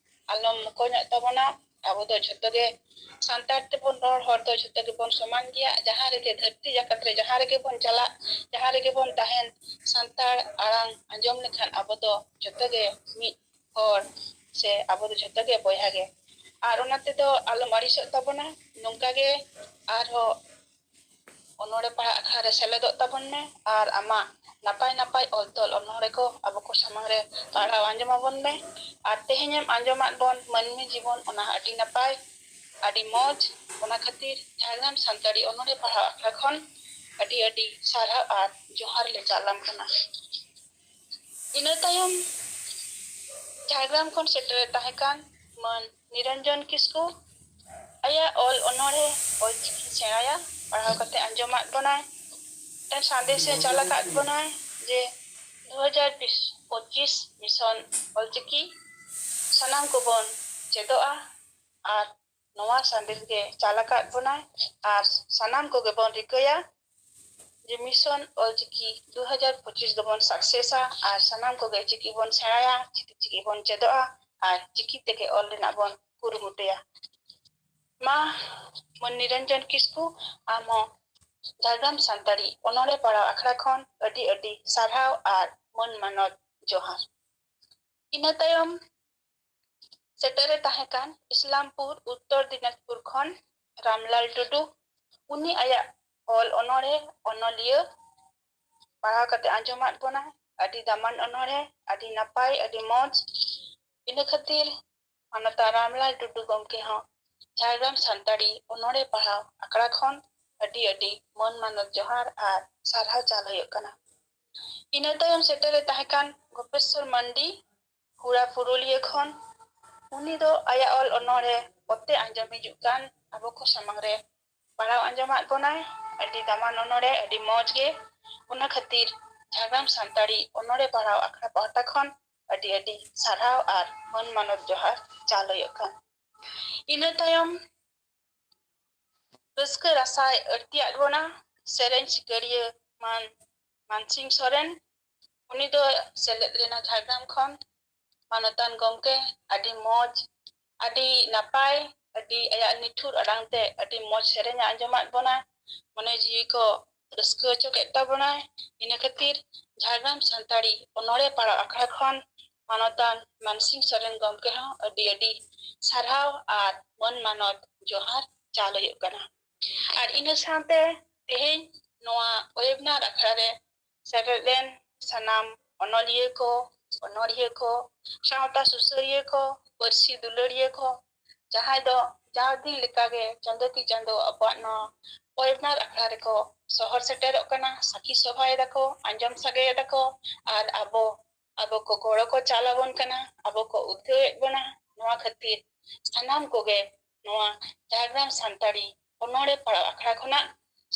ᱟᱞᱚᱢ ᱢᱚᱠᱚᱧᱚᱜ ᱛᱟᱵᱚᱱᱟ᱾ ᱟᱵᱚ ᱫᱚ ᱡᱷᱚᱛᱚ ᱜᱮ ᱥᱟᱱᱛᱟᱲ ᱛᱮᱵᱚᱱ ᱨᱚᱲ, ᱦᱚᱲ ᱫᱚ ᱡᱷᱚᱛᱚ ᱜᱮᱵᱚᱱ ᱥᱚᱢᱟᱱ ᱜᱮᱭᱟ᱾ ᱡᱟᱦᱟᱸ ᱨᱮᱜᱮ, ᱫᱷᱟᱹᱨᱛᱤ ᱡᱟᱠᱟᱛ ᱨᱮ ᱡᱟᱦᱟᱸ ᱨᱮᱜᱮ ᱵᱚᱱ ᱪᱟᱞᱟᱜ, ᱡᱟᱦᱟᱸ ᱨᱮᱜᱮ ᱵᱚᱱ ᱛᱟᱦᱮᱱ, ᱥᱟᱱᱛᱟᱲ ᱟᱲᱟᱝ ᱟᱸᱡᱚᱢ ᱞᱮᱠᱷᱟᱱ ᱟᱵᱚ ᱫᱚ ᱡᱷᱚᱛᱚ ᱜᱮ ᱢᱤᱫ ᱦᱚᱲ, ᱥᱮ ᱟᱵᱚ ᱫᱚ ᱡᱷᱚᱛᱚ ᱜᱮ ᱵᱚᱭᱦᱟ ᱜᱮ᱾ ᱟᱨ ᱚᱱᱟ ᱛᱮᱫᱚ ᱟᱞᱚᱢ ᱟᱹᱲᱤᱥᱚᱜ ᱛᱟᱵᱚᱱᱟ᱾ ᱱᱚᱝᱠᱟ ᱜᱮ ᱟᱨᱦᱚᱸ ᱚᱱᱚᱬᱦᱮ ᱯᱟᱲᱦᱟᱣ ᱟᱠᱷᱲᱟ ᱨᱮ ᱥᱮᱞᱮᱫᱚᱜ ᱛᱟᱵᱚᱱ ᱢᱮ ᱟᱨ ᱟᱢᱟᱜ ᱱᱟᱯᱟᱭ ᱱᱟᱯᱟᱭ ᱚᱞ ᱛᱚᱞ ᱚᱱᱚᱬᱦᱮ ᱠᱚ ᱟᱵᱚ ᱠᱚ ᱥᱟᱢᱟᱝ ᱨᱮ ᱯᱟᱲᱦᱟᱣ ᱟᱸᱡᱚᱢ ᱟᱵᱚᱱ ᱢᱮ᱾ ᱟᱨ ᱛᱮᱦᱮᱧᱮᱢ ᱟᱸᱡᱚᱢᱟᱫ ᱵᱚᱱ ᱢᱟᱹᱱᱢᱤ ᱡᱤᱵᱚᱱ, ᱚᱱᱟ ᱟᱹᱰᱤ ᱱᱟᱯᱟᱭ, ᱟᱹᱰᱤ ᱢᱚᱡᱽ᱾ ᱚᱱᱟ ᱠᱷᱟᱹᱛᱤᱨ ᱡᱷᱟᱲᱜᱨᱟᱢ ᱥᱟᱱᱛᱟᱲᱤ ᱚᱱᱚᱬᱦᱮ ᱯᱟᱲᱦᱟᱣ ᱟᱠᱷᱲᱟ ᱠᱷᱚᱱ ᱟᱹᱰᱤ ᱟᱹᱰᱤ ᱥᱟᱨᱦᱟᱣ ᱟᱨ ᱡᱚᱦᱟᱨ ᱞᱮ ᱪᱟᱞᱟᱢ ᱠᱟᱱᱟ᱾ ᱤᱱᱟᱹ ᱛᱟᱭᱚᱢ ᱡᱷᱟᱲᱜᱨᱟᱢ ᱠᱷᱚᱱ ᱥᱮᱴᱮᱨᱮ ᱛᱟᱦᱮᱸ ᱠᱟᱱ ᱢᱟᱹᱱ ᱱᱤᱨᱚᱧᱡᱚᱱ ᱠᱤᱥᱠᱩ, ᱟᱭᱟᱜ ᱚᱞ ᱚᱱᱚᱬᱦᱮ ᱚᱞᱪᱤᱠᱤ ᱥᱮᱬᱟᱭᱟ ᱯᱟᱲᱦᱟᱣ ᱠᱟᱛᱮ ᱟᱸᱡᱚᱢᱟᱫ ᱵᱚᱱᱟᱭ᱾ ᱢᱤᱫᱴᱟᱝ ᱥᱟᱸᱫᱮᱥᱮ ᱪᱟᱞ ᱟᱠᱟᱫ ᱵᱚᱱᱟᱭ ᱡᱮ ᱫᱩ ᱦᱟᱡᱟᱨ ᱯᱚᱸᱪᱤᱥ ᱢᱤᱥᱚᱱ ᱚᱞᱪᱤᱠᱤ ᱥᱟᱱᱟᱢ ᱠᱚᱵᱚᱱ ᱪᱮᱫᱚᱜᱼᱟ᱾ ᱟᱨ ᱱᱚᱣᱟ ᱥᱟᱸᱫᱮᱥ ᱜᱮ ᱪᱟᱞ ᱟᱠᱟᱫ ᱵᱚᱱᱟᱭ ᱟᱨ ᱥᱟᱱᱟᱢ ᱠᱚᱜᱮ ᱵᱚᱱ ᱨᱤᱠᱟᱹᱭᱟ ᱡᱮ ᱢᱤᱥᱚᱱ ᱚᱞᱪᱤᱠᱤ ᱫᱩ ᱦᱟᱡᱟᱨ ᱯᱚᱸᱪᱤᱥ ᱫᱚᱵᱚᱱ ᱥᱟᱠᱥᱮᱥᱟ ᱟᱨ ᱥᱟᱱᱟᱢ ᱠᱚᱜᱮ ᱪᱤᱠᱤ ᱵᱚᱱ ᱥᱮᱬᱟᱭᱟ, ᱪᱤᱠᱤ ᱪᱤᱠᱤ ᱵᱚᱱ ᱪᱮᱫᱚᱜᱼᱟ ᱟᱨ ᱪᱤᱠᱤ ᱛᱮᱜᱮ ᱚᱞ ᱨᱮᱱᱟᱜ ᱵᱚᱱ ᱠᱩᱨᱩᱢᱩᱴᱩᱭᱟ᱾ ᱢᱟ ᱢᱟᱹᱱ ᱱᱤᱨᱚᱧᱡᱚᱱ ᱠᱤᱥᱠᱩ, ᱟᱢ ᱦᱚᱸ ᱡᱷᱟᱲᱜᱨᱟᱢ ᱥᱟᱱᱛᱟᱲᱤ ᱚᱱᱚᱬᱦᱮ ᱯᱟᱲᱦᱟᱣ ᱟᱠᱷᱲᱟ ᱠᱷᱚᱱ ᱟᱹᱰᱤ ᱟᱹᱰᱤ ᱥᱟᱨᱦᱟᱣ ᱟᱨ ᱢᱟᱹᱱ ᱢᱟᱱᱚᱛ ᱡᱚᱦᱟᱨ᱾ ᱤᱱᱟᱹ ᱛᱟᱭᱚᱢ ᱥᱮᱴᱮᱨᱮ ᱛᱟᱦᱮᱸ ᱠᱟᱱ ᱤᱥᱞᱟᱢᱯᱩᱨ ᱩᱛᱛᱚᱨ ᱫᱤᱱᱟᱡᱽᱯᱩᱨ ᱠᱷᱚᱱ ᱨᱟᱢᱞᱟᱞ ᱴᱩᱰᱩ᱾ ᱩᱱᱤ ᱟᱭᱟᱜ ᱚᱞ ᱚᱱᱚᱬᱦᱮ ᱚᱱᱚᱞᱤᱭᱟᱹ ᱯᱟᱲᱦᱟᱣ ᱠᱟᱛᱮ ᱟᱸᱡᱚᱢᱟᱫ ᱵᱚᱱᱟᱭ᱾ ᱟᱹᱰᱤ ᱫᱟᱢᱟᱱ ᱚᱱᱚᱬᱦᱮ, ᱟᱹᱰᱤ ᱱᱟᱯᱟᱭ, ᱟᱹᱰᱤ ᱢᱚᱡᱽ᱾ ᱤᱱᱟᱹ ᱠᱷᱟᱹᱛᱤᱨ ᱢᱟᱱᱚᱛᱟᱱ ᱨᱟᱢᱞᱟᱞ ᱴᱩᱰᱩ ᱜᱚᱢᱠᱮ ᱦᱚᱸ ᱡᱷᱟᱲᱜᱨᱟᱢ ᱥᱟᱱᱛᱟᱲᱤ ᱚᱱᱚᱬᱦᱮ ᱯᱟᱲᱦᱟᱣ ᱟᱠᱷᱲᱟ ᱠᱷᱚᱱ ᱟᱹᱰᱤ ᱟᱹᱰᱤ ᱢᱟᱹᱱ ᱢᱟᱱᱚᱛ ᱡᱚᱦᱟᱨ ᱟᱨ ᱥᱟᱨᱦᱟᱣ ᱪᱟᱞ ᱦᱩᱭᱩᱜ ᱠᱟᱱᱟ᱾ ᱤᱱᱟᱹ ᱛᱟᱭᱚᱢ ᱥᱮᱴᱮᱨᱮ ᱛᱟᱦᱮᱸ ᱠᱟᱱ ᱜᱳᱯᱮᱥᱥᱚᱨ ᱢᱟᱱᱰᱤ, ᱠᱩᱲᱟ ᱯᱩᱨᱩᱞᱤᱭᱟᱹ ᱠᱷᱚᱱ᱾ ᱩᱱᱤ ᱫᱚ ᱟᱭᱟᱜ ᱚᱞ ᱚᱱᱚᱬᱦᱮ ᱚᱛᱮ ᱟᱸᱡᱚᱢ ᱦᱤᱡᱩᱜ ᱠᱟᱱ ᱟᱵᱚ ᱠᱚ ᱥᱟᱢᱟᱝ ᱨᱮ ᱯᱟᱲᱦᱟᱣ ᱟᱸᱡᱚᱢᱟᱫ ᱵᱚᱱᱟᱭ᱾ ᱟᱹᱰᱤ ᱫᱟᱢᱟᱱ ᱚᱱᱚᱬᱦᱮ, ᱟᱹᱰᱤ ᱢᱚᱡᱽ ᱜᱮ᱾ ᱚᱱᱟ ᱠᱷᱟᱹᱛᱤᱨ ᱡᱷᱟᱲᱜᱨᱟᱢ ᱥᱟᱱᱛᱟᱲᱤ ᱚᱱᱚᱬᱦᱮ ᱯᱟᱲᱦᱟᱣ ᱟᱠᱷᱲᱟ ᱯᱟᱦᱴᱟ ᱠᱷᱚᱱ ᱟᱹᱰᱤ ᱟᱹᱰᱤ ᱥᱟᱨᱦᱟᱣ ᱟᱨ ᱢᱟᱹᱱ ᱢᱟᱱᱚᱛ ᱡᱚᱦᱟᱨ ᱪᱟᱞ ᱦᱩᱭᱩᱜ ᱠᱟᱱ᱾ ᱤᱱᱟᱹ ᱛᱟᱭᱚᱢ ᱨᱟᱹᱥᱠᱟᱹ ᱨᱟᱥᱟᱭ ᱟᱹᱲᱛᱤᱭᱟᱫ ᱵᱚᱱᱟ ᱥᱮᱨᱮᱧ ᱥᱤᱠᱟᱹᱨᱤᱭᱟᱹ ᱢᱟᱱ ᱢᱟᱱᱥᱤᱝ ᱥᱚᱨᱮᱱ᱾ ᱩᱱᱤ ᱫᱚ ᱥᱮᱞᱮᱫ ᱞᱮᱱᱟ ᱡᱷᱟᱲᱜᱨᱟᱢ ᱠᱷᱚᱱ᱾ ᱢᱟᱱᱚᱛᱟᱱ ᱜᱚᱢᱠᱮ, ᱟᱹᱰᱤ ᱢᱚᱡᱽ, ᱟᱹᱰᱤ ᱱᱟᱯᱟᱭ, ᱟᱹᱰᱤ ᱟᱭᱟᱜ ᱱᱤᱴᱷᱩᱨ ᱟᱲᱟᱝ ᱛᱮ ᱟᱹᱰᱤ ᱢᱚᱡᱽ ᱥᱮᱨᱮᱧ ᱮ ᱟᱸᱡᱚᱢᱟᱫ ᱵᱚᱱᱟ, ᱢᱚᱱᱮ ᱡᱤᱣᱤ ᱠᱚ ᱨᱟᱹᱥᱠᱟᱹ ᱦᱚᱪᱚ ᱠᱮᱫ ᱛᱟᱵᱚᱱᱟᱭ᱾ ᱤᱱᱟᱹ ᱠᱷᱟᱹᱛᱤᱨ ᱡᱷᱟᱲᱜᱨᱟᱢ ᱥᱟᱱᱛᱟᱲᱤ ᱚᱱᱚᱬᱦᱮ ᱯᱟᱲᱦᱟᱣ ᱟᱠᱷᱲᱟ ᱠᱷᱚᱱ ᱢᱟᱱᱚᱛᱟᱱ ᱢᱟᱱᱥᱤᱝ ᱥᱚᱨᱮᱱ ᱜᱚᱢᱠᱮ ᱦᱚᱸ ᱟᱹᱰᱤ ᱟᱹᱰᱤ ᱥᱟᱨᱦᱟᱣ ᱟᱨ ᱢᱟᱹᱱ ᱢᱟᱱᱚᱛ ᱡᱚᱦᱟᱨ ᱪᱟᱞ ᱦᱩᱭᱩᱜ ᱠᱟᱱᱟ᱾ ᱟᱨ ᱤᱱᱟᱹ ᱥᱟᱶᱛᱮ ᱛᱮᱦᱮᱧ ᱱᱚᱣᱟ webinar ᱟᱠᱷᱲᱟ ᱨᱮ ᱥᱮᱞᱮᱫ ᱞᱮᱱ ᱥᱟᱱᱟᱢ ᱚᱱᱚᱞᱤᱭᱟᱹ ᱠᱚ, ᱚᱱᱚᱲᱦᱤᱭᱟᱹ ᱠᱚ, ᱥᱟᱶᱛᱟ ᱥᱩᱥᱟᱹᱨᱤᱭᱟᱹ ᱠᱚ, ᱯᱟᱹᱨᱥᱤ ᱫᱩᱞᱟᱹᱲᱤᱭᱟᱹ ᱠᱚ, ᱡᱟᱦᱟᱸᱭ ᱫᱚ ᱡᱟᱣ ᱫᱤᱱ ᱞᱮᱠᱟᱜᱮ ᱪᱟᱸᱫᱚ ᱠᱤ ᱪᱟᱸᱫᱚ ᱟᱵᱚᱣᱟᱜ ᱱᱚᱣᱟ ᱚᱭᱢᱟᱨ ᱟᱠᱷᱲᱟ ᱨᱮᱠᱚ ᱥᱚᱦᱚᱨ ᱥᱮᱴᱮᱨᱚᱜ ᱠᱟᱱᱟ, ᱥᱟᱹᱠᱷᱤ ᱥᱚᱵᱷᱟᱭ ᱫᱟᱠᱚ, ᱟᱸᱡᱚᱢ ᱥᱟᱰᱮᱭ ᱫᱟᱠᱚ, ᱟᱨ ᱟᱵᱚ, ᱟᱵᱚ ᱠᱚ ᱜᱚᱲᱚ ᱠᱚ ᱪᱟᱞ ᱟᱵᱚᱱ ᱠᱟᱱᱟ, ᱟᱵᱚ ᱠᱚ ᱩᱫᱽᱜᱟᱹᱣᱮᱫ ᱵᱚᱱᱟ᱾ ᱱᱚᱣᱟ ᱠᱷᱟᱹᱛᱤᱨ ᱥᱟᱱᱟᱢ ᱠᱚᱜᱮ ᱱᱚᱣᱟ ᱡᱷᱟᱲᱜᱨᱟᱢ ᱥᱟᱱᱛᱟᱲᱤ ᱚᱱᱚᱲᱦᱮ ᱯᱟᱲᱦᱟᱣ ᱟᱠᱷᱲᱟ ᱠᱷᱚᱱᱟᱜ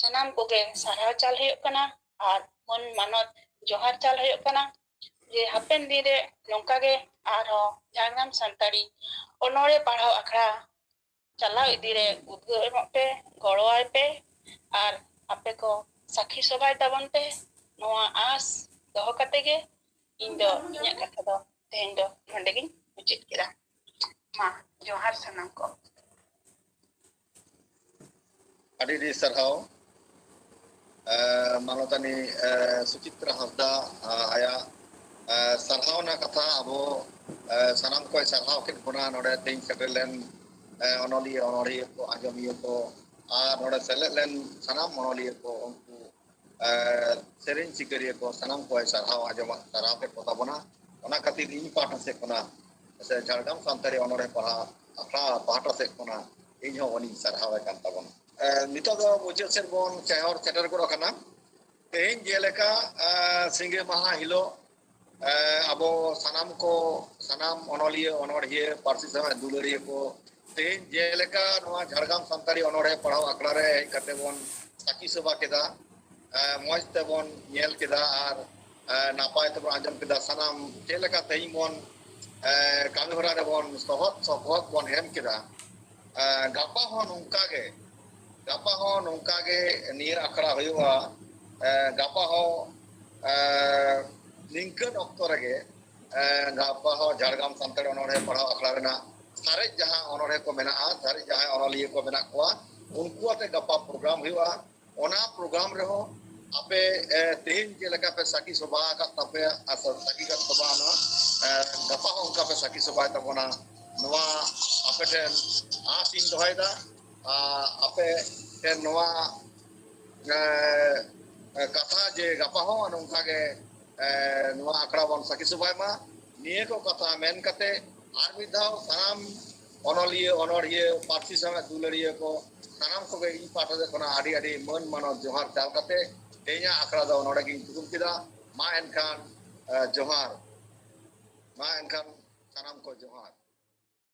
ᱥᱟᱱᱟᱢ ᱠᱚᱜᱮ ᱥᱟᱨᱦᱟᱣ ᱪᱟᱞ ᱦᱩᱭᱩᱜ ᱠᱟᱱᱟ ᱟᱨ ᱢᱟᱹᱱ ᱢᱟᱱᱚᱛ ᱡᱚᱦᱟᱨ ᱪᱟᱞ ᱦᱩᱭᱩᱜ ᱠᱟᱱᱟ᱾ ᱡᱮ ᱦᱟᱯᱮᱱ ᱫᱤᱱ ᱨᱮ ᱱᱚᱝᱠᱟ ᱜᱮ ᱟᱨᱦᱚᱸ ᱡᱷᱟᱲᱜᱨᱟᱢ ᱥᱟᱱᱛᱟᱲᱤ ᱚᱱᱚᱲᱦᱮ ᱯᱟᱲᱦᱟᱣ ᱟᱠᱷᱲᱟ ᱪᱟᱞᱟᱣ ᱤᱫᱤ ᱨᱮ ᱩᱫᱽᱜᱟᱹᱣ ᱮᱢᱚᱜ ᱯᱮ, ᱜᱚᱲᱚᱣᱟᱭ ᱯᱮ ᱟᱨ ᱟᱯᱮ ᱠᱚ ᱥᱟᱹᱠᱷᱤ ᱥᱚᱵᱷᱟᱭ ᱛᱟᱵᱚᱱ ᱯᱮ᱾ ᱱᱚᱣᱟ ᱟᱸᱥ ᱫᱚᱦᱚ ᱠᱟᱛᱮ ᱜᱮ ᱤᱧ ᱫᱚ ᱤᱧᱟᱹᱜ ᱠᱟᱛᱷᱟ ᱫᱚ ᱛᱮᱦᱮᱧ ᱫᱚ ᱱᱚᱰᱮ ᱜᱤᱧ ᱢᱩᱪᱟᱹᱫ ᱠᱮᱫᱟ᱾ ᱢᱟ, ᱡᱚᱦᱟᱨ ᱥᱟᱱᱟᱢ ᱠᱚ᱾ ᱟᱹᱰᱤ ᱟᱹᱰᱤ ᱥᱟᱨᱦᱟᱣ᱾ ᱮ, ᱢᱟᱱᱚᱛᱟᱱᱤ, ᱮ, ᱥᱩᱪᱤᱛᱨᱟ ᱦᱟᱸᱥᱫᱟ, ᱟ, ᱟᱭᱟᱜ, ᱮ, ᱥᱟᱨᱦᱟᱣ ᱨᱮᱱᱟᱜ ᱠᱟᱛᱷᱟ ᱟᱵᱚ, ᱮ, ᱥᱟᱱᱟᱢ ᱠᱚᱭ ᱥᱟᱨᱦᱟᱣ ᱠᱮᱫ ᱵᱚᱱᱟ᱾ ᱱᱚᱰᱮ ᱛᱮᱦᱮᱧ ᱥᱮᱴᱮᱨ ᱞᱮᱱ, ᱮ, ᱚᱱᱚᱞᱤᱭᱟᱹ, ᱚᱱᱚᱲᱦᱤᱭᱟᱹ ᱠᱚ, ᱟᱸᱡᱚᱢᱤᱭᱟᱹ ᱠᱚ, ᱟᱨ ᱱᱚᱰᱮ ᱥᱮᱞᱮᱫ ᱞᱮᱱ ᱥᱟᱱᱟᱢ ᱚᱱᱚᱞᱤᱭᱟᱹ ᱠᱚ, ᱩᱱᱠᱩ, ᱮ, ᱥᱮᱨᱮᱧ ᱥᱤᱠᱟᱹᱨᱤᱭᱟᱹ ᱠᱚ, ᱥᱟᱱᱟᱢ ᱠᱚᱭ ᱥᱟᱨᱦᱟᱣ ᱟᱸᱡᱚᱢ, ᱥᱟᱨᱦᱟᱣ ᱠᱮᱫ ᱠᱚ ᱛᱟᱵᱚᱱᱟ᱾ ᱚᱱᱟ ᱠᱷᱟᱹᱛᱤᱨ ᱤᱧ ᱯᱟᱦᱴᱟ ᱥᱮᱫ ᱠᱷᱚᱱᱟᱜ, ᱥᱮ ᱡᱷᱟᱲᱜᱨᱟᱢ ᱥᱟᱱᱛᱟᱲᱤ ᱚᱱᱚᱲᱦᱮ ᱯᱟᱲᱦᱟᱣ ᱟᱠᱷᱲᱟ ᱯᱟᱦᱴᱟ ᱥᱮᱫ ᱠᱷᱚᱱᱟᱜ ᱤᱧ ᱦᱚᱸ ᱩᱱᱤᱧ ᱥᱟᱨᱦᱟᱣᱮ ᱠᱟᱱ ᱛᱟᱵᱚᱱᱟ᱾ ᱮ, ᱱᱤᱛᱚᱜ ᱫᱚ ᱢᱩᱪᱟᱹᱫ ᱥᱮᱫ ᱵᱚᱱ ᱥᱮᱦᱚᱨ ᱥᱮᱴᱮᱨ ᱜᱚᱫ ᱟᱠᱟᱱᱟ᱾ ᱛᱮᱦᱮᱧ ᱡᱮᱞᱮᱠᱟ, ᱮ, ᱥᱤᱸᱜᱮ ᱢᱟᱦᱟ ᱦᱤᱞᱳᱜ, ᱮ, ᱟᱵᱚ ᱥᱟᱱᱟᱢ ᱠᱚ, ᱥᱟᱱᱟᱢ ᱚᱱᱚᱞᱤᱭᱟᱹ, ᱚᱱᱚᱲᱦᱤᱭᱟᱹ, ᱯᱟᱹᱨᱥᱤ ᱥᱟᱶᱦᱮᱫ ᱫᱩᱞᱟᱹᱲᱤᱭᱟᱹ ᱠᱚ ᱛᱮᱦᱮᱧ ᱡᱮᱞᱮᱠᱟ ᱱᱚᱣᱟ ᱡᱷᱟᱲᱜᱨᱟᱢ ᱥᱟᱱᱛᱟᱲᱤ ᱚᱱᱚᱲᱦᱮ ᱯᱟᱲᱦᱟᱣ ᱟᱠᱷᱲᱟ ᱨᱮ ᱦᱮᱡ ᱠᱟᱛᱮ ᱵᱚᱱ ᱥᱟᱹᱠᱷᱤ ᱥᱚᱵᱷᱟ ᱠᱮᱫᱟ, ᱮ, ᱢᱚᱸᱡᱽ ᱛᱮᱵᱚᱱ ᱧᱮᱞ ᱠᱮᱫᱟ ᱟᱨ, ᱮ, ᱱᱟᱯᱟᱭ ᱛᱮᱵᱚᱱ ᱟᱸᱡᱚᱢ ᱠᱮᱫᱟ᱾ ᱥᱟᱱᱟᱢ ᱪᱮᱫ ᱞᱮᱠᱟ ᱛᱮᱦᱮᱧ ᱵᱚᱱ, ᱮ, ᱠᱟᱹᱢᱤ ᱦᱚᱨᱟ ᱨᱮᱵᱚᱱ ᱥᱚᱦᱚᱫ ᱥᱚᱯᱚᱦᱚᱫ ᱵᱚᱱ ᱮᱢ ᱠᱮᱫᱟ, ᱮ, ᱜᱟᱯᱟ ᱦᱚᱸ ᱱᱚᱝᱠᱟ ᱜᱮ, ᱜᱟᱯᱟ ᱦᱚᱸ ᱱᱚᱝᱠᱟ ᱜᱮ ᱱᱤᱭᱟᱹ ᱟᱠᱷᱲᱟ ᱦᱩᱭᱩᱜᱼᱟ᱾ ᱮ, ᱜᱟᱯᱟ ᱦᱚᱸ, ᱮ, ᱱᱤᱝᱠᱟᱹᱱ ᱚᱠᱛᱚ ᱨᱮᱜᱮ, ᱮ, ᱜᱟᱯᱟ ᱦᱚᱸ ᱡᱷᱟᱲᱜᱨᱟᱢ ᱥᱟᱱᱛᱟᱲᱤ ᱚᱱᱚᱲᱦᱮ ᱯᱟᱲᱦᱟᱣ ᱟᱠᱷᱲᱟ ᱨᱮᱱᱟᱜ ᱥᱟᱨᱮᱡ ᱡᱟᱦᱟᱸ ᱚᱱᱚᱲᱦᱮ ᱠᱚ ᱢᱮᱱᱟᱜᱼᱟ, ᱥᱟᱨᱮᱡ ᱡᱟᱦᱟᱸᱭ ᱚᱱᱚᱞᱤᱭᱟᱹ ᱠᱚ ᱢᱮᱱᱟᱜ ᱠᱚᱣᱟ, ᱩᱱᱠᱩ ᱟᱛᱮ ᱜᱟᱯᱟ ᱯᱨᱳᱜᱨᱟᱢ ᱦᱩᱭᱩᱜᱼᱟ᱾ ᱚᱱᱟ ᱯᱨᱳᱜᱨᱟᱢ ᱨᱮᱦᱚᱸ ᱟᱯᱮ, ᱮ, ᱛᱮᱦᱮᱧ ᱪᱮᱫ ᱞᱮᱠᱟ ᱯᱮ ᱥᱟᱹᱠᱷᱤ ᱥᱚᱵᱷᱟ ᱟᱠᱟᱫ ᱛᱟᱯᱮᱭᱟ, ᱟᱨ ᱥᱟᱹᱠᱷᱤ ᱠᱟᱛ ᱥᱚᱵᱷᱟ ᱚᱱᱟ, ᱮ, ᱜᱟᱯᱟ ᱦᱚᱸ ᱚᱱᱠᱟ ᱯᱮ ᱥᱟᱹᱠᱷᱤ ᱥᱚᱵᱷᱟᱭ ᱛᱟᱵᱚᱱᱟ, ᱱᱚᱣᱟ ᱟᱯᱮ ᱴᱷᱮᱱ ᱟᱸᱥ ᱤᱧ ᱫᱚᱦᱚᱭᱮᱫᱟ᱾ ᱟᱨ ᱟᱯᱮ ᱴᱷᱮᱱ ᱱᱚᱣᱟ, ᱮ, ᱠᱟᱛᱷᱟ ᱡᱮ ᱜᱟᱯᱟ ᱦᱚᱸ ᱱᱚᱝᱠᱟ ᱜᱮ ᱱᱚᱣᱟ ᱟᱠᱷᱲᱟ ᱵᱚᱱ ᱥᱟᱹᱠᱷᱤ ᱥᱚᱵᱷᱟᱭ ᱢᱟ᱾ ᱱᱤᱭᱟᱹ ᱠᱚ ᱠᱟᱛᱷᱟ ᱢᱮᱱ ᱠᱟᱛᱮ ᱟᱨ ᱢᱤᱫ ᱫᱷᱟᱣ ᱥᱟᱱᱟᱢ ᱚᱱᱚᱞᱤᱭᱟᱹ, ᱚᱱᱚᱲᱦᱤᱭᱟᱹ, ᱯᱟᱹᱨᱥᱤ ᱥᱟᱶᱦᱮᱫ ᱫᱩᱞᱟᱹᱲᱤᱭᱟᱹ ᱠᱚ ᱥᱟᱱᱟᱢ ᱠᱚᱜᱮ ᱤᱧ ᱯᱟᱦᱴᱟ ᱥᱮᱫ ᱠᱷᱚᱱᱟᱜ ᱟᱹᱰᱤ ᱟᱹᱰᱤ ᱢᱟᱹᱱ ᱢᱟᱱᱚᱛ ᱡᱚᱦᱟᱨ ᱪᱟᱞ ᱠᱟᱛᱮ ᱛᱮᱦᱮᱧᱟᱜ ᱟᱠᱷᱲᱟ ᱫᱚ ᱱᱚᱰᱮ ᱜᱤᱧ ᱛᱷᱩᱠᱩᱢ ᱠᱮᱫᱟ᱾ ᱢᱟ ᱮᱱᱠᱷᱟᱱ ᱡᱚᱦᱟᱨ, ᱢᱟ ᱮᱱᱠᱷᱟᱱ ᱥᱟᱱᱟᱢ ᱠᱚ ᱡᱚᱦᱟᱨ᱾